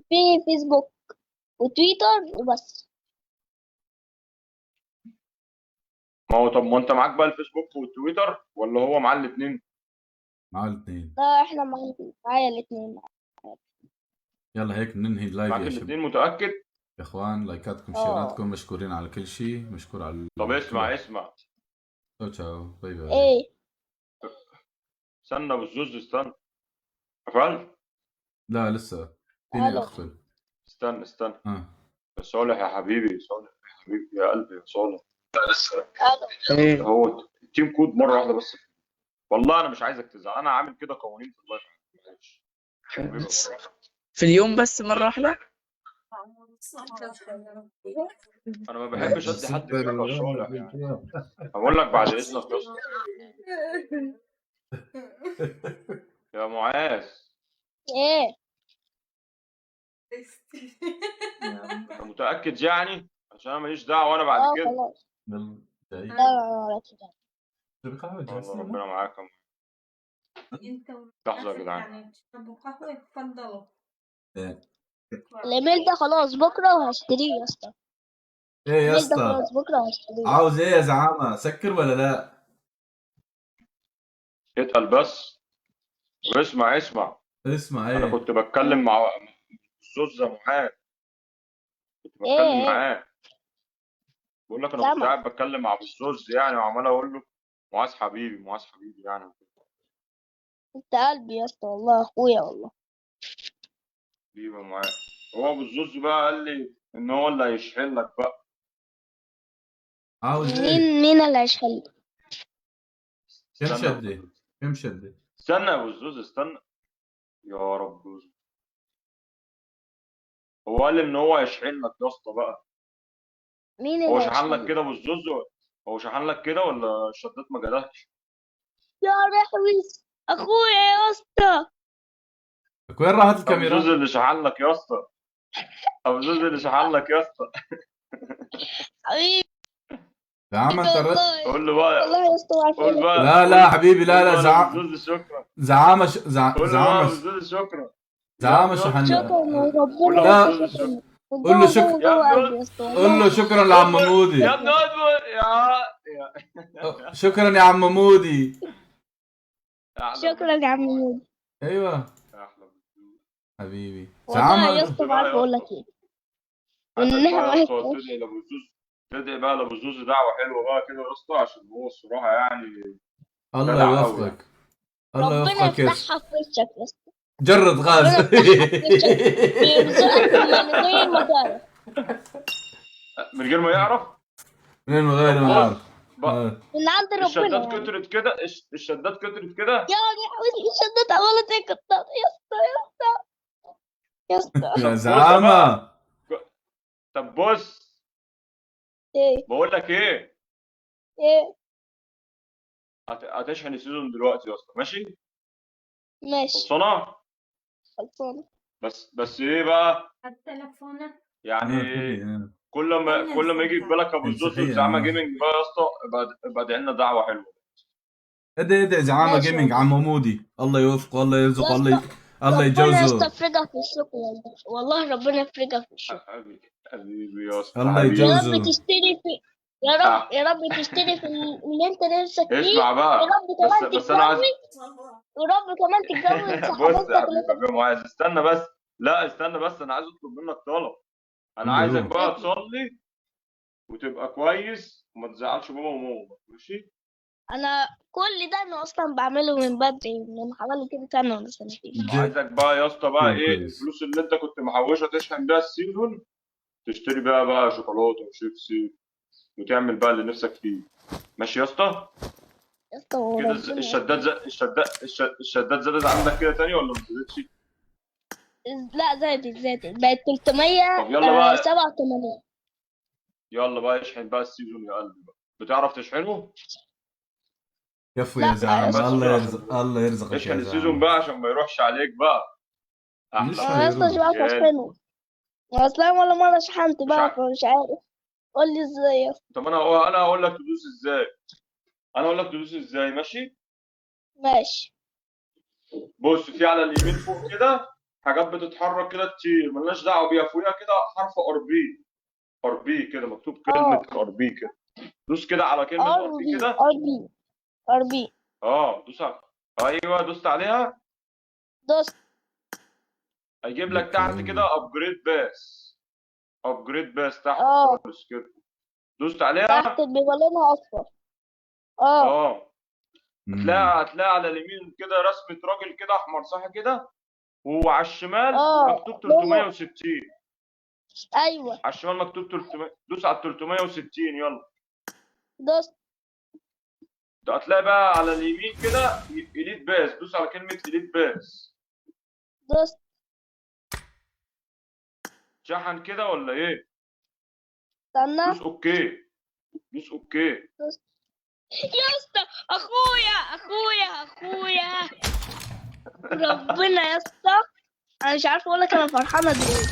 في فيسبوك وتويتر وبس. ما هو طب ما انت معاك بقى الفيسبوك والتويتر ولا هو معاه الاثنين؟ مع الاثنين. لا احنا معايا الاتنين. يلا هيك بننهي ال live معاك يا شباب. الاثنين متأكد؟ يا اخوان لايكاتكم اه شيراتكم، مشكورين على كل شيء، مشكور على طب اسمع كله. اسمع، تشاو تشاو، bye bye. ايه استنى ابو الزوز، استنى. قفلت؟ لا لسه فيني الو اقفل. استنى استنى. اه صالح يا حبيبي، صالح يا حبيبي، يا قلبي يا صالح. لا لسه الو ايه هو ال team code مرة واحدة بس، والله انا مش عايزك تزعل، انا عامل كده قوانين في ال live، معلش حبيبي يا صالح. في اليوم بس مرة واحدة. انا ما بحبش ادي حد كده يا صالح يعني، هقول لك بعد اذنك يا اسطى. يا معاذ ايه انت متأكد يعني؟ عشان انا ماليش دعوة انا بعد اه كده. خلاص. يلا لا جاي. لا لا لا. تبي قهوة والله جالسين مو؟ ربنا معاك يا معاذ. لحظة يا جدعان. إيه. الايميل ده خلاص بكرة وهشتريه يا اسطى. ايه يا الايميل ده اسطى خلاص بكرة وهشتريه. عاوز ايه يا زعامة؟ سكر ولا لا؟ اتقل بس، واسمع اسمع. اسمع انا ايه. كنت بتكلم مع زوز يا معاذ، كنت ايه بتكلم ايه معاه، بقول لك انا كنت سامع. قاعد بتكلم مع ابو الزوز يعني، وعمال اقول له معاذ حبيبي، معاذ حبيبي يعني، انت قلبي يا اسطى والله، اخويا والله. حبيبي يا معاذ. هو ابو الزوز بقى قال لي ان هو اللي هيشحن لك بقى. عاوز ايه؟ مين اللي هيشحن؟ كم استنى يا ابو شدة؟ الزوز، كم شدة؟ استنى يا ابو الزوز، استنى يا رب. هو قال لي ان هو هيشحن لك يا اسطى بقى. مين هو اللي شحن لك هيشحن؟ كده ابو الزوز؟ هو شحن لك كده ولا الشدات ما جالهش؟ يا لهوي اخويا يا اسطى. لك وين راحت ابو الكاميرا؟ الزوز اللي شحن لك يا اسطى، ابو الزوز اللي شحن لك يا اسطى. حبيبي يا عم انت والله، قول له بقى، والله يا اسطى ما عارف قول اقول لك بقى، لا لا قول حبيبي، لا قول لا بقى لابو الزوز شكرا، زعامة قول له بقى زعامة ابو الزوز شكرا يا زعامة ابني. شحن. شكرا قول وربنا له يا ابو لا اسطى، الزوز شكرا شكرا من قول له جوه جوه شكر، جوه قلبي يا اسطى قول والله. له شكرا لعم قول له مودي. يا ابني اصبر يا شكرا يا عم مودي. احلى ابو شكرا يا عم الزوز، مودي. ايوه احلى ابو الزوز. حبيبي والله زعامة. يا بص اسطى ما بقى عارف يا اقول لك اسطى، ايه. عايزك والنعمة بقى يا يا اسطى اسطى. تدعي لابو الزوز، تدعي بقى لابو الزوز دعوه حلوة بقى كده يا اسطى، عشان هو الصراحة يعني الله جدع قوي يعني. يوفقك، الله ربنا يوفقك يا يفتحها في وشك يا اسطى، جرد ربنا غاز. يفتحها في وشك ويرزقك من غير ما تعرف. من غير ما يعرف. من غير طب ما بص اعرف. بقى، آه. من عند ربنا الشدات يعني. كترت كده، الشدات كترت كده. يا لهوي الشدات عمالة تكتر يا اسطى، يا اسطى يا اسطى. يا طب بص بقى، زعامة. طب بص ايه بقول لك ايه، ايه هتشحن ال season دلوقتي يا اسطى، ماشي؟ ماشي خلصانه؟ خلصانة. بس ايه بقى يعني، خذي، آه. كل ما يجي في بالك ابو الزوز امسحيها، وزعامه آه. gaming بقى يا اسطى، ابقى ادعي لنا دعوه حلوة. ادعي ادعي زعامة ماشي gaming والله عم مودي، الله يوفقه، الله يا يرزقه، الله اسطى. الله ربنا يا اسطى يجوزه، يفرجها في السوق والله، والله ربنا يفرجها في السوق. حبيبي حبيبي يا اسطى، الله حبيبي. يا رب يجوزه. تشتري في، يا رب يا رب تشتري في اللي انت نفسك فيه، اسمع يا بقى، رب بس كمان بس انا عايز تتجوز، يا رب كمان تتجوز بص يا صاحبتك اللي حبيبي انت يا معاذ، استنى بس، لا استنى بس، انا عايز اطلب منك طلب. انا قول عايزك له. بقى تصلي وتبقى كويس وما تزعلش بابا وماما، ماشي؟ انا كل ده انا اصلا بعمله من بدري، من حوالي كده سنة ولا سنتين. عايزك بقى يا اسطى بقى كده ايه، كويس. الفلوس اللي انت كنت محوشها تشحن بيها ال season، تشتري بيها بقى شوكولاتة وشيبسي وتعمل بقى اللي نفسك فيه. ماشي يا اسطى؟ يا اسطى كده وربنا الشدات زادت عندك كده تاني ولا ما زادتش؟ لا زادت بقت طب يلا بقى. 387. يلا بقى اشحن بقى ال season يا قلبي بقى. بتعرف تشحنه؟ كفو لا يا يا زعامة، بس الله كده يرزق، الله يرزقك يا اشحن ال season زعامة. بقى عشان ما يروحش عليك بقى. مش احلى انا يا اسطى مش هيروح. بعرف رجال. اشحنه، انا اصلا ولا مرة شحنت مش بقى عارف. فمش عارف. قول لي ازاي يا اسطى. طب انا هقول لك تدوس ازاي. انا هقول لك تدوس ازاي. ماشي؟ ماشي. بص، في على اليمين فوق كده حاجات بتتحرك كده كتير ملناش دعوه بيها، فوقيها كده حرف RP، RP كده مكتوب كلمة RP كده. دوس كده على كلمة ار RP بي كده. RP RP. دوس على، ايوه دوست عليها. دوست. هيجيب لك تحت كده upgrade pass، upgrade pass تحت خالص كده. دوست عليها. تحت بيبقى لونها اصفر. هتلاقي على اليمين كده رسمة راجل كده احمر صح كده، وعلى الشمال مكتوب لونه 360. ايوه. على الشمال مكتوب 300، دوس على 360. يلا دوست. هتلاقي بقى على اليمين كده elite pass، دوس على كلمة elite pass. دوست. شحن كده ولا ايه؟ استنى. دوس okay، دوس okay. دوست يا اسطى. اخويا اخويا اخويا ربنا يا اسطى، انا مش عارفه اقول لك انا فرحانة قد ايه.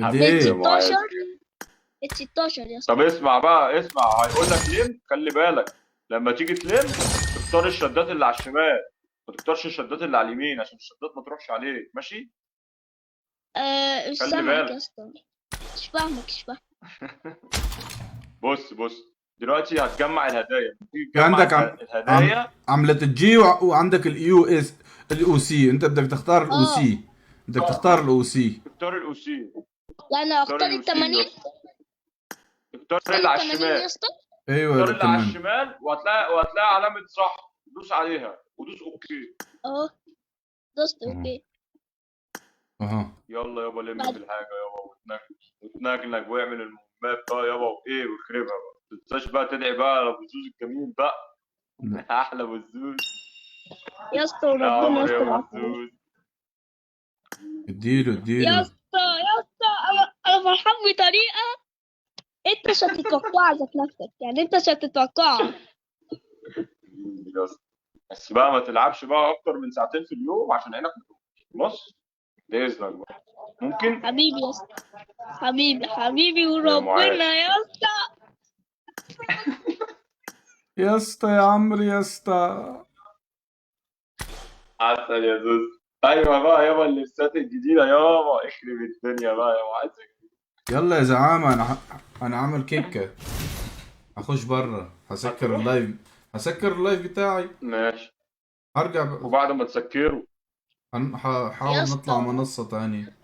قد بقت ايه؟ يا معاذ. 16، بقت 16 يا اسطى. طب اسمع بقى، اسمع هيقول لك لم، خلي بالك لما تيجي تلم اختار الشدات اللي على الشمال، ما تختارش الشدات اللي على اليمين عشان الشدات ما تروحش عليك. ماشي؟ مش خلي سامعك يا بالك. اسطى، مش فاهمك مش فاهمك. بص دلوقتي هتجمع الهدايا، تيجي في تجمع عندك الهدايا. عملة ال G وعندك ال US ال OC. انت بدك تختار ال OC، بدك تختار ال OC. اختار ال OC. يعني اختار اختار ال ال OC يا 80، اسطى. اختار اختار اللي ال على 80 يا الشمال. اسطى. ايوه اختار اللي على تمام. الشمال وهتلاقي علامة صح، دوس عليها ودوس okay. دوست okay. اها. يلا يابا لم بعد في الحاجة يابا، وتنجنج واعمل المهمات بقى يابا، وايه واخربها بقى. ما تنساش بقى تدعي بقى على ابو الزوز الجميل بقى. احلى ابو الزوز يا اسطى يا وربنا يا عمر اسطى يا ابو العفو. الزوز. اديله يا اديله. اسطى يا اسطى، انا فرحان بطريقة انت مش هتتوقعها ذات نفسك، يعني انت مش هتتوقعها. يا اسطى بس بقى ما تلعبش بقى اكتر من ساعتين في اليوم عشان عينك ما تقومش. خلاص؟ باذنك بقى. ممكن؟ حبيبي يا اسطى، حبيبي حبيبي يا معاذ. وربنا يا اسطى. يا اسطى يا عمري يا اسطى. عسل يا زوز. ايوه بقى يابا اللبسات الجديدة يابا، اخرب الدنيا بقى يا معاذ. يلا يا زعامة، انا عامل كيكة. هخش برا، هسكر هتروح؟ ال live، هسكر ال live بتاعي. ماشي. هرجع بقى. وبعد ما تسكره يا هحاول نطلع اسطى منصة تانية.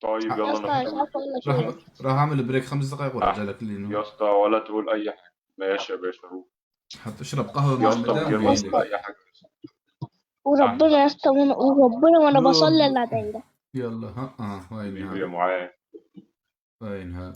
طيب يا يلا اسطى مش نختم. عارفه اقول لك راح ايه. راح اعمل break 5 دقائق وارجع لك لانه يا اسطى ولا تقول اي حاجة. ماشي يا باشا روح. هتشرب قهوة يا مع اسطى من المدام غير ما يا تقول اسطى اي حاجة. وربنا يا اسطى، وربنا وانا بصلي الادعية. يلا ها حبيبي يا وينها معاذ. وينها.